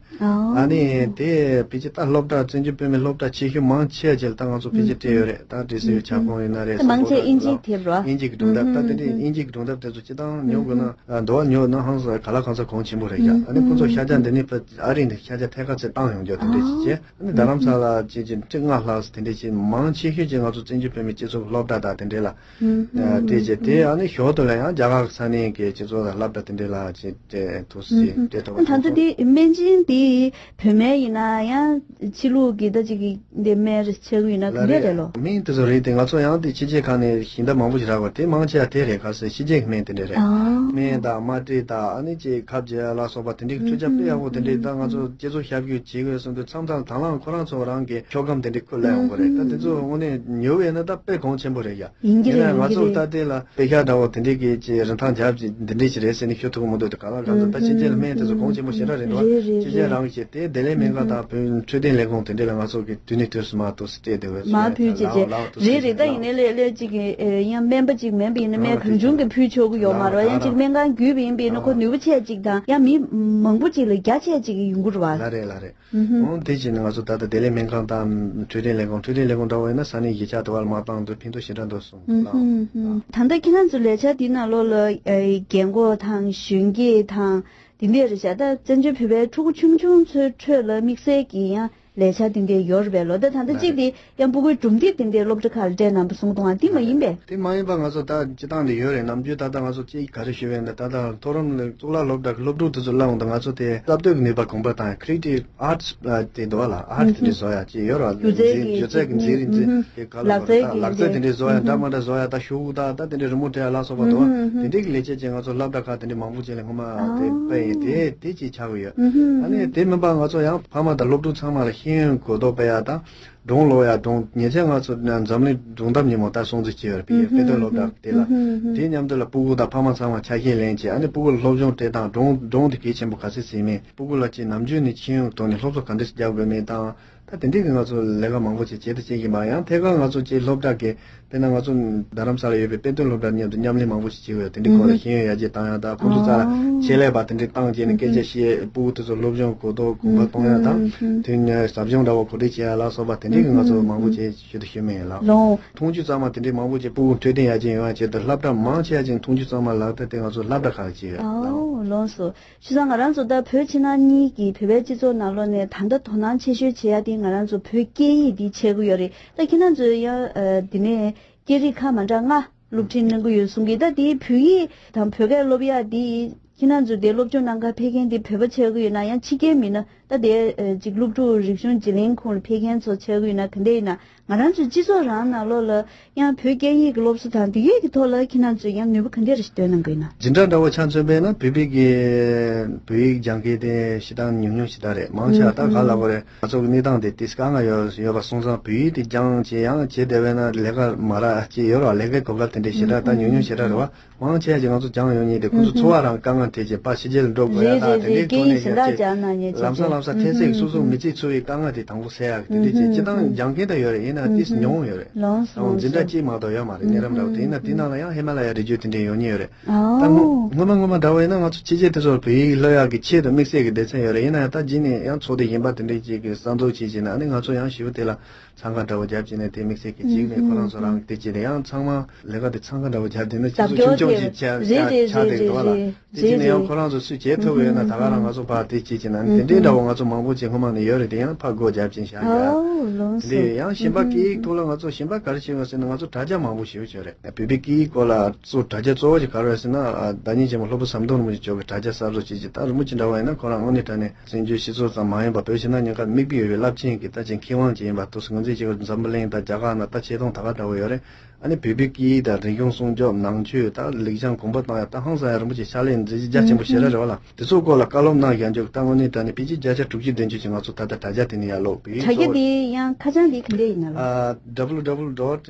ཨ་ནི་དེ་ཕལ་ཆེར་ད་སློབ་གྲྭ་བཙན་བྱོལ་བོད་མི་སློབ་གྲྭ་ཆེ་ཤོས་མང་ཆེ་བ་ཅིག་ལ་ད་ང་ཚོ་ཕལ་ཆེར་སྤྲད་ཡོད་རེད། ད་འབྲས་སིལ་བའི་ཁྱབ་ཁོངས་ཡིན་ན་རེད། ད་མང་ཆེ་དབྱིན་ཇིའི་དེབ་རོ། དབྱིན་ཇི་གི་སྒྲུང་ལྡབ་ད་དེ་འདྲའི་དབྱིན་ཇི་གི་སྒྲུང་ལྡབ་དེ་ཚོ་སྤྱི་བཏང་ཉོ་དགོས་ན་འདུག་བ་ཉོ་ན་ཧང་སང་ག་ལ་གང་ས་གོང་ཆེན་པོ་རེད་ཤག་ཨ་ནི་ཁོ་ཚོ་ཤ་ཆ་འདི་ནས་ཕ་ཨ་རི་ནས་ཤ་ཆ་ཐད་ཀར་ཚད་བཏང་ཡོང་རྒྱུ་དེ་འདྲ་ཞིག་བྱས། ཨ་ནི་རྡ་རམ་ས་ལ་ཅིག་ཅིག་ཁྲི་ལྔ་ལྷག་དེ་འདྲ་ཞིག་མང་ཆེ་ཤོས་ཀྱི་ང་ཚོ་བཙན་བྱོལ་བོད་མི་སྤྱི་ཚོགས་སློབ་གྲྭ་དང་དེ་འདྲ་ལ་སྤྲད་རྗེས་དེ་ཨ་ནི་ཞོར་དུ་ལ་ཡང་རྒྱ་གར་ས་གནས་ཀྱི་སྤྱི་ཚོགས་ལ་སློབ་གྲྭ་དེ་འདྲ་ལ་ཅིག་སྤྲད་ཐུབ་སྲིད་སྤྲད་ཐུབ་པ་ད་ལྟ་དེ་སྨན་སྦྱིན་དེ་བོད་སྨན་ཡིན་ན་ཡང་ཕྱི་ལུགས་ཀྱི་ད་ཅིག་གི་འདི་སྨན་རེ་ཆགས་ཀྱི་ཡོད་ན་ག་འདྲ་རེད་ལོ། སྨན་དེ་ཚོ་རེད་དེ་ང་ཚོ་ཡང་དེ་ཕྱི་རྒྱལ་ཁག་ནས་ཞིང་བདག་མང་པོ་ཞིག་རག་པ་དེ་མང་ཆེ་བ་དེ་རེད། ག་ཟེར་ཕྱི་རྒྱལ་གྱི་སྨན་དེ་འདྲ་རེད། སྨན་དང་མ་ཏྲི་དང་ཨ་ནི་ཅིག་ཁབ་རྒྱག་ལ་སོགས་པ་དེ་འདྲའི་འཕྲུལ་ཆས་དཔེ་ཡག་པོ་དེ་འདྲའི་ད་ང་ཚོ་སྤྱི་ཚོགས་ཞབས་ཞུ་བྱེད་དགོས་བསམ་དུས་མཚམས་མཚམས་དང་བླངས་ཁོ་རང་ཚོ་རང་གི་ཤོག་སྒམ་དེ་འདྲའི་ཁུར་སླེབས་ཡོང་གི་རེད། ད་དེ་ཚོ་དངོས་གནས་ཉོ་བས་ན་ད་དཔེ་གོང་ཆེན་པོ་རེད་ཡ། ཡིན་གྱི་རེད། ཡིན་ན་ང་ཚོ་ད་ལྟའི་ལ་དཔེ་ཤག་འདྲ་བོ་དེ་འདྲའི་གི་ཅིག་རིན་ཐང་རྒྱབ་ཅིག་འདི་འདྲའི་ཞིག་རེད་ཟེར་ནས་ཤོད་ཐུབ་ཀྱི་མི་འདུག་དེ་ག་ལ་གང་ཚོད་ད་ཕྱི་རྒྱལ་ལ་སྨན་དེ་ཚོ་གོང་ཆེན་པོ་ཞེ་དྲག་རེད་འདུག་རེད་རེད་ཕྱི་རྒྱལ་རེད། རང་གི་དེ་བདེ་ལེགས་སྨན་ཁང་དང་བོད་འཕྲོད་བསྟེན་ལས་ཁུངས་དེ་འདྲ་ལ་ང་ཚོ་གི་དུས་ནས་དུས་སུ་མ་གཏོགས་སུ་སྤྲད་བསྡད་ཡོད་མ་ཕུལ་ཅེས་ཅེས་རེད་རེད། ད་ཡིན་ནའི་ལས་ལས་གཅིག་གི་ཡང་སྨན་པ་གཅིག་མིན་པ་ཡིན་ན་སྨན་གང་བྱུང་གི་ཕུལ་ཆོག་གི་ཡོད་མ་རེད། ཡང་གཅིག་སྨན་ཁང་བརྒྱུད་པ་ཡིན་པ་ཡིན་ན་ཁོ་ནུས་པ་ཆེ་གཅིག་དང་ཡང་མི་མང་པོ་གཅིག་ལ་རྒྱ་ཆེ་གཅིག་ཡོང་གི་རེད་བ། ལ་རེད་ལ་རེད། འོང་དེ་བྱས་ནས་ང་ཚོ་ད་ལྟ་བདེ་ལེགས་སྨན་ཁང་དང་འཕྲོད་བསྟེན་ལས་ཁུངས་འཕྲོད་བསྟེན་ལས་ཁུངས་འདྲ་བོ་ཡིན་ན་ས་གནས་གཞིས་ཆགས་དུ་བར་མ་བཏང་དུས་ཕན་ཐོགས་ཞེ་དྲག་འདུག་གསུངས་ལགས། ད་ལྟ་ཁྱེད་རང་ཚོ་ལས་འཆར་འདི་ནང་ལོགས་ལ་རྒན་གོག་དང་གཞོན་སྐྱེས་དང་དེ་འདྲས་རེད་བྱ། ད་བཙན་བྱོལ་བོད་པའི་ཕྲུ་གུ་ཆུང་ཆུང་ཚོའི་ཁྲོད་ལ་དམིགས་བསལ་གྱི་ཡང་ལས་འཆར་དེ་འདྲས་ཡོད་རེད་པས་ལོ། ད་ད་ལྟ་གཅིག་དེ་ཡང་སྤུ་གུའི་སྒྲུང་དེབ་དེ་འདྲས་སློབ་གྲྭ་ཁག་ལ་སྤྲད་གནང་པ་གསུངས་འདུག་ཨ་དེ་མ་ཡིན་པས། དེ་མ་ཡིན་པ་ང་ཚོ་ད་སྤྱི་བཏང་ལ་ཡོད་རེད། ནམ་རྒྱུན་ད་ལྟ་ང་ཚོ་གཅིག་ག་རེ་ཞུ་བས་ན་ད་ལྟ་མཐོ་རིམ་གཙུག་ལག་སློབ་གྲྭ་གི་སློབ་ཕྲུག་དེ་ཚོ་སླེབས་འོང་དུས་ང་ཚོ་དེ་གསར་གཏོད་ཀྱི་ནུས་པ་གོང་འཕེལ་བཏང་ཡ་Creative Arts་དེ་འདུག་བ་ལ་ཨར་དེ་འདྲས་བཟོ་ཡ་ཅིག་ཡོད་ར། སྒྱུ་རྩལ་གྱི་མཛེས་སྒྱུ་རྩལ་གྱི་མཛེས་རིག་མཛེས་དེ་ག་ལ་ལག་རྩལ་གྱི་ལག་རྩལ་དེ་འདྲས་བཟོ་ཡ་འདྲ་མ་འདྲ་བཟོ་ཡ་ད་ཤོག་བུ་ད་ད་དེ་འདྲས་རི་མོ་བྲིས་ཡ་ལ་སོགས་པ་འདུག་བ། དེ་འདྲས་ཀྱི་ལས་བྱེད་ཅིག་ང་ཚོ་སློབ་གྲྭ་ཁག་དེ་འདྲས་མང་པོ་ཅིག་ལ་སྔོན་མ་དེ་སྤེལ་ཡིན་དེ་དེ་ཅིག་ཆགས་ཀྱི་ཡོད། ཨ་ནི་དེ་མིན་པ་ང་ཚོ་ཡང་ཕ་མ་དང་སློབ་ཕྲུག་ཚང་མ་ལ་ཤེས་ཡོན་གོ་རྟོགས་སྤེལ་ཡ་དང་། སྒྲུང་ཀློག་ཡ་སྒྲུང་ཉེ་ཆར་ང་ཚོ་འཛམ་གླིང་སྒྲུང་གཏམ་ཉིན་མོ་ད་སྲུང་བརྩི་བྱས་ཡོད་རེད་པས་དཔེ་སྟོན་སློབ་གྲྭ་དེ་ལ། དེའི་མཉམ་དུ་ལ་སྤུ་གུ་དང་ཕ་མ་ཚང་མ་ཆ་ཤས་ལེན་བྱས་ཨ་ནི་སྤུ་གུ་ལ་སློབ་སྦྱོང་སྤྲད་སྟངས་སྒྲུང་སྒྲུང་དེ་གལ་ཆེན་པོ་ག་ཚད་ཟིན་མིན་སྤུ་གུ་ལ་ཅིག་ནམ་རྒྱུན་ནས་ཤེས་ཡོན་ཐོག་ནས་སློབ་གསོ་ག་འདྲ་ཞིག་རྒྱག་དགོས་མིན་དང་ད་དེ་འདྲའི་གི་ང་ཚོ་ལས་ཀ་མང་པོ་ཅིག་བྱེད་དུ་བྱེད་ཀྱིན་པ་ཡང་ཐད་ཀར་ང་ཚོ་ཅིག་སློབ་གྲྭ་གི་དཔེར་ན་ང་ཚོ་རྡ་རམ་ས་ལ་ཡོད་པའི་དཔེ་སྟོན་སློབ་གྲྭ་མཉམ་དུ་མཉམ་ལས་མང་པོ་ཞིག་བྱེད་དགོས་ཡོད། དེ་འདྲའི་སྐོར་ལ་ཤེས་ཡོན་ཡར་རྒྱས་བཏང་ཡ་དང་ཁོང་ཚོ་རྩ་ལ་ཆེད་ལས་པ་དེ་འདྲའི་བཏང་བྱས་ནས་སྐད་ཆ་བཤད་སྤུ་གུ་དེ་ཚོ་སློབ་སྦྱོང་གོ་རྟོགས་གོང་འཕེལ་གཏོང་ཡ་དང་དེ་ནས་ཟབ་སྦྱོང་འདྲ་བོ་གོ་སྒྲིག་བྱེད་ཡ་ལ་སོགས་པ་དེ་འདྲའི་གི་ང་ཚོ་མང་པོ་བྱས་ཞུ་དུ་ཞུ་མེད་ལགས། ལོང་། འཐུང་ཆུ་གཙང་མ་དེ་འདྲའི་མང་པོ་བྱས་སྤུ་གུ་འཕྲོད་བསྟེན་ཡར་རྒྱས་ཡོང་ཡ་ཆེད་དུ་སློབ་གྲྭ་མང་ཆེ་བ་ཅིག་འཐུང་ཆུ་གཙང་མ་ལག་བསྟར་དེ་ང་ཚོ་སློབ་གྲྭ་ཁག་ལ་བྱེད་ཡོད་ལགས། ཨོ་ལོང་སོ། བྱས་ཙང་ང་རང་ཚོ་ད་བོད་ཕྱི་ནང་གཉིས་ཀྱི་བོད་པའི་སྤྱི་ཚོགས་ནང་ལོགས་ནས་ད་ལྟ་དོ་སྣང་ཆེ་ཤོས་བྱེད་ཡ་དེ་ང་རང་ཚོ་བོད་སྐད་ཡིག་འདི་བྱེད་ཀྱི་ཡོད་རེད། ད་ཁྱེད་རང་ཚོ་ཡང་ཨ་འདི་ནས་སྐད་རིགས་ཁག་མ་འདྲ་ལྔ་སློབ་ཁྲིད་གནང་གི་ཡོད་གསུང་གི་ད་དེའི་བོད་ཡིག་དང་བོད་སྐད་སློབ་ཡ་དེ་ ཁྱེད་རང་ཚོ་དེ་སློབ་སྦྱོང་གནང་ག་ཕེབས་མཁན་དེ་བོད་པ་ཆགས་ཀྱི་ཡོད་ན། ཡང་ཕྱི་རྒྱལ་མིན་ན་ད་དེ་ཨ་ཅིག་སློབ་ཕྲུག་རིག་གཞུང་བརྗེ་ལེན་ཁུལ་ལ་ཕེབས་མཁན་ཚོ་ཆགས་ཀྱི་ཡོད་ན། ག་འདྲ་ཡིན་ན་ང་རང་ཚོའི་སྤྱི་ཚོགས་རང་ནང་ལོགས་ལ་ཡང་བོད་སྐད་ཡིག་གི་སློབ་གསོ་དང་དེ་གའི་གི་ཐོག་ལ་ཁྱེད་རང་ཚོས་ཡང་ནུས་པ་ག་འདྲ་རེ་ཞིག་འདོན་གནང་གི་ཡོད་ན། འཛིན་གྲྭ་འདྲ་བོ་ཆ་མཚོན་པས་ན་བོད་པའི་གི་བོད་ཡིག་སྦྱང་མཁན་དེ་ཞེ་དྲག་ཉུང་ཉུང་ཞེ་དྲག་རེད། མང་ཆེ་བ་ད་ག་ལ་གོ་རེད། ང་ཚོ་གི་གནས་སྟངས་དེ་ཏིས་དཀའ་ངལ་ཡོད་ཡོད་པ་སོང་ཙང་བོད་ཡིག་དེ་སྦྱང་བྱེད་ཡང་བྱེད་བསྡད་པས་ན་ལས་ཀ་མ་རག་ཅེས་ཡོད་ར། ལས་ཀའི་གོ་སྐབས་དེ་འདྲ་ཞེ་དྲག་ད་ཉུང་ཉུང་ཞེ་དྲག་རེད་བ། མང་ཆེ་བ་ཅིག་ང་ཚོ་སྦྱང་ཡོང་མཁན་དེ་ཁོ་ཚོ་འཚོ་བ་རང་དཀའ་ངལ་འཕྲད་ཅིག་ཕར་ཕྱི་རྒྱལ་ལ་འགྲོ་དགོས་ཡ། རེད་ད་རེད་དེ་རེད། འདྲའི་སྐད་ཐོག་ནས་ཡིན་ཞེ་དྲག་ཡ་ཅིག་སྦྱང་གནང་མཁན་ཅིག་ལམ་སང་ལམ་སང་ཐེ་ཚེ་གི་སོ་སོ་མི་ཚེ་འཚོ་བའི་དཀའ་ངལ་དེ་དང་པོ་སེལ་ཡག་གི་དེ་འདྲའི་ཅིག་སྤྱི་བཏང་སྦྱང་མཁན་ད་ཡོད་རེད། ཡིན་ན་ཏིས་ཉུང་ཡོད་རེད། ལོངས་སུ་འཛིན་གྲྭ་གཅིག་མ་གཏོགས་ཡོད་མ་རེད། གནས་རབས་འདྲ་བོ་དེ་ཡིན་ན་དེ་ནང་ལ་ཡང་ཧི་མ་ལ་ཡ་རི་རྒྱུད་དེ་འདྲའི་ཡོད་ཉེན་ཡོད་རེད། ད་སྔོན་མ་སྔོན་མ་འདྲ་བོ་ཡིན་ན་ང་ཚོ་ཕྱི་རྒྱལ་དེ་ཚོར་བོད་ཡིག་སློབ་ཡག་གི་ཆེད་དུ་དམིགས་བསལ་གྱི་སྡེ་ཚན་ཡོད་རེད། ཡིན་ན་ཡང་ད་རྗེས་ནས་ཡང་ཚོགས་སྡེ་གཞན་པ་དེ་འདྲའི་ཅིག་གི་གསར་འཛུགས་བྱས་བྱས་ནས་ཨ་ནི་ང་ཚོ་ཡང་ཞེ་པོ་དེ་ལ་འཚང་ཁ་འདྲ་བོ་བརྒྱབ་བྱས་ནས་དེ་དམིགས་བསལ་གྱི་གཅིག་ནས་ཁོ་རང་ཚོ་རང་གི་དེ་བྱས་ནས་ཡང་ཚང་མ་ལས་ཀ་དེ་འཚང་ཁ་འདྲ་བོ་བརྒྱབ་བསྡད་ན་ཁྱེད་ཚོ་ཆུང་ཆུང་ཞིག་ཆགས་ཆགས་བསྡད་འདུག་བ་ལ། དེ་བྱས་ནས་ཡང་ཁོ་རང་ཚོ་སུས་བྱེད་ཐུབ་ཡོད་ན་ད་ག་རང་ང་ཚོ་ཕར་དེ་བྱེད་ཀྱི་ན་དེ་འདྲའི་འདྲ་བོ་ང་ཚོ་མང་པོ་ཅིག་སྔོན་མ་ནས་ཡོད་རེད། དེ་ཡང་ཕར་སྒོ་རྒྱབ་ཅིང་བཞག་ཡ། དེ་ཡང་གཞན་པ་སྐད་ཡིག་ཐོག་ལ་ང་ཚོ་གཞན་པ་ག་རེ་བྱེད་དགོས་ཟེར་ན་ང་ཚོ་དྲ་རྒྱ་མང་པོ་ཞེ་པོ་ཅིག་ཡོད་རེད། བོད་པའི་སྐད་ཡིག་སྐོར་ལ་གཙོ་དྲ་རྒྱ་གཙོ་བོ་ཅིག་ག་རེ་རེད་ཟེར་ན་ཨ་བདག་ཉིད་ཆེན་པོ་སློབ་དཔོན་ཟམ་གདོང་རིན་པོ་ཆེ་མཆོག་གི་དྲ་རྒྱ་གསར་བཟོ་བྱེད་ཀྱི། ད་རིན་པོ་ཆེ་འདྲ་བ་ཡིན་ན་ཁོ་རང་དངོས་གནས་དྲང་གནས་བཙན་བྱོལ་སྤྱི་ཚོགས་ཙམ་མ་ཡིན་པ་བོད་ཕྱི་ནང་གཉིས་ཀར་མིག་དཔེ་ཡོད་པའི་རླབས་ཆེན་གྱི་ད་ཅིག་མཁས་དབང་ཅིག་ཡིན་པ་འདུག་སེ་ངོས་འཛིན་བྱེད་དགོས། འཛམ་བུ་གླིང་དང་རྒྱ་གར་ནང་ད་ཆེ་མཐོང་ད་ག་འདྲ་བོ་ཡོད་རེད། ཨ་ནི་བོད་པའི་སྐད་ཡིག་དང་རིག་གཞུང་སྲུང་སྐྱོབ་ནང་ཆོས་དང་ལེགས་བྱང་གོམ་པ་བཏང་ཡ་ད་ཧང་སང་ཡ་རིན་པོ་ཆེ་ཕྱག་ལས་མཛད་རྗེས་རྒྱ་ཆེན་པོ་ཞེ་དྲག་རེད་བ་ལ། དེ་ཚོའི་སྐོར་ལ་བཀའ་སློབ་གནང་བཞག་རྒྱུ་ད་དངོས་གནས་དྲང་གནས་དཔེ་ཆ་བརྒྱ་ཆ་དྲུག་ཅུ་བདུན་ཅུ་ཅིག་ང་ཚོ་ད་ལྟ་དྲ་རྒྱ་དེ་ནས་ཡར་ཀློག་བོད་ཡིག་དྲ་རྒྱ་གཙོ་བོ་དེ་ཡང་ཁ་བྱང་དེ་ག་འདྲ་ཡིན་ན་ལ། ཨ་ཌབ་ལུ་ཌབ་ལུ་ཌོཊ་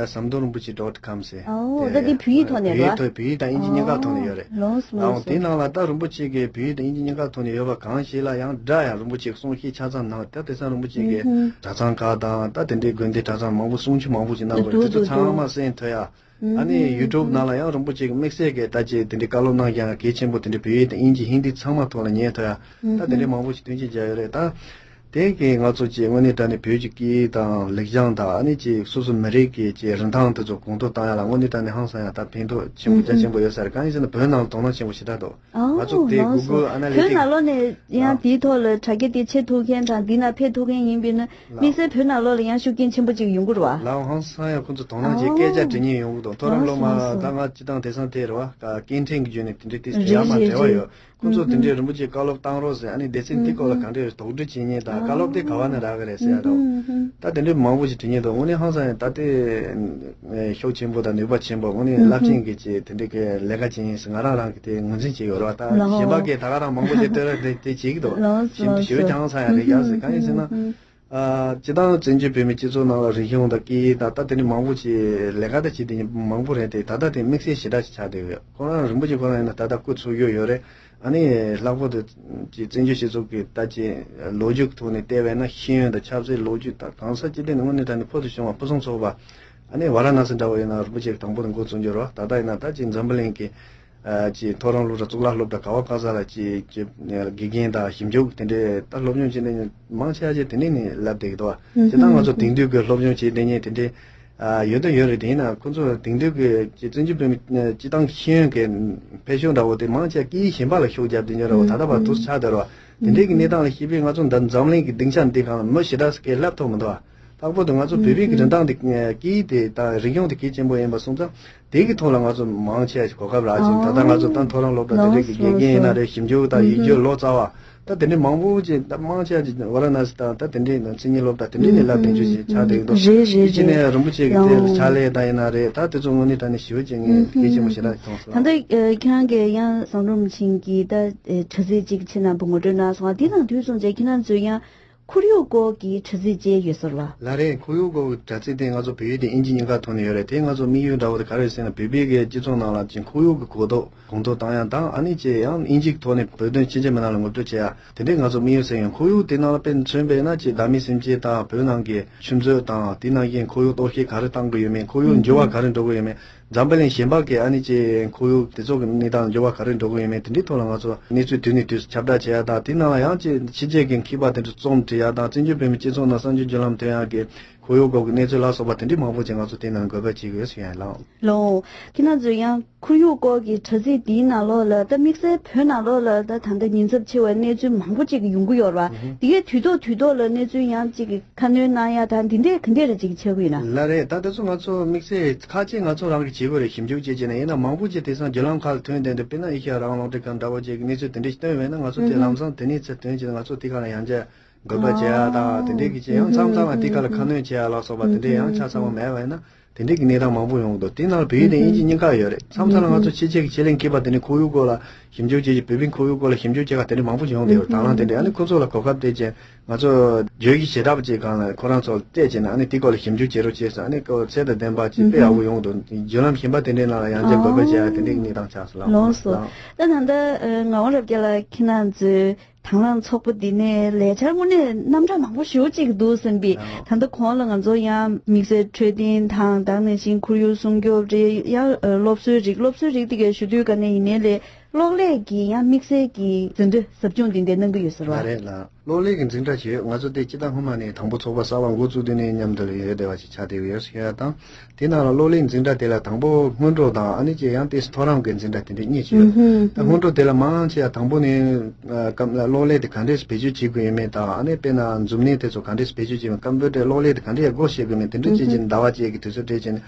ཟམ་གདོང་རིན་པོ་ཆེ་ཌོཊ་ཀོམ་ཟེར། ཨོ་དེ་ད་དེ་བོད་ཡིག་ཐོག་ནས་བོད་ཡིག་རེད་བ། ཐོག་བོད་ཡིག་དང་དབྱིན་ཇི་གཉིས་ཀ་ཐོག་ནས་ཡོད་རེད། ལོངས་སུ་ལོངས་སུ། དེ་ནང་ལ་ད་རིན་པོ་ཆེ་གིས་བོད་ཡིག་དང་དབྱིན་ཇི་གཉིས་ཀ་ཐོག་ནས་ཡོད་པ་གང་ཞིག་ལ་ཡང་སྒྲ་ཡང་རིན་པོ་ཆེ་གི་གསུང་བཤད་ཆ་ཚང་གནང་ད་དེང་སང་རིན་པོ་ཆེ་གི་གྲྭ་ཚང་ཁག་དང་ད་དེ་འདྲའི་དགོན་སྡེ་གྲྭ་ཚང་མང་པོ་གསུང་ཆོས་མང་པོ་ཞིག་གནང་དགོས་རེད། དེ་ཚོ་ཚང་མ་གསན་ཐུབ་ཡ། ཨ་ནི་ཡུ་ཊུབ་ནང་ལ་ཡང་རིན་པོ་ཆེ་གི་དམིགས་བསལ་གྱི་ད་ཅིག་དེ་འདྲའི་བཀའ་སློབ་གནང་ཡག་གལ་ཆེན་པོ་དེ་འདྲའི་བོད་ཡིག་དང་དབྱིན་ཇི་ཧིན་དི་ཚང་མ་ཐོག་ལ་ཉན་ཐུབ་ཡ། ད་དེ་འདྲའི་མང་པོ་ཞིག་མཐུན་རྐྱེན་སྦྱར་ཡོད་རེད་ད། དེ་གིས་ང་ཚོ་ཅིག་དངོས་གནས་དྲང་གནས་བོད་ཀྱི་སྐད་ཡིག་དང་ལེགས་བྱང་དང་ཨ་ནི་ཅིག་སོ་སོ་མི་རིགས་ཀྱི་ཅིག་རིན་ཐང་དེ་ཚོ་གོང་མཐོར་བཏང་ཡ་ལ་དངོས་གནས་དྲང་གནས་ཧང་སང་ཡ་ད་ཕན་ཐོགས་ཆེན་པོ་རྒྱ་ཆེན་པོ་ཡོད་ས་རེད། གང་ཡིན་ཟེར་ན་བོད་ནང་ལ་དོ་སྣང་ཆེན་པོ་ཞེ་དྲག་འདུག་ང་ཚོ་དེ་Google Analytics་བོད་ནང་ལོགས་ནས་ཡང་དེའི་ཐོག་ལ་དྲ་རྒྱ་དེ་ཕྱེ་ཐུབ་མཁན་དང་འདི་ན་ཕེབས་ཐུབ་མཁན་ཡིན་པས་ན་དམིགས་བསལ་བོད་ནང་ལོགས་ལ་ཡང་ཤུགས་རྐྱེན་ཆེན་པོ་ཅིག་ཡོང་གི་རེད་བ། ལའོ་ཧང་སང་ཡ་ཁོང་ཚོ་དོ་སྣང་བྱེད་སྐད་ཆ་དྲི་མཁན་ཡོང་གི་འདུག་མཐོ་རིམ་སློབ་མ་ད་ང་སྤྱི་བཏང་དེང་སང་དེ་རེད་བ་སྐད་འཕྲིན་གྱི་བརྒྱུད་ནས་དེ་འདྲའི་ཏིས་ཡ་མ་འབྲེལ་བ་ཡོད། ཁོང་ཚོ་དེ་འདྲའི་རིན་པོ་ཆེ་བཀའ་སློབ་བཏང་རོགས་ཟེར། ཨ་ནི་སྡེ་ཚན་འདི་སྐོར་ལ་གང་འདྲ་དོགས་འདྲི་བྱེད་མཁན་དང་བཀའ་སློབ་དེ་ག་བ་ནས་རག་གི་རེད་ཟེར་ཡ་འདྲ་བོ། ད་དེ་འདྲའི་མང་པོ་ཞིག་དྲི་མཁན་འདུག་དངོས་གནས་ཧང་སང་ཡང་ད་ལྟའི་ཤུགས་ཆེན་པོ་དང་ནུས་པ་ཆེན་པོ་དངོས་གནས་རླབས་ཆེན་གྱི་ཅིག་དེ་འདྲའི་གི་ལས་ཀ་བྱེད་ཡིན་ཟེར་ང་རང་རང་གི་དེ་ངོས་འཛིན་བྱེད་ཡོད་རེད་བ། ད་གཞན་པ་གིས་ད་ག་རང་མང་པོ་ཞིག་ལྟོས་ར་དེ་དེ་བྱེད་ཀྱི་འདུག་ཞིམ་དུ་ཞུ་ཅང་སང་ཡང་རེད་ཡ་ཟེར། གང་ཡིན་ཟེར་ན། ཨ་སྤྱི་བཏང་བཙན་བྱོལ་བོད་མིའི་སྤྱི་ཚོགས་ནང་ལ་རིག་གཞུང་དང་སྐད་ཡིག་དང་ད་དེ་འདྲ་མང་པོ་ཞིག་ལས་ཀ་ད་བྱེད་དེ་མང་པོ་རེད་དེ། ད་ལྟ་དེ་དམིགས་བསལ་ཞེ་དྲག་ཞིག་ཆགས་བསྡད་ཡོད། ཁོ་རང་རིན་པོ་ཆེ་ཁོ་རང་ཡིན་ན་ད་ལྟ་སྐུ་འཚོ་བཞུགས་ཡོད་རེད། ཨ་ནི་ལྷག་པར་དུ་ཅིག་བཙན་བྱོལ་སྤྱི་ཚོགས་ཀྱི་ད་ཅིག་ལོ་རྒྱུས་ཀྱི་ཐོག་ནས་བལྟས་པས་ན་ཤེས་ཡོན་དང་ཆབ་སྲིད་ལོ་རྒྱུས་དང་གང་ས་ཅི་ཐད་ནས་དངོས་གནས་དྲང་གནས་ཕུལ་དུ་བྱུང་བ་ཕུན་སུམ་ཚོགས་པ། ཨ་ནི་ཝཱ་ར་ཎ་སི་འདྲ་བོ་ཡིན་ན་རིན་པོ་ཆེ་གིས་དང་པོ་དེ་འགོ་བཙུགས་རྒྱུ་རེད་བ། ད་ལྟ་ཡིན་ན་ད་ཅིག་འཛམ་བུ་གླིང་གི་ཨ་ཅིག་མཐོ་རིམ་སློབ་གྲྭ་གཙུག་ལག་སློབ་གྲྭ་ག་བ་ག་ས་ལ་ཅིག་ཅིག་དགེ་རྒན་དང་ཞིབ་འཇུག་དེ་འདྲའི་ད་སློབ་སྦྱོང་བྱེད་མཁན་མང་ཆེ་བ་ཅིག་དེ་འདྲ་ནས་བསླབ་བསྡད་ཀྱི་འདུག་བ། སྤྱིར་བཏང་ང་ཚོ་དེང་དུས་ཀྱི་སློབ་སྦྱོང་བྱེད་མཁན་དེ་འདྲའི་ཨ་ཡོད་དང་ཡོད་རེད། དེ་ཡིན་ན་ཁོ་ཚོ་དེང་དུས་ཀྱི་ཅིག་བཙན་བྱོལ་བོད་མི་སྤྱིར་བཏང་ཤེས་ཡོན་གྱི་འཕེལ་ཕྱོགས་འདྲ་བོ་དེ་མང་ཆེ་བ་སྐད་ཡིག་གཞན་པ་ལ་ཤུགས་བརྒྱབ་བསྡད་ཀྱི་ཡོད་རེད་བ། ད་ལྟ་བར་དུ་ཆགས་བསྡད་རེད་བ། དེ་འདྲའི་གི་གནས་སྟངས་ལ་བཤད་པས་ང་ཚོ་འདི་འཛམ་གླིང་གི་སྡིངས་ཆ་འདི་སྒང་ལ་མི་ཞེ་དྲག་ཅིག་གིས་བསླབ་ཐུབ་མི་འདུག་བ། ལྷག་པར་དུ་ང་ཚོ་བོད་པའི་གི་རིན་ཐང་དེ་སྐད་ཡིག་དེ་དང་རིག་གཞུང་དེ་གལ་ཆེན་པོ་ཡིན་པ་སོང་ཙང་དེ་གི་ཐོག་ལ་ང་ཚོ་མང་ཆེ་བ་ཞིག་གོ་སྐབས་རག་ཅིང་། ད་ལྟ་ང་ཚོ་ད་མཐོ་རིམ་སློབ་གྲྭ་དེ་འདྲའི་གི་དགེ་རྒན་ཡིན་ན་རེད། ཞིབ་འཇུག་དང་ཡིག་སྒྱུར་ལོ་ཙཱ་བ་ད་དེ་འདྲའི་མང་པོ་ཅིག་ད་མང་ཆེ་བ་ཅིག་ཝཱ་ར་ཎ་སི་དང་ད་དེ་འདྲའི་ནང་མཚན་ཉིད་སློབ་གྲྭ་དེ་འདྲའི་ནས་བསླབ་བསྡད་རྒྱུ་ཞིག་ཆགས་བསྡད་ཀྱི་འདུག་རེད་རེད་དེ་ཕྱི་རེད། ནས་རིན་པོ་ཆེ་གི་དེ་ལ་ཕྱག་ལས་དང་ཡིན་ན་རེད། ད་དེ་ཚོ་དངོས་གནས་དྲང་གནས་ཞེ་པོ་ཅིག་ངས་གལ་ཆེན་པོ་ཞེ་དྲག་མཐོང་སོང་། ད་ལྟ་ཁྱེད་རང་གིས་ཡང་ཟམ་གདོང་རིན་པོ་ཆེ་གི་ད་དྲ་ཚིགས་གཅིག་ཕྱི་ནང་དུ་ངོ་སྤྲོད་གནང་སོང་བ། དེ་དང་དུས་མཚུངས་ཀྱི་ཁྱེད་རང་ཚོས་ཡང་ཁོར་ཡུག་སྐོར་གྱི་དྲ་ཚིགས་བཅས་ཡོད་ས་རེད་བ། ལགས་རེད། ཁོར་ཡུག་སྐོར་གྱི་དྲ་ཚིགས་དེ་ང་ཚོ་བོད་ཡིག་དང་དབྱིན་ཇི་གཉིས་ཀ་ཐོག་ནས་ཡོད་རེད། དེ་ང་ཚོ་དམིགས་ཡུལ་འདྲ་བོ་དེ་ག་རེ་རེད་ཟེར་ན་བོད་པའི་གི་སྤྱི་ཚོགས་ནང་ལ་ཅིག་ཁོར་ཡུག་གི་གོ་རྟོགས་གོང་མཐོར་བཏང་ཡ་དང་ཨ་ནི་ཅིག་ཡང་དབྱིན་ཇིའི་ཐོག་ནས་བོད་དོན་ཕྱི་རྒྱལ་མི་སྣ་ལ་ངོ་སྤྲོད་བྱེད་ཡ་དེ་འདྲའི་ང་ཚོ་དམིགས་ཡུལ་ཟེར་ཡོད། ཁོར་ཡུག་དེ་ནང་ལ་དཔེ་མཚོན་པས་ན་ཅིག་བདག་མེད་སེམས་ཅན་དང་བོད་ནང་གི་ཆུ་མཛོད་དང་དེ་ནང་བཞིན་ཁོར་ཡུག་གཏོར་བཤིག་ག་རེ་བཏང་གི་ཡོད་མེད། ཁོར་ཡུག་འགྱུར་བ་ག་རེ་འགྲོ་གི་ཡོད་མེད། འཛམ་བུ་གླིང་གཞན་པ་གི་ཨ་ནི་ཅིག་ཁོར་ཡུག་དེ་ཚོ་གི་གནས་སྟངས་འགྱུར་བ་ག་རེ་འགྲོ་གི་ཡོད་མེད་དེ་འདྲའི་ཐོག་ལ་ང་ཚོ་གནས་ཚུལ་དུས་ནས་དུས་སུ་ཁྱབ་བསྒྲགས་བྱེད་ཡ་དང་དེ་ནང་ལ་ཡང་ཅིག་ཕྱི་རྒྱལ་གྱི་མཁས་པ་དེ་ཚོ་རྩོམ་འབྲི་ཡ་དང་བཙན་བྱོལ་བོད་མིའི་སྤྱི་ཚོགས་ནང་གསར་འགྱུར་བརྒྱུད་ལམ་ཐོན་ཡ་གི་ ཁོར་ཡུག་སྐོར་གྱི་གནས་ཚུལ་ལ་སོགས་པ་དེ་འདྲའི་མང་པོ་ཅིག་ང་ཚོ་དེ་ནང་འགོད་པ་བྱེད་དགོས་ཟེར་ཡང་ལགས། ལགས། ཁྱེད་རང་ཚོས་ཡང་ཁོར་ཡུག་སྐོར་གྱི་དྲ་ཚིགས་འདིའི་ནང་ལོགས་ལ་ད་དམིགས་བསལ་བོད་ནང་ལོགས་ལ་ད་ད་ལྟ་ཉེན་ཚབས་ཆེ་བའི་གནས་ཚུལ་མང་པོ་ཅིག་ཡོང་གི་ཡོད་རེད་བ། ཨུ་ཧུ། དེ་གའི་དུས་ཐོག་དུས་ཐོག་ལ་གནས་ཚུལ་ཡང་ཅིག་གི་ཁ་སྣོན་གནང་ཡ་དང་འདི་འདྲས་ག་འདྲས་རེ་ཅིག་ཆགས་ཀྱི་ཡོད་ན། ལགས་རེད། ད་དེ་ཚོ་ང་ཚོ་དམིགས་བསལ་ཁག་ཅིག་ང་ཚོ་རང་གིས་བྱེད་དགོས་རེད། ཞིབ་འཇུག་བྱེད་བྱེད་ནས་ཡིན་ན་མང་པོ་ཅིག་དེང་སང་བརྒྱུད་ལམ་ཁག་ལ་ཐོན་བསྡད་འདུག་དཔེར་ན་ཨེ་ཤེ་ཡ་རང་དབང་རླུང་འཕྲིན་ཁང་འདྲ་བོ་ཅིག་གི་གནས་ཚུལ་དེ་འདྲས་ཞིག་བཏོན་ཡོད་ན་ང་ཚོ་དེ་ལམ་སང་དེ་ནས་ཚུར་ཐོན་བྱས་ནས་ང་ཚོ་དེ་ག་ལ་ཡང་བསྐྱར་འགོད་པ་བྱེད་ཡ་དང་དེ་འདྲས་ཀྱི་བྱེད་ཡང་མཚམས་མཚམས་ལ་དེ་ག་ལ་ཁ་སྣོན་བྱེད་ཡ་ལ་སོགས་པ་དེ་འདྲས་ཡང་ཆ་ཚང་བ་མེད་པ་ཡིན་ན། དེ་འདྲའི་གི་གནས་སྟངས་མང་པོ་ཡོང་གི་འདུག་དེ་ནང་ལ་བོད་ཡིག་དང་དབྱིན་ཇི་གཉིས་ཀ་ཡོད་རེད། མཚམས་མཚམས་ལ་ང་ཚོ་ཕྱི་རྒྱལ་གྱི་ཆེད་ལས་མཁས་པ་དེ་འདྲའི་ཁོར་ཡུག་སྐོར་ལ་ཞིབ་འཇུག་བྱེད་ཀྱི་བོད་པའི་ཁོར་ཡུག་སྐོར་ལ་ཞིབ་འཇུག་བྱེད་མཁན་དེ་འདྲའི་མང་པོ་ཞིག་ཡོང་གི་འདུག་དང་བླངས་དེ་འདྲའི་ཨ་ནི་ཁོ་ཚོ་ལ་གོ་སྐབས་སྤྲད་བྱས་ང་ཚོ་བརྗོད་གཞི་བྱེ་བྲག་པ་ཅིག་སྒང་ལ་ཁོ་རང་ཚོ་ལ་སྤྲད་བྱས་ནས་ཨ་ནི་དེའི་སྐོར་ལ་ཞིབ་འཇུག་བྱེད་རོགས་བྱས་ཟེར་ཨ་ནི་ཚད་དང་ལྡན་པ་ཅིག་དཔེ་ཡག་པོ་ཡོང་གི་འདུག་བརྒྱུད་ལམ་གཞན་པ་དེ་འདྲའི་ནང་ལ་ཡང་བསྐྱར་འགོད་པ་བྱེད་ཡ་དེ་འདྲའི་གི་གནས་སྟངས་ཆགས་སོང་། ལགས་ལགས་སོ། ད་ད་ལྟ་ངག་དབང་རབ་རྒྱས་ལགས་ཁྱེད་རང་ཚོའི་དང་བླངས་ཚོགས་པ་འདི་ནས་ལས་འཆར་དངོས་གནས་རྣམ་གྲངས་མང་པོ་ཞེ་པོ་ཅིག་འདུག་བསམ་པས། ད་ལྟ་གོང་ལ་ང་ཚོ་ཡང་དམིགས་བསལ་འཕྲོད་བསྟེན་དང་ད་ག་ནང་བཞིན་ཁོར་ཡུག་སྲུང་སྐྱོབ་རེད། ཡང་སློབ་གསོའི་རིགས། སློབ་གསོའི་རིགས་དེ་གའི་ཞུ་དུས་ག་ནས་ཡིན་ནའི་ལས་གློག་ཀླད་ཀྱི་ཡང་དམིགས་བསལ་གྱི་འཛིན་གྲྭ་ཟབ་སྦྱོང་འདི་འདྲ་གནང་གི་ཡོད་ཟེར་བ། ལགས་རེད་ལགས། གློག་ཀླད་ཀྱི་འཛིན་གྲྭ་ཞིག་ཡོད། ང་ཚོ་དེ་སྤྱི་བཏང་སྔོན་མ་ནས་དང་པོ་ཚོགས་པ་གསར་པ་འགོ་བཙུགས་དུས་ནས་མཉམ་དུ་ཡོད་བསྡད་པ་ཞིག་ཆགས་བསྡད་ཡོད་ཟེར་ཡ་དང་། དེ་ནང་ལ་གློག་ཀླད་འཛིན་གྲྭ་དེ་ལ་དང་པོ་སྔོན་འགྲོ་དང་ཨ་ནི་ཅིག་ཡང་ཏོག་ཙམ་མཐོ་རིམ་གྱི་འཛིན་གྲྭ་དེ་འདྲ་གཉིས་ཤིག་ཡོད། ད་སྔོན་འགྲོ་དེ་ལ་མང་ཆེ་བ་དང་པོ་ནས་ཨ་སྐམ་གློག་ཀླད་དེ་ག་འདྲས་བེད་སྤྱོད་བྱེད་དགོས་ཡོད་མེད་དང་ཨ་ནི་དཔེར་ན་མཛུབ་གནོན་དེ་ཚོ་ག་འདྲས་བེད་སྤྱོད་བྱེད་ཀྱི་ཡོད་མེད། ཀམ་པུ་ཊར་གློག་ཀླད་དེ་ག་འདྲས་སྒོ་ཕྱེ་དགོས་མེད་དེ་འདྲ་བྱེད་ཀྱི་ཟླ་བ་གཅིག་གི་དུས་ཚོད་སྤྲད་བྱས་ནས་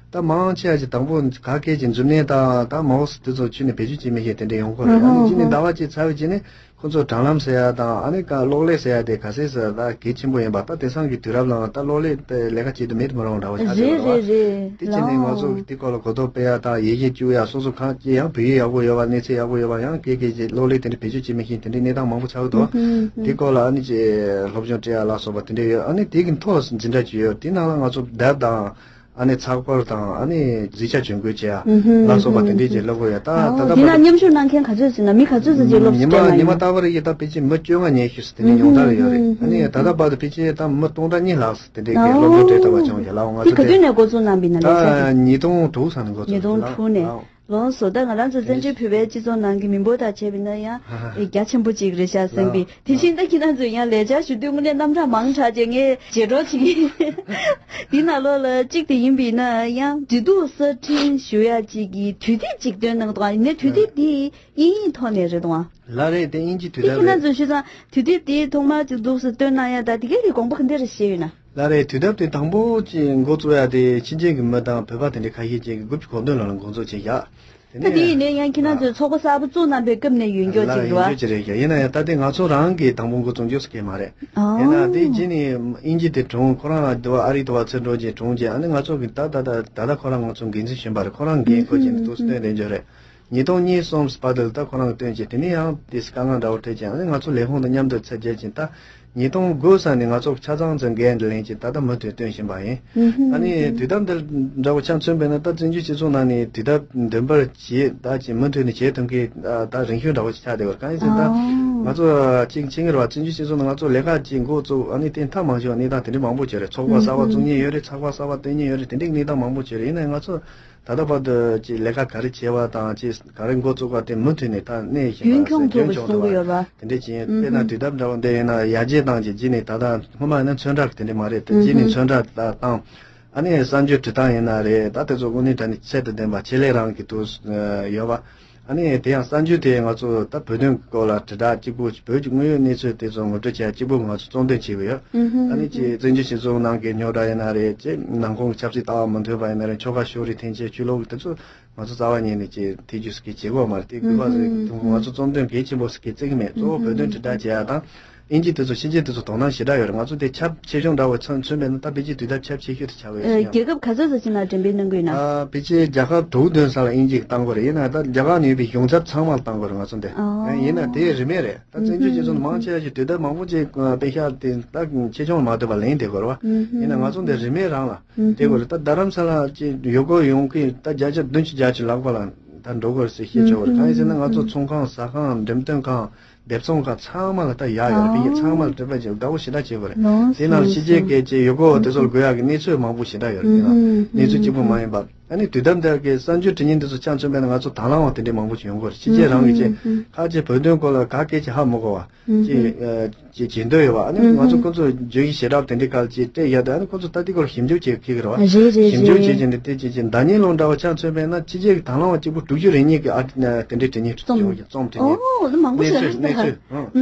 ད་མང་ཆེ་བ་ཞིག་དང་པོ་ག་གེ་ཅིག་མཛུབ་གནོན་དང་ད་མའོ་སི་དེ་ཚོ་ཁྱོན་ནས་བེད་སྤྱོད་བྱེད་མི་ཤེས་དེ་འདྲས་ཡོང་གི་རེད། ཨ་ནི་གཅིག་ནས་ཟླ་བ་གཅིག་ཚར་བའི་རྗེས་ནས། ཁོ་ཚོ་དྲ་ལམ་ཟེར་ཡ་དང་ཨ་ནི་ཀ་གློག་ཀླད་ཟེར་ཡ་དེ་ག་ཚད་ཟེར་ད་གལ་ཆེན་པོ་ཡིན་པ། ད་དེང་སང་གི་དུས་རབས་ལའང་ད་གློག་ཀླད་དེ་ལས་ཀ་བྱེད་དུ་མེད་དུ་མི་རུང་འདྲ་བོ་ཆགས་ཀྱི་རེད་བ། རེད་རེད། དེ་བྱས་ནས་ང་ཚོ་གི་དེ་སྐོར་ལ་གོ་རྟོགས་སྤེལ་ཡ་དང་ཡིད་ཆེས་བཅུག་ཡ་སོ་སོ་གང་ཅི་ཡང་བོད་ཡིག་ཡག་པོ་ཡོད་པ་གནས་ཚད་ཡག་པོ་ཡོད་པ་ཡང་སྐད་སྐད་ཅིག་གློག་ཀླད་དེ་འདྲ་བེད་སྤྱོད་བྱེད་མི་ཤེས་དེ་འདྲའི་གནས་སྟངས་མང་པོ་ཆགས་ཀྱི་འདུག་དེ་སྐོར་ལ་ཨ་ནི་ཅིག་སློབ་སྦྱོང་སྤྲད་ཡ་ལ་སོགས་པ་དེ་འདྲ་ཡོད། ཨ་ནི་དེ་གི་མཐོ་འཛིན་གྲྭ་ཅིག་ཡོད། དེ་ནང་ལ་ང་ཚོ་དེབ་དང་། ཨ་ནི་ཚགས་པར་དང་ཨ་ནི་གཟིགས་ཆ་ཇུས་འགོད་བྱེད་ཡ་ལ་སོགས་པ་དེ་འདྲའི་ཅིག་སློབ་དགོས་ཡ། ད་ད་ལྟ་དེ་ན་བར་མཉམ་ཞུགས་གནང་མཁན་ག་ཚོད་ཟེར་ན་མི་ག་ཚོད་ཙམ་ཅིག་སློབ་ཉི་མ་སྤྲད་ཉི་མ་ལ་ལྟ་བུར་ཡིན་ད་ཕལ་ཆེར་མི་བཅོ་ལྔ་ཉི་ཤུ་ཙམ་དེ་འདྲའི་ཉུང་མཐར་ཡོད་རེད། ཨ་ནི་ད་ལྟ་བར་དུ་ཕལ་ཆེར་ད་མི་སྟོང་ཕྲག་གཉིས་ལྷག་ཙམ་དེ་འདྲའི་གི་སློབ་སྦྱོང་སྤྲད་ཐུབ་པ་བྱུང་ཡོད་ལགས། ང་ཚོ་དེ་ག་དུས་ནས་འགོ་བཙུགས་གནང་པའི་ན་ལས་ད་ཉིས་སྟོང་དྲུག་ཙམ་ནས་འགོ་བཙུགས་ཉིས་སྟོང་ལགས། དྲུག་ནས། ལགས་སོ། ད་ང་རང་ཚོ་བཙན་བྱོལ་བོད་པའི་སྤྱི་ཚོགས་ནང་གི་མི་འབོར་དང་བྱས་པ་ཡིན་ན་ཡང་ཧ་ཧ། རྒྱ་ཆེན་པོ་ཅིག་རེད་ཤག་བསམ་པའི། ལགས། དེ་བཞིན་ད་ཁྱེད་རང་ཚོས་ཡང་ལས་འཆར་ཞུ་དུས་དངོས་གནས་རྣམ་གྲངས་མང་དྲགས་བྱས་ངས་བརྗེད་འགྲོ་བྱེད་ཀྱི། འདི་ནང་ལོགས་ལ་གཅིག་དེ་ཡིན་པ་ཡིན་ན་ཡང་བདེ་སྡུག་གསར་འཕྲིན་ཞུ་ཡ་ཅིག་གི་དུས་དེབ་ཅིག་བཏོན་གནང་འདུག་ཡིན་ནའི་དུས་དེབ་འདི་དབྱིན་ཡིག་ཐོག་ནས་རེད་འདུག་ལགས་རེད། དེ་དབྱིན་ཇི་དུས་དེ་དེབ་ཁྱེད་རེད། རང་ཚོས་ཞུ་ཙང་དུས་དེབ་དེ་ཐོག་མར་ཅིག་འདུག་སེ་བཏོན་གནང་ཡ་ད་དེ་གའི་གི་དགོངས་པ་ག་འདྲ་རེ་བཞེས་ཡོད་ན། ལགས་རེད། དུས་དེབ་དེ་དང་པོ་ཅིག་འགོ་བཙུགས་ཡ་དེ་ཕྱི་རྒྱལ་གྱི་མི་དང་བོད་པ་དེ་འདྲའི་ཁ་ཤས་ཅིག་གིས་དགུ་བཅུ་གོ་བདུན་ལོ་ལ་འགོ་འཛུགས་བྱས་བཞག་དེ་ད་དེ་ཡིན་ནའི་ཡང་ཁྱེད་རང་ཚོས་ཚོགས་པ་གསར་པ་བཙུགས་གནང་པའི་སྐབས་ནས་ཡོད་མཁན་ཅིག་རེད་བ། ཡོད་མཁན་ཅིག་རེད་ཤག་ཡིན་ན་ཡང་ད་ལྟའི་ང་ཚོ་རང་གིས་དང་པོ་འགོ་བཙུགས་རྒྱུ་ཟེར་མཁན་མ་རེད། ཨོ། ཡིན་ན་དེ་རྗེས་ནས་དབྱིན་ཇི་དེ་གྲུང་། ཁོ་རང་ལ་དུ་བ་ཨ་རི་དུ་བ་ཚུར་འགྲོ་རྗེས་གྲུང་རྗེས་ཨ་ནི་ང་ཚོ་གི་ད་ད་ད་ད་ད་ཁོ་རང་ང་ཚོ་འགན་འཛིན་གཞོན་པ་རེད། ཁོ་རང་འགན་ཁུར་བྱས་ནས་འདུག་སེ་བཏོན་བསྡད་རྒྱུ་རེད། ཉིས་སྟོང་གཉིས་གསུམ་བར་དུ་ད་ཁོ་རང་གིས་བཏོན་རྗེས་དེ་ནས་ཡང་དེ་དཀའ་ངལ་འདྲ་བོ་འཕྲད་ཀྱང་ཨ་ནི་ང་ཚོ་ལས་ཁུངས་དང་མཉམ་དུ་ཚད་བརྒྱད་ཅིང་ད། ཉིས་སྟོང་དགུ་ཙམ་ནས་ང་ཚོ་ཆ་ཚང་ཚོ་འགན་འདི་ལེན་གྱིས་ད་ལྟ་མུ་མཐུད་བཏོན་བཞིན་པ་ཡིན། ཨ་ནི་དུས་དེབ་འདི་འདྲ་བོ་ཆ་མཚོན་པས་ན་ད་བཙན་བྱོལ་སྤྱི་ཚོགས་ནང་ནས་དུས་དེབ་འདོན་པར་བྱེད་ད་ཅིག་མུ་མཐུད་ནས་བྱེད་ཐུབ་མཁན་ད་རིང་ཤོས་འདྲ་བོ་ཞིག་ཆགས་བསྡད་པ་རེད། གང་ཡིན་ཟེར་ན་ད་ང་ཚོ་ཅིག་ཆེད་མངགས་རེད་བ། བཙན་བྱོལ་སྤྱི་ཚོགས་ནང་ང་ཚོ་ལས་ཀ་ཅིག་འགོ་བཙུགས་ཨ་ནི་དེ་མཐའ་མ་ཤོར་གནས་སྟངས་དེ་འདྲ་མང་པོ་བྱུང་རེད། ཚོགས་པ་གསར་པ་བཙུགས་མཁན་ཡོད་རེད། ཚོགས་པ་གསར་པ་བཏོན་མཁན་ཡོད་རེད། དེ་འདྲའི་གནས་སྟངས་མང་པོ་བྱུང་རེད། ཡིན་ནའང་ང་ཚོ་ད་ལྟ་བར་དུ་ཅིག་ལས་ཀ་ག་རེ་བྱས་པ་དང་ཅིག་ག་རེ་འགོ་བཙུགས་པ་དེ་མུ་མཐུད་ནས་ད་གནས་བཞིན་པ་རྒྱུན་འཁྱོངས་ཐུབ་པ་རྒྱུན་འཁྱོངས་གསུང་གི་ཐུབ་པ་ཡོད་རེད་བ། དེ་འདྲ་ཅིག་ཡིན། དཔེར་ན་དུས་དེབ་འདྲ་བ་འདི་ཡིན་ན་ཡར་རྒྱས་བཏང་ཅིག་རྗེས་ནས་ད་ལྟ་སྔོན་མ་ཡིན་ན་ཚོན་ཁྲ་གི་དེ་འདྲ་མ་རེད་དེ་རྗེས་ནས་ཚོན་ཁྲ་ད་བཏང་། ཨ་ནི་གསར་འགྱུར་འབྲི་སྟངས་ཡིན་ན་རེད། ད་དེ་ཚོ་དངོས་གནས་དྲང་གནས་ཚད་དང་ལྡན་པ་ཆེད་ལས་རང་གི་དུ་ཡོད་པ། ཨ་ནི་དེ་ཡང་གསར་འགྱུར་དེ་ང་ཚོ་ད་བོད་དོན་སྐོར་ལ་དྲིལ་བསྒྲགས་གཅིག་པུ་བོད་ཀྱི་དངོས་ཡོད་གནས་ཚུལ་དེ་ཚོ་ངོ་སྤྲོད་བྱེད་ཡ་གཅིག་པུ་ང་ཚོ་གཙོ་འདོན་བྱེད་ཀྱི་ཡོད། ཨ་ནི་ཅིག་བཙན་བྱོལ་སྤྱི་ཚོགས་ནང་གི་རྙོག་དྲ་ཡིན་ན་རེད། ཅིག་ནང་ཁོངས་ཀྱི་ཆབ་སྲིད་ལྟ་བ་མི་མཐུན་པ་ཡིན་ན་རེད། ཆོལ་ཁ་ཕྱོགས་རིས་འཐེན་འཁྱེར་ཆོས་ལུགས་དེ་ཚོ་ང་ཚོ་རྩ་བ་ཉིད་ནས་ཅིག་ཐེ་ཇུས་ཟེར་གྱི་བྱེད་དགོས་མ་རེད། དེ་དགོས་པ་ཟེར་གྱི་ང་ཚོ་གཙོ་འདོན་གལ་ཆེན་པོ་ཟེར་གྱི་བརྩི་གི་མེད། གཙོ་བོ་བོད་དོན་དྲིལ་བསྒྲགས་བྱེད་ཡ་དང་། དབྱིན་ཇི་དེ་ཚོ་ཕྱི་རྒྱལ་དེ་ཚོ་དོ་སྣང་ཞེ་དྲག་ཡོད་རེད། ང་ཚོ་དེ་ཁྱབ་ཆེ་ཆུང་འདྲ་བོ་མཚོན་མཚོན་པས་ན་ད་ཕལ་ཆེར་དུས་དེབ་ཁྱབ་ཆེ་ཤོས་དེ་ཆགས་ཡོད་ཨ། ཟེར་ཡང་། རྒྱལ་ཁབ་ག་ཚོད་ཙམ་ཞིག་ནང་འགྲེམས་སྤེལ་གནང་གི་ཡོད་ན། ཨ། ཕལ་ཆེར་རྒྱལ་ཁབ་དྲུག་བདུན་ཙམ་ལ་དབྱིན་ཇི་གིས་བཏང་དགོས་རེད། ཡིན་ན་ད་རྒྱ་གར་ནས་ཡོད་པའི་གཞུང་ཚབ་ཚང་མར་བཏང་དགོས་རེད་ང་ཚོ་འདི། ཨ། ཡིན་ན་དེ་རིན་མེད་རེད། ད་བཙན་བྱོལ་སྤྱི་ཚོགས་ནང་མང་ཆེ་བ་ཞིག་དུས་དེབ་མང་པོ་ཅིག་དཔེ་ཤག་དེ་ད་ཆེ་ཆུང་མ་ལྟོས་པར་ལེན་བསྡད་དགོས་རེད་བ། ཡིན་ན་ང་ཚོ་འདི་རིན་མེད་རང་ལ་བསྡད་དགོས་རེད། ད་རྡ་རམ་ས་ལ་ཅིག་ཡོད་དགོས་ཡོང་གི་ད་བརྒྱ་ཆ་བདུན་ཅུ་བརྒྱད་ཅུ་ལྷག་པ་ལ་ད་འགྲོ་དགོས་རེད་ཟེར་བཤད་ཆོག་གི་རེད། གང་ཡིན་ཟེར་ན་ང་ཚོ་ཚོང་ཁང་ཟ་ཁང་འགྲེམས་སྟོན་ཁང་། སྦས་ཚོང་ཁང་ཚང་མ་ལ་ད་ཡག་ཡོད་རེད། ཕ་གི་ཚང་མ་ལ་སྤྲད་པ་བྱེད་དགའ་པོ་ཞེ་དྲག་བྱེད་དགོས་རེད། ལོང་དེ་ནང་ཕྱི་རྒྱལ་སྐད་ཅིག་ཡོད་གོ་དེ་ཚོར་དགོས་ཡག་གི་གནས་ཚུལ་མང་པོ་ཞེ་དྲག་ཡོད་རེད། དེ་ནང་གནས་ཚུལ་གཅིག་པུ་མ་ཡིན་པ། ཨ་ནི་དུས་དམ་དེ་གའི་གསར་འགྱུར་འབྲི་མཁན་དེ་ཚོ་ཆ་མཚོན་པས་ན་ང་ཚོ་དང་བླངས་བ་དེ་འདྲའི་མང་པོ་ཞིག་ཡོང་གི་རེད། ཕྱི་རྒྱལ་རང་གི་ཅིག་ཁ་ཅིག་བོད་དོན་སྐོར་ལ་ག་སྐད་ཅིག་ཧ་མ་གོ་བ་ཅིག་ཅིག་བྱེད་འདོད་ཡོད་པ། ཨ་ནི་ང་ཚོ་ཁོ་ཚོ་བརྗོད་གཞི་ཞེ་དྲག་དེ་འདྲའི་སྐོར་ཅིག་སྤྲད་ཡ་དེ། ཨ་ནི་ཁོ་ཚོ་ད་དེ་སྐོར་ཞིབ་འཇུག་བྱེད་ཀྱི་རེད་བ། རེད་རེད་ཞིབ་འཇུག་རེད། བྱེད་ཀྱི་འདི་དེ་ཅིག་ཅིག་ཟླ་ཉིན་ལོ་འདྲ་བ་ཆ་མཚོན་པས་ན་ཕྱི་རྒྱལ་གྱི་དང་བླངས་བ་གཅིག་པུ་དྲུག་ཅུ་རེ་གཉིས་ཀྱི་ཨ་དེ་འདྲའི་འབྲི་མཁན་རྩོམ་རེད། རྩོམ་འབྲི་རྩོམ་མཁན་མང་པོ་ཞིག་གནས་ཚུལ་གནས་ཚུལ་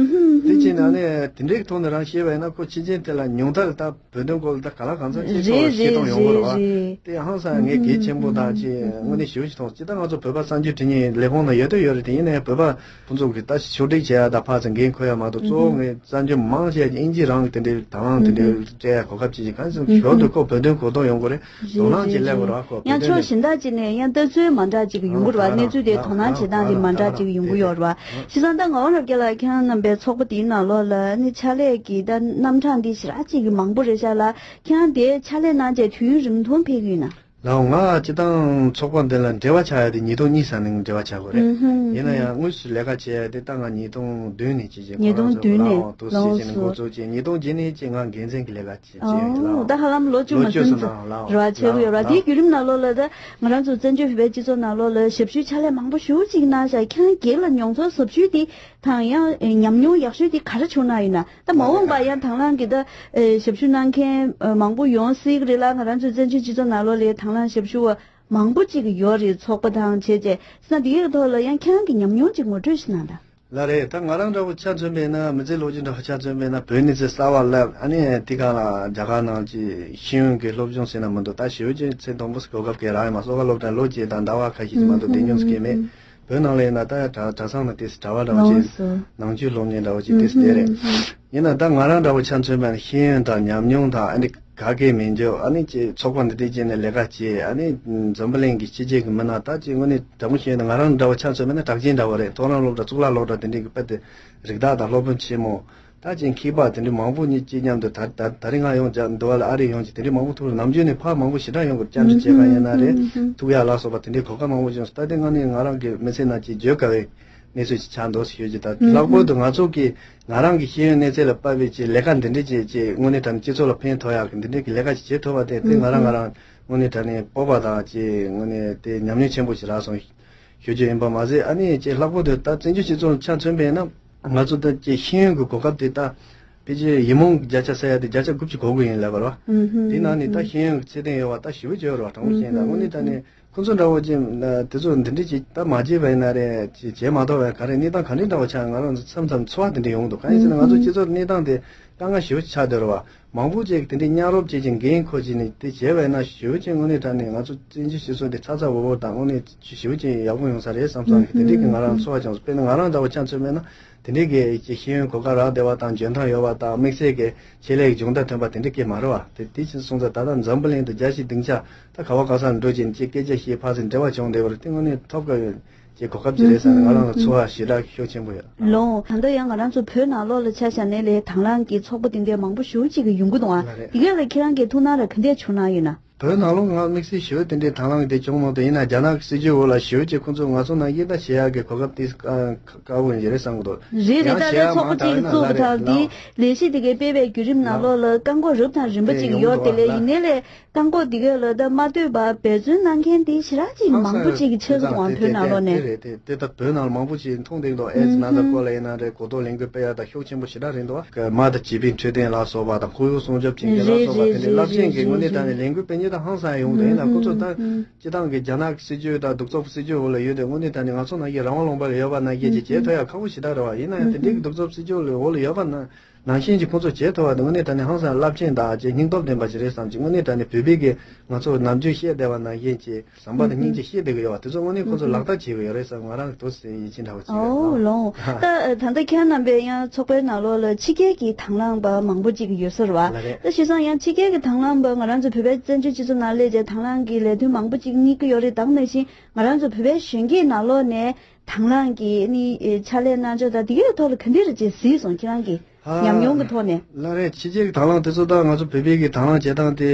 དེ་ཅིག་ན་ནས་དེ་འདྲའི་ཐོག་ནས་རང་བཤད་པ་ཡིན་ན་ཁོ་ཕྱི་རྒྱལ་དེ་ལ་ཉུང་མཐར་ད། བོད་དོན་སྐོར་ལ་ད་ག་ལ་གང་འཚམ་ཅིག་ཐོག་ལ་རེད་ཤེས་རྟོགས་ཡོང་གི་རེད་བ། རེད་རེད། དེ་ཧང་སང་ངས་གལ་ཆེན་པོ་དང་ཅིག་དངོས་གནས་ཞེ་པོ་ཅིག་མཐོང་། ཅི་ལྟར་ང་ཚོ་བོད་པ་གསར་འགྱུར་འབྲི་མཁན་ལས་ཁུངས་ནང་ཡོད་དོ་ཡོད་རེད། དེ་ཡིན་ནའི་བོད་པ་ཁོང་ཚོ་གི་ད་ཕྱོགས་སྒྲིག་བྱེད་ཡ་ད་ཕར་ཚུར་འགན་འཁུར་ཡ་མ་གཏོགས་གཙོ་བོ་ངས་གསར་འགྱུར་མང་ཆེ་དབྱིན་ཇི་རང་གི་དེ་འདྲའི་དང་བླངས་དེ་འདྲའི་སྤྲད་ཡ་གོ་སྐབས་ཅིག་ཅིག་གང་ཟེར་ཞོར་དུ་ཁོ་བོད་དོན་གོ་རྟོགས་ཡོང་གི་རེད། དོ་སྣང་ཅིག་སླེབས་དགོས་རེད་བ། ཁོ་བོད་ཡང་དོན་ཕྱོགས་གཞན་དག་ཅིག་ནས་ཡང་ལྟ་ཚུལ་མ་འདྲ་ཅིག་ཡོང་གི་རེད་བ། གནས་ཚུལ་དེ་དོ་སྣང་བྱེད་སྟངས་དེ་མ་འདྲ་ཅིག་ཡོང་གི་ཡོད་རེད་བ། བྱས་ཙང་ད་ངག་དབང་རབ་རྒྱས་ལགས་ཁྱེད་རང་རྣམ་པའི་ཚོགས་པ་དེའི་ནང་ལོགས་ལ་ནི་ཕྱག་ལས་ཀྱི་ད་རྣམ་གྲངས་འདི་ཞེ་དྲག་ཅིག་གི་མང་པོ་རེད་ཤག་ལ། ཁྱེད་རང་དེའི་ཕྱག་ལས་གནང་བྱས་དུས་ཡུན་རིང་ཐུང་ཕེབས་ཀྱི་ཡོད་ན། ལགས་འོང་། ང་སྤྱི་བཏང་ཚོགས་པ་འདི་ལ་འབྲེལ་བ་ཆགས་ཡ་དེ་ཉིས་སྟོང་གཉིས་ཙམ་ནས་འབྲེལ་བ་ཆགས་དགོས་རེད། ཨུ་ཧུམ། ཡིན་ན་ཡང་དངོས་སུ་ལས་ཀ་བྱས་ཡ་དེ་ད་ང་ཉིས་སྟོང་བདུན་ནས་བྱས་བྱས་ཉིས་སྟོང་བདུན་ནས་ལགས་འོང་། འདུག་སེ་བྱས་ནས་འགོ་བཙུགས་བྱས་ཉིས་སྟོང་བརྒྱད་ནས་ཅིག་ང་འགན་འཛིན་གྱི་ལས་ཀ་བྱས་བྱས་ཡོད། ལགས་འོང་། ད་ཧ་ལམ་ལོ་བཅུ་མ་ཟིན་ཙམ་རེད་བ། ཆགས་ཀྱི་ཡོད་རེད་བ། དེའི་བརྒྱུད་རིམ་ནང་ལོགས་ལ་ད་ང་རང་ཚོ་བཙན་བྱོལ་བོད་པའི་སྤྱི་ཚོགས་ནང་ལོགས་ལ་ཞབས་ཞུའི་ཕྱག་ལས་མང་པོ་ཞེ་པོ་ཅིག་གནང་ཤག་ཁྱེད་རང་སྒེར་ལ་མྱོང་ཚོར་ཟབ་ཤོས་དེ་དང་ཡང་ཉམས་མྱོང་ཡག་ཤོས་དེ་ག་རེ་བྱུང་ན་ཡིན་ན། ད་མ་འོངས་པ་ཡང་དང་བླངས་ཀྱི་ད་ཞབས་ཞུ་གནང་མཁན་མང་པོ་ཡོང་སྲིད་ཀྱི་རེད་ལ། ང་རང་ཚོའི་བཙན་བྱོལ་སྤྱི་ཚོགས་ནང་ལོགས་ལ་དང་བླངས་ཞབས་ཞུ་བ་མང་པོ་ཅིག་ཡོད་རེད། ཚོགས་པ་དང་བྱས་བྱས་ཟེར་ན་དེའི་ཐོག་ལ་ཡང་ཁྱེད་རང་གི་ཉམས་མྱོང་ཅིག་ངོ་སྤྲོད་ཞིག་གནང་དང་། ལགས་རེད། ད་ང་རང་འདྲ་བོ་ཆ་མཚོན་པས་ན། མི་ཚེ་ལོ་རྒྱུས་འདྲ་བོ་ཆ་མཚོན་པས་ན། བོད་གནས་ཚུལ་གསར་བ་སླེབས། ཨ་ནི་དེ་ག་ལ་རྒྱ་གར་ནང་གི་ཤེས་ཡོན་གྱི་སློབ་སྦྱོང་ཟེར་ན་མི་འདུག་ད་ཞེ་པོ་ཅིག་ཚེ་དང་པོ་གོ་སྐབས་ཀྱི་རག་ཡོད་མ་སོགས་ཀ་སློབ་གྲྭ་ལོ་བརྒྱད་དང་ཟླ་བ་ཁ་ཤས་ཀྱི་མ་གཏོགས་བསྡད་མྱོང་ཟེར་གྱི་མེད། བོད་ནང་ལ་ཡིན་ན་ད་གྲྭ་གྲྭ་ཚང་ནང་དེ་གྲྭ་པ་འདྲ་བོ་ཅིག་ནང་ཆོས་སློབ་གཉེར་འདྲ་བོ་ཅིག་དེ་བསྡད་རེད། ཡིན་ན་ད་ང་རང་འདྲ་བོ་ཆ་མཚོན་པ་ན་ཤེས་ཡོན་དང་ཉམས་མྱོང་དང་། ཨ་ནི་ག་གེ་མེད་འཇོག་ཨ་ནི་ཅིག་ཚོགས་པ་འདི་འདྲའི་བྱས་ནས་ལས་ཀ་བྱས། ཨ་ནི་འཛམ་བུ་གླིང་གི་ཕྱི་རྒྱལ་གྱི་མི་སྣ་ད་ཅིག་དངོས་གནས་དྲང་མོ་བཤད་ན་ང་རང་འདྲ་བོ་ཆ་མཚོན་པ་ན་གྲགས་ཅན་འདྲ་བོ་རེད། མཐོ་རིམ་སློབ་གྲྭ་གཙུག་ལག་སློབ་གྲྭ་དེ་འདྲའི་གི་དཔེ་དེ་རིགས་བདག་དང་སློབ་དཔོན་ཆེན་མོ། ད་ཅིག་མཁས་པ་དེ་འདྲའི་མང་པོ་གཉིས་ཅིག་མཉམ་དུ་ད་ད་ད་རིང་ང་ཡོང་འདུག་བ་ལ་ཨ་རི་ཡོང་ཅིག་དེ་འདྲའི་མང་པོ་ཐུག་རེད། ནམ་རྒྱུན་ནས་ཕར་མང་པོ་ཞེ་དྲག་ཡོང་དགོས། བཅར་འདྲི་བྱེད་ག་ཡིན་ན་རེད། ཐུག་ཡག་ལ་སོགས་པ་དེ་འདྲའི་གོ་སྐབས་མང་པོ་བྱུང་སོང་། ད་དེ་དངོས་གནས་ང་རང་གི་མི་ཚེ་ནང་ཅིག་བརྗོད་དཀའ་བའི་གནས་ཚུལ་ཅིག་ཆགས་འདུག་ཞུ་རྒྱུ། ད་ལྷག་པར་དུ་ང་ཚོ་གི་ང་རང་གི་ཤེས་ཡོན་གནས་ཚད་ལ་དཔག་པའི་ཅིག་ལས་ཀ་འདི་འདྲའི་ཅིག་ཅིག་དངོས་གནས་དྲང་གནས་སྤྱི་ཚོགས་ལ་ཕན་ཐོགས་ཡག་གི་འདི་འདྲའི་གི་ལས་ཀ་ཅིག་བྱེད་ཐུབ་པ་དེ་དེ་ང་རང་ང་རང་དངོས་གནས་དྲང་གནས་སྤོབས་པ་དང་ཅིག་དངོས་གནས་དེ་ཉམས་མྱོང་ཆེན་པོ་ཞིག་རག་སོང་། ཞུ་རྒྱུ་ཡིན་པ་མ་ཟད། ཨ་ནི་ཅིག་ལྷག་པར་དུ་ད་བཙན་བྱོལ་སྤྱི་ཚོགས་ཆ་མཚོན་པས་ན། ང་ཚོ་ད་ཅིག་ཤེས་ཡོན་གྱི་གོ་སྐབས་དེ་ད་ཕལ་ཆེར་ཡིག་རྨོངས་བརྒྱ་ཆ་ཟེར་ཡ་དེ་བརྒྱ་ཆ་དགུ་བཅུ་གོ་དགུ་ཡིན་ལབ་པ་རེད་བ། དེ་ནང་ནས་ད་ཤེས་ཡོན་གྱི་ཚད་ལྡན་ཡོད་པ་ད་ཞེ་པོ་ཅིག་ཡོད་རེད་བ། དྲང་པོ་བཤད་ན་དངོས་གནས་དྲང་གནས་ཁོ་ཚོ་འདྲ་བོ་ཅིག་དེ་ཚོ་འདི་འདྲ་ཅིག་ད་མ་བྱས་པ་ཡིན་ན་རེད། ཅིག་བྱས་མ་ཐུབ་པ་ག་རེ་གནས་སྟངས་ག་འདྲ་འདྲ་བོ་ཆགས། ང་རང་ཚོ་མཚམས་མཚམས་ཚོར་བ་དེ་འདྲ་ཡོང་འདུག་གང་ཡིན་ཟེར་ན་ང་ཚོ་སྤྱི་ཚོགས་གནས་སྟངས་དེ་དཀའ་ངལ་ཞེ་པོ་ཅིག་ཆགས་བསྡད་རེད་བ། མང་པོ་ཅིག་དེ་འདྲའི་གཉའ་རོབ་བྱས་ཀྱི་འགན་འཁུར་བྱས་ནས་དེ་བྱས་པ་ཡིན་ན་ཞེ་པོ་ཅིག་དངོས་གནས་དྲང་གནས་ང་ཚོ་བཙན་བྱོལ་སྤྱི་ཚོགས་འདི་ཚ་ཚ་འུར་འུར་དང་དངོས་གནས་ཞེ་པོ་ཅིག་ཡག་པོ་ཡོང་ས་རེད་བསམ་བསམ་གྱི་དེ་འདྲའི་གི་ང་རང་ཚོར་བ་བྱུང་སོང་། དཔེར་ན་ང་རང་འདྲ་བོ་ཆ་མཚོན་པས་ན་དེ་འདྲའི་གི་ཅིག་ཤེས་ཡོན་གོ་སྐབས་རག་བསྡད་པ་དང་འཇོན་ཐང་ཡོད་པ་དང་དམིགས་བསལ་གྱི་ཆེད་ལས་ཀྱི་སྦྱོང་བརྡར་ཐོན་པ་དེ་འདྲའི་གི་མ་རེད་བ། དེ་དེ་ཕྱིར་སོང་ཙང་ད་ལྟ་འཛམ་བུ་གླིང་དུ་རྒྱལ་སྤྱིའི་སྡིངས་ཆ་ད་ག་བ་ག་ས་ལ་འགྲོ་བྱས་ནས་ཅིག་སྐད་ཆ་བཤད་ཕར་ཚུར་འབྲེལ་བ་བྱུང་བསྡད་པ་རེད། དེ་དངོས་གནས་ཐོབ་དཀའ་བའི་ཅིག་གོ་སྐབས་ཅིག་རེད་བསམ་ནས་ང་རང་ལ་ཚོར་བ་ཞེ་དྲག་ཤུགས་ཆེན་པོ་ཡོད། ལོང་། ད་ལྟ་ཡང་ང་རང་ཚོ་བོད་ནང་ལོགས་ལ་ཆ་བཞག་ནས་ལས་དང་བླངས་ཀྱི་ཚོགས་པ་དེ་འདྲའི་མང་པོ་ཞེ་པོ་ཅིག་གི་ཡོང་གི་འདུག་ཨ། ལགས་རེད། དེ་ག་ལ་ཁྱེད་རང་གི་ཐུགས་སྣང་ལ་ག་འདྲས་བྱུང་གནང་ཡོད་ན། བོད་ནང་ལོགས་ང་དམིགས་བསལ་ཞེ་པོ་དེ་འདྲའི་དང་བླངས་དེ་བྱུང་མ་འདུག་ཡིན་ན་རྒྱ་ནག་གི་སྲིད་ཇུས་འོག་ལ་ཞེ་པོ་ཅིག་ཁོང་ཚོ་ང་ཚོ་ནང་དབྱེ་ལྟ་བྱེད་ཡག་གི་གོ་སྐབས་དེ་དཀའ་དཀའ་བོ་ཡིན་རེད་བསམ་གི་འདུག་རེད་རེད། ཡང་ད་བྱེད་ལྟ་ཡག་ཚོགས་པ་མང་དྲགས་ཅིག་ཡོད་ན། བཙུགས་ལགས་རེད། དང་དེའི་ལགས། ལས་གཞི་དེ་གའི་སྤེལ་བའི་བརྒྱུད་རིམ་ནང་ལོགས་ལ་བཀག་འགོག་རབ་དང་རིམ་པ་ཅིག་ཡོད་དེ་ལས་ཡིན་ནའི་ལས། བཀག་འགོག་འདི་གས་ལ་ད་མ་ལྟོས་པར་འབད་བརྩོན་གནང་མཁན་དེ་ཞེ་དྲག་ཅིག་མང་པོ་ཅིག་གི་ཆེད་དུ་འོང་བོད་ནང་ལོགས་ནས། དེ་རེད། དེ་དེ་ད་བོད་ནང་ལ་མང་པོ་ཅིག་མཐོང་བསྡད་འདུག་ཨེ་ཛི་ན་ཚ་སྐོར་ལ་ཡིན་ན་རེད། གོ་རྟོགས་ལས་འགུལ་སྤེལ་ཡ་ད་ཤུགས་ཆེན་པོ་ཞེ་དྲག་རེད་འདུག་ག་མ་དང་བྱིས་པའི་འཕྲོད་བསྟེན་ལ་སོགས་པ་དང་ཁོར་ཡུག་སྲུང་སྐྱོབ་བྱེད་མཁན་ལ་སོགས་པ་དེ་འདྲའི་རླབས་ཆེན་གྱི་དངོས་གནས་དྲང་གནས་ལས་འགུལ་སྤེལ་མཁན་ད་ཧང་སང་ཡོང་འདུག་ཡིན་ན་ཁོ་ཚོ་ད་སྤྱི་བཏང་གི་རྒྱ་ནག་གི་སྲིད་ཇུས་དང་གདུག་རྩུབ་སྲིད་ཇུས་འོག་ལ་ཡོད་དེ་དངོས་གནས་དྲང་གནས་ང་ཚོ་ནང་བཞིན་རང་དབང་ལུང་པ་ལ་ཡོད་པ་ནང་བཞིན་ཅིག་བྱེད་ཐུབ་ཡ་ཁག་པོ་ཞེ་དྲག་རེད་བ། ཡིན་ན་ཡང་དེ་འདྲའི་གི་གདུག་རྩུབ་སྲིད་ཇུས་འོག་ལ་ཡོད་པ་ན། ནང་བཞིན་གྱི་ཁོང་ཚོ་བྱེད་ཐུབ་པ་དེ་དངོས་གནས་དྲང་གནས་ཧང་སང་རླབས་ཆེན་དང་ཅིག་སྙིང་སྟོབས་ལྡན་པ་ཞིག་རེད་བསམ་ཅིག་དངོས་གནས་དྲང་གནས་བོད་པའི་གི་ང་ཚོ་ནམ་རྒྱུན་བཤད་བསྡད་པ་ནང་བཞིན་ཅིག་བསམ་པ་དང་སྙིང་རྗེ་བཤད་བསྡད་གི་ཡོད་པ་དེ་ཚོ་དངོས་གནས་ཁོང་ཚོ་ལག་བསྟར་བྱེད་གི་ཡོད་རེད་བསམ་ང་རང་གི་འདུག་སེ་ཡིད་ཆེས་འདྲ་བོ་ཅིག་ཡོད། ཨོ་ལོང་། ད་ད་ལྟ་ཁྱེད་རྣམ་པའི་ཡང་ཚོགས་པའི་ནང་ལོགས་ལ་ཕྱི་རྒྱལ་གྱི་དང་བླངས་པ་མང་པོ་ཅིག་ཡོད་ས་རེད་བ། ལགས་རེད། ད་བྱས་ཙང་ཡང་ཕྱི་རྒྱལ་གྱི་དང་བླངས་པ་ང་རང་ཚོ་བོད་པའི་བཙན་བྱོལ་སྤྱི་ཚོགས་ནང་སླེབས་རྗེས་དང་བླངས་ཀྱི་ལས་དོན་མང་པོ་ཅིག་གཉེར་གི་ཡོད་རེད། ད་ག་ནང་བཞིན་ང་རང་ཚོ་བོད་པའི་གཞོན་སྐྱེས་ནང་ལོགས་ནས་དང་བླངས་ཀྱི་ནི་ཕྱག་ལས་གནང་ཕྱོགས་དང་དེ་གའི་ཐོག་ལ་ག་འདྲ་རེ་ཅིག་གཟིགས་སོང་ཁྱེད་རང་གིས། ཨ། ཉམས་མྱོང་གི་ཐོག་ནས། ལགས་རེད། ཕྱི་རྒྱལ་གྱི་དང་བླངས་དེ་ཚོ་ད་ང་ཚོ་བོད་པའི་གི་དང་བླངས་བྱེད་སྟངས་དེ་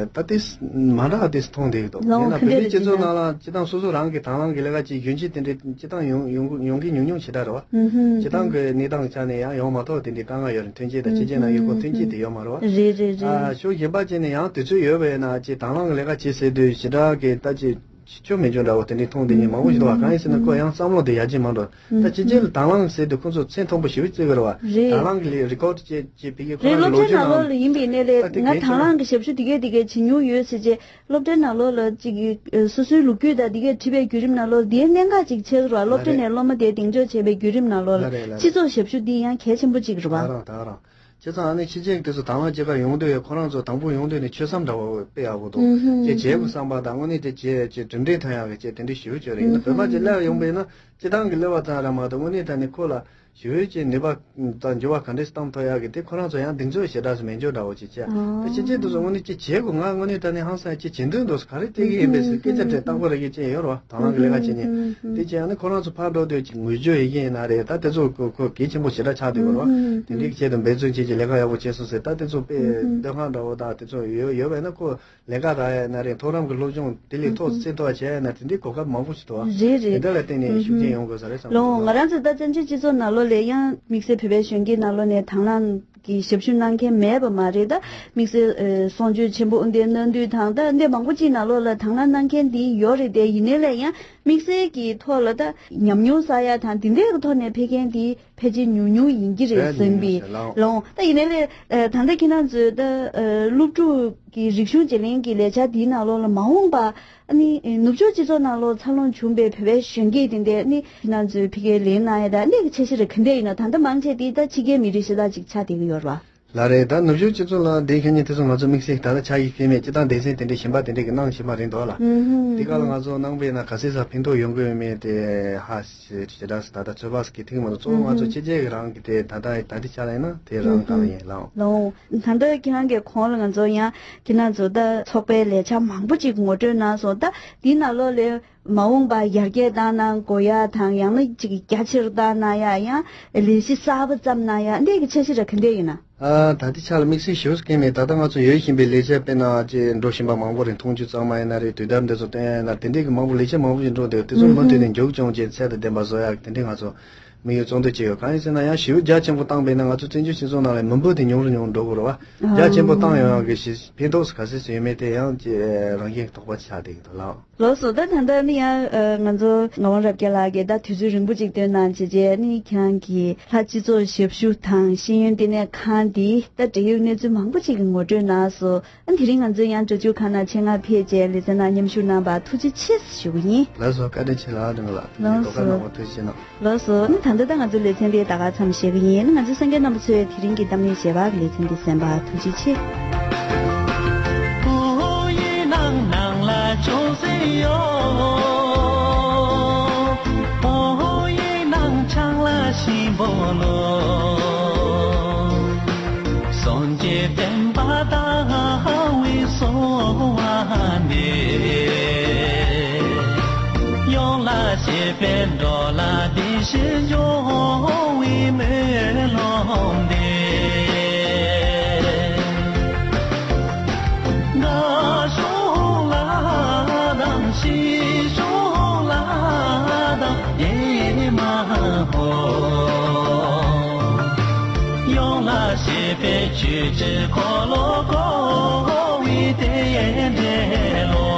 ད་ཏིས་མ་འདྲ་བ་ཏིས་མཐོང་བསྡད་ཀྱི་འདུག་ལོ་ཡིན་ན་ཁ་བོད་པའི་འདྲ་སྤྱི་ཚོགས་ནང་ལ་སྤྱི་བཏང་སོ་སོ་རང་གི་དང་བླངས་ཀྱི་ལས་ཀ་བྱེད་རྒྱུན་གྱི་དེ་འདྲའི་སྤྱི་བཏང་ཡོང་ཡོང་ཡོང་གི་ཉུང་ཉུང་ཞེ་དྲག་རེད་བ། ཨུ་ཧུམ། སྤྱི་བཏང་གི་གནས་སྟངས་ཆ་ནས་ཡང་ཡོང་མ་ཐུབ་དེ་འདྲའི་དཀའ་ངལ་ཡོད་རེད། ཐོན་སྐྱེད་དང་ཕྱི་རྒྱལ་ནང་ཡོད་ཁོ་ཐོན་སྐྱེད་དེ་ཡོད་མ་རེད་བ། རེད་རེད་རེད། ཨ་ཕྱོགས་གཞན་པ་བྱས་ནས་ཡང་དུས་ཚོད་ཡོད་པ་ཡིན་ན་ཅིག་དང་བླངས་ཀྱི་ལས་ཀ་བྱེད་ཟེར་དུས་ཞེ་དྲག་གི་ད་ཅིག་ཆོ་མེད་ཆོ་འདྲ་བོ་དེ་འདྲའི་མཐོང་དེ་ཉིད་མང་པོ་ཞིག་འདུག་བ། གང་ཡིན་ཟེར་ན་ཁོ་ཡང་བསམ་བློ་དེ་ཡར་རྒྱས་མ་འགྲོ། ད་ཕྱི་རྒྱལ་ལ་དང་བླངས་ཟེར་དུས་ཁོ་ཚོ་མཚན་མཐོན་པོ་ཞེ་པོ་བརྩི་གི་རེད་བ། རེད། དང་བླངས་ཀྱི་ལས་རི་ཀོཌ་བྱས་བྱས་ཕ་གི་ཁོ་རེད། རང་གི་སློབ་ལོ་གྲྭའི་རྒྱུས་ནང་ནང་ལོགས་ལ་ཡིན་པའི་གནས་ལས་ད་དེ་ང་གལ་ཆེ་དང་བ། བླངས་ཀྱི་ཞབས་ཞུ་དེ་གས་དེ་གས་བྱེད་མྱོང་ཡོད་ཟེར་བྱས་སློབ་གྲྭའི་ནང་ལོགས་ལ་ཅིག་གི་སོ་སོའི་ལོ་རྒྱུས་དང་དེ་གས་བྲིས་པའི་བརྒྱུད་རིམ་ནང་ལོགས་ལ་དེའི་གནད་འགག་ཅིག་ཆགས་ཀྱི་རེད་བ། སློབ་གྲྭ་ལ་ནས་རེད། སློབ་མ་དེ་གདེང་འཇོག་བྱས་པའི་བརྒྱུད་རིམ་ནང་ལོགས་ལ་ལ་རེད་ལ་སྤྱི་རེད། ཚོགས་ཞབས་ཞུ་འདི་ཡང་གལ་ཆེན་པོ་ཅིག་རེད་བ། ད་རང་ད་རང་། བྱས་ཙང་ཨ་ནི་ཕྱི་རྒྱལ་དེ་ཚོ་དང་བླངས་སྐྱེས་ཀ་ཡོང་དུས་ཁོ་རང་ཚོ་དང་པོ་ཡོང་དུས་ནས་ཆོད་སེམས་འདྲ་བོ་དཔེ་ཡག་པོ་འདུག་ཨུ་ཧུམ། ཅེས་བྱེད་དགོས་བསམ་པ་དང་དངོས་གནས་དེ་བྱེད་ཅེས་གྲུབ་འབྲས་ཐོན་ཡག་གི་ཅེས་དེ་འདྲའི་ཞུ་བྱོས་རེད། ཡིན་ན་བོད་པ་ཅིག་སླེབས་ཡོང་པ་ཡིན་ན་སྤྱི་བཏང་གི་སླེབས་པ་ཙམ་ར་མ་གཏོགས་དངོས་གནས་ད་ནི་ཁོ་ལ་ཞུ་བའི་ཅེས་ནུས་པ་དང་འགྱུར་བ་ག་འདྲས་བཏང་ཐུབ་ཡག་གི་དེ་ཁོ་རང་ཚོ་ཡང་གདེང་ཚོད་ཞེ་དྲག་སུ་མེད་འཇོག་འདྲ་བོ་ཅིག་བྱས། ཨ། དེ་ཕྱི་རྒྱལ་དེ་ཚོ་དངོས་གནས་ཅིག་བྱེད་དགོས། ང་དངོས་གནས་ད་ནི་ཧང་སང་ཅིག་བྱེད་འདོད་འདུག་ག་རེ་བལྟས་ཀྱི་ཡིན་པས་ཟེར་སྐད་ཆ་དྲིས་སྟངས་ཁོ་རང་གི་ཅིག་ཡོད་རེད་བ། དང་བླངས་ཀྱི་ལས་ཀ་བྱེད་མཁན་དེ་བྱས་ཡང་ནི་ཁོ་རང་ཚོ་ཕར་འགྲོ་དུས་ཅིག་ངོས་བརྗོད་ཡེ་གི་ཡིན་ན་རེད། ད་དེ་ཚོ་ཁོ་ཁོ་གལ་ཆེན་པོ་ཞེ་དྲག་ཆགས་བསྡད་ཡོད་རེད་བ། དེ་འདྲའི་ཆེད་དུ་འབད་བརྩོན་བྱེད་ཀྱི་ལས་ཀ་ཡག་པོ་བྱས་སོང་ཟེར། ད་དེ་ཚོ་དཔེ་སྡོད་ཁང་འདྲ་བོ་ད་དེ་ཚོ་ཡོད་ཡོད་པས་ན་ཁོ་ལས་ཀ་རག་ཡ་ན་རེད། མཐོ་རིམ་གྱི་སློབ་སྦྱོང་དེ་ལས་ཐོག་ཨུ་ཧུམ། བཙན་ཐོག་བྱས་ཡ་ན་དེ་འདྲའི་གོ་སྐབས་མང་པོ་ཞིག་འདུག་བ། རེད་རེད། དེ་འདྲ་ལ་བརྟེན་ནས་ཨུ་ཤུགས་རྐྱེན་ཧུམ། ཡོང་དགོས་ས་རེད་བསམ་ལོ་གྱི་ང་འདུག་རང་ཚོ་ད་བཙན་བྱོལ་སྤྱི་ཚོགས་ནང་ལོགས་ལ་ཡང་དམིགས་བསལ་བོད་པའི་གཞོན་སྐྱེས་ནང་ལོགས་ནས་དང་བླངས་ཀྱི་ཞབས་ཞུ་གནང་མཁན་མེད་པ་མ་རེད། ད་དམིགས་བསལ་ཨ་གསུང་ཆོས་ཆེན་པོ་དབུ་འདོན་གནང་དུས་དང་ད་འདི་མང་པོ་ཅིག་ནང་ལོགས་ལ་དང་བླངས་གནང་མཁན་འདི་ཡོད་རེད་དེ། ཡིན་ནའི་ལས་ཡང་དམིགས་བསལ་གྱི་ཐོག་ལ་ད་ཉམས་མྱོང་བསགས་ཡ་དང་དེ་འདྲའི་གི་ཐོག་ནས་ཕེབས་མཁན་འདི་ཕལ་ཆེར་ཉུང་ཉུང་ཡིན་གྱི་རེད་བསམ་པའི་ལོང་། ད་ཡིན་ནའི་ལས་ཨ་ད་ལྟ་ཁྱེད་རང་ཚོས་ད་ཨ་སློབ་ཕྲུག་གི་རིག་གཞུང་བརྗེ་ལེན་གྱི་ལས་འཆར་འདིའི་ནང་ལོགས་ལ་མ་འོངས་པ་ཨ་ནི་ནུབ་ཕྱོགས་སྤྱི་ཚོགས་ནང་ལོགས་འཚར་ལོངས་བྱུང་བའི་བོད་པའི་གཞོན་སྐྱེས་དེ་འདྲས་ཨ་ནི་ཁྱེད་རང་ཚོས་ཕ་གིར་ལས་གནང་ཡ་ད་ཨ་ནི་གི་འཆར་གཞི་རེ་ག་འདྲས་ཡིན་ན། ད་ལྟ་མང་ཆེ་དེ་ད་ཕྱི་རྒྱལ་མི་རིགས་ཞེ་དྲག་ཅིག་ཆགས་བསྡད་ཀྱི་ཡོད་རེད་བ། ལགས་རེད། ད་ནུབ་ཕྱོགས་སྤྱི་ཚོགས་ལ་བསྡད་མཁན་ནི་དེ་ཚོ་ང་ཚོ་དམིགས་བསལ་ད་ལྟ་ཆ་ཡིག་ཕེབས་མེད་སྤྱི་བཏང་སྡེ་ཚན་དེ་འདྲས་གཞན་པ་དེ་འདྲས་ཀྱི་གནང་བཞིན་པ་རེད་འདུག་ལ། ཨུ་ཧུམ། དེ་ག་ལ་ང་ཚོ་གནང་པས་ན་ག་ཚད་ས་ཕན་ཐོགས་ཡོང་གི་ཡོད་མེད་དེ་ཧ་ཞེ་དྲག་ད་ལྟ་ཚོད་དཔག་གི་ཐིག་མ་གཏོགས། གཙོ་བོ་ང་ཚོ་ཨུ་ཧུམ། ཕྱི་རྒྱལ་གྱི་རང་གི་དེ་ད་ལྟ་ད་ལྟའི་ཆ་ལ་ཡིན་ན་དེ་རང་གང་ཡིན་ལའོ། ལའོ། ད་ལྟ་ཁྱེད་རང་གི་གོང་ལ་ང་ཚོ་ཡང་ཁྱེད་རང་ཚོ་ད་ཚོགས་པའི་ལས་འཆར་མང་པོ་ཅིག་ངོ་སྤྲོད་གནང་སོང་། ད་དེའི་ནང་ལོགས་ལས་མ་འོངས་པ་ཡར་རྒྱས་བཏང་གནང་དགོས་ཡ་དང་ཡང་ན་ཅིག་རྒྱ་ཆེར་བཏང་གནང་ཡ་ཡང་ལས་གཞི་གསར་པ་བརྩམས་གནང་ཡ་འདི་གི་འཆར་གཞི་ར་ག་འདྲས་ཡིན་ན། ཨ་ད་ལྟའི་ཆ་ལ་དམིགས་བསལ་ཞེ་པོ་ཅིག་མེད། ད་ལྟ་ང་ཚོ་ཡོད་བཞིན་པའི་ལས་བྱེད་དཔེར་ན་ཅིག་འགྲོ་བཞིན་པ་མང་པོ་རེད། འཐུང་ཆུ་གཙང་མ་ཡིན་ན་རེད། དུས་དེབ་འདི་ཚོ་སྟོན་ཡ་ཡིན་ན་རེད། དེ་འདྲས་ཀྱི་མང་པོ་ལས་བྱེད་མང་པོ་ཞིག་འགྲོ་འདུག་དེ་ཚོ་མུ་མཐུད་ནས་མཇུག་སྐྱོང་བྱས་ཚད་དང་ལྡན་པ་བཟོ་ཡ་དེ་འདྲས་ང་ཚོ་དམིགས་ཡུལ་གཙོ་འདོན་བྱས་ཡོད། གང་ཡིན་ཟེར་ན་ཡང་ཞེ་པོ་རྒྱ་ཆེན་པོ་བཏང་པས་ན་ང་ཚོ་བཙན་བྱོལ་སྤྱི་ཚོགས་ནང་ལ་མི་འབོར་དེ་ཉུང་རུ་ཉུང་རུ་འགྲོ་དགོས་རེད་བ། རྒྱ་ཆེན་པོ་བཏང་ཡོང་ཡ་གི་ཕན་ཐོགས་ག་ཚད་ཡོད་མེད་དེ་ཡང་ཅིག་རང་བཞིན་གྱི་དོགས་པ་ཆགས་བསྡད་ཀྱི་འདུག་ལགས། ལགས་སོ། ད་ད་ལྟ་ནི་ཡང་ཨ་ང་ཚོ་ངག་དབང་རབ་རྒྱས་ལགས་ཀྱིས་ད་དུས་ཚོད་རིང་པོ་ཅིག་བཏོན་གནང་བྱས་རྗེས་ནི་ཁྱེད་རང་གིས་ལྷ་སྤྱི་ཚོགས་ཞབས་ཞུ་དང་ཤེས་ཡོན་ལྟེ་གནས་ཁང་འདི་ད་འབྲེལ་ཡོད་གནས་ཚུལ་མང་པོ་ཅིག་གི་ངོ་སྤྲོད་གནང་སོང་། ཨ་དེ་རིང་ང་ཚོ་ཡང་སྤྲོ་ཆུ་ཁང་ནང་ཆེད་མངགས་ཕེབས་རྗེས་ལེ་ཚན་ནང་མཉམ་ཞུགས་གནང་བར་ཐུགས་རྗེ་ཆེ་ཞུ་གི་ཡིན། ལགས་སོ། བཀའ་དྲིན་ཆེ་ལགས། དྲིན་ལགས། ལགས་སོ། གོ་སྐབས་གནང་བར་ཐུགས་རྗེ་ཆེ་གནང་། ལགས་སོ། ཨ་ནི་ད་ལྟ་ད་ང་ཚོའི་ལེ་ཚན་དེ་ད་ག་མཚམས་བཞག་གི་ཡིན། ང་ཚོའི་གསན་མཁན་རྣམ་པ་ཚོས་དེ་རིང་གི་གཏམ་གླེང་བྱས་པ་གི་ལེ་ཚན་འདི་གསན་པར་ཐུགས་རྗེ་ཆེ། སངས་རྒྱས་བསྟན་པ་དར་བའི་སྲོལ་བ་འདི། ཡོངས་ལ་ཤེས་པའི་འགྲོ་ལ་བདེ་ཞིང་སྐྱོང་བའི་སྨོན་ལམ་འདི། དགའ་སྐྱོང་ལ་དང་ཞི་སྐྱོང་ལ་དང་ཨེ་མ་ཧོ། ཡོངས་ལ་ཤེས་པའི་ཆོས་ཀྱི་འཁོར་ལོ་བསྐོར་བའི་རྟེན་འབྲེལ་ལོ།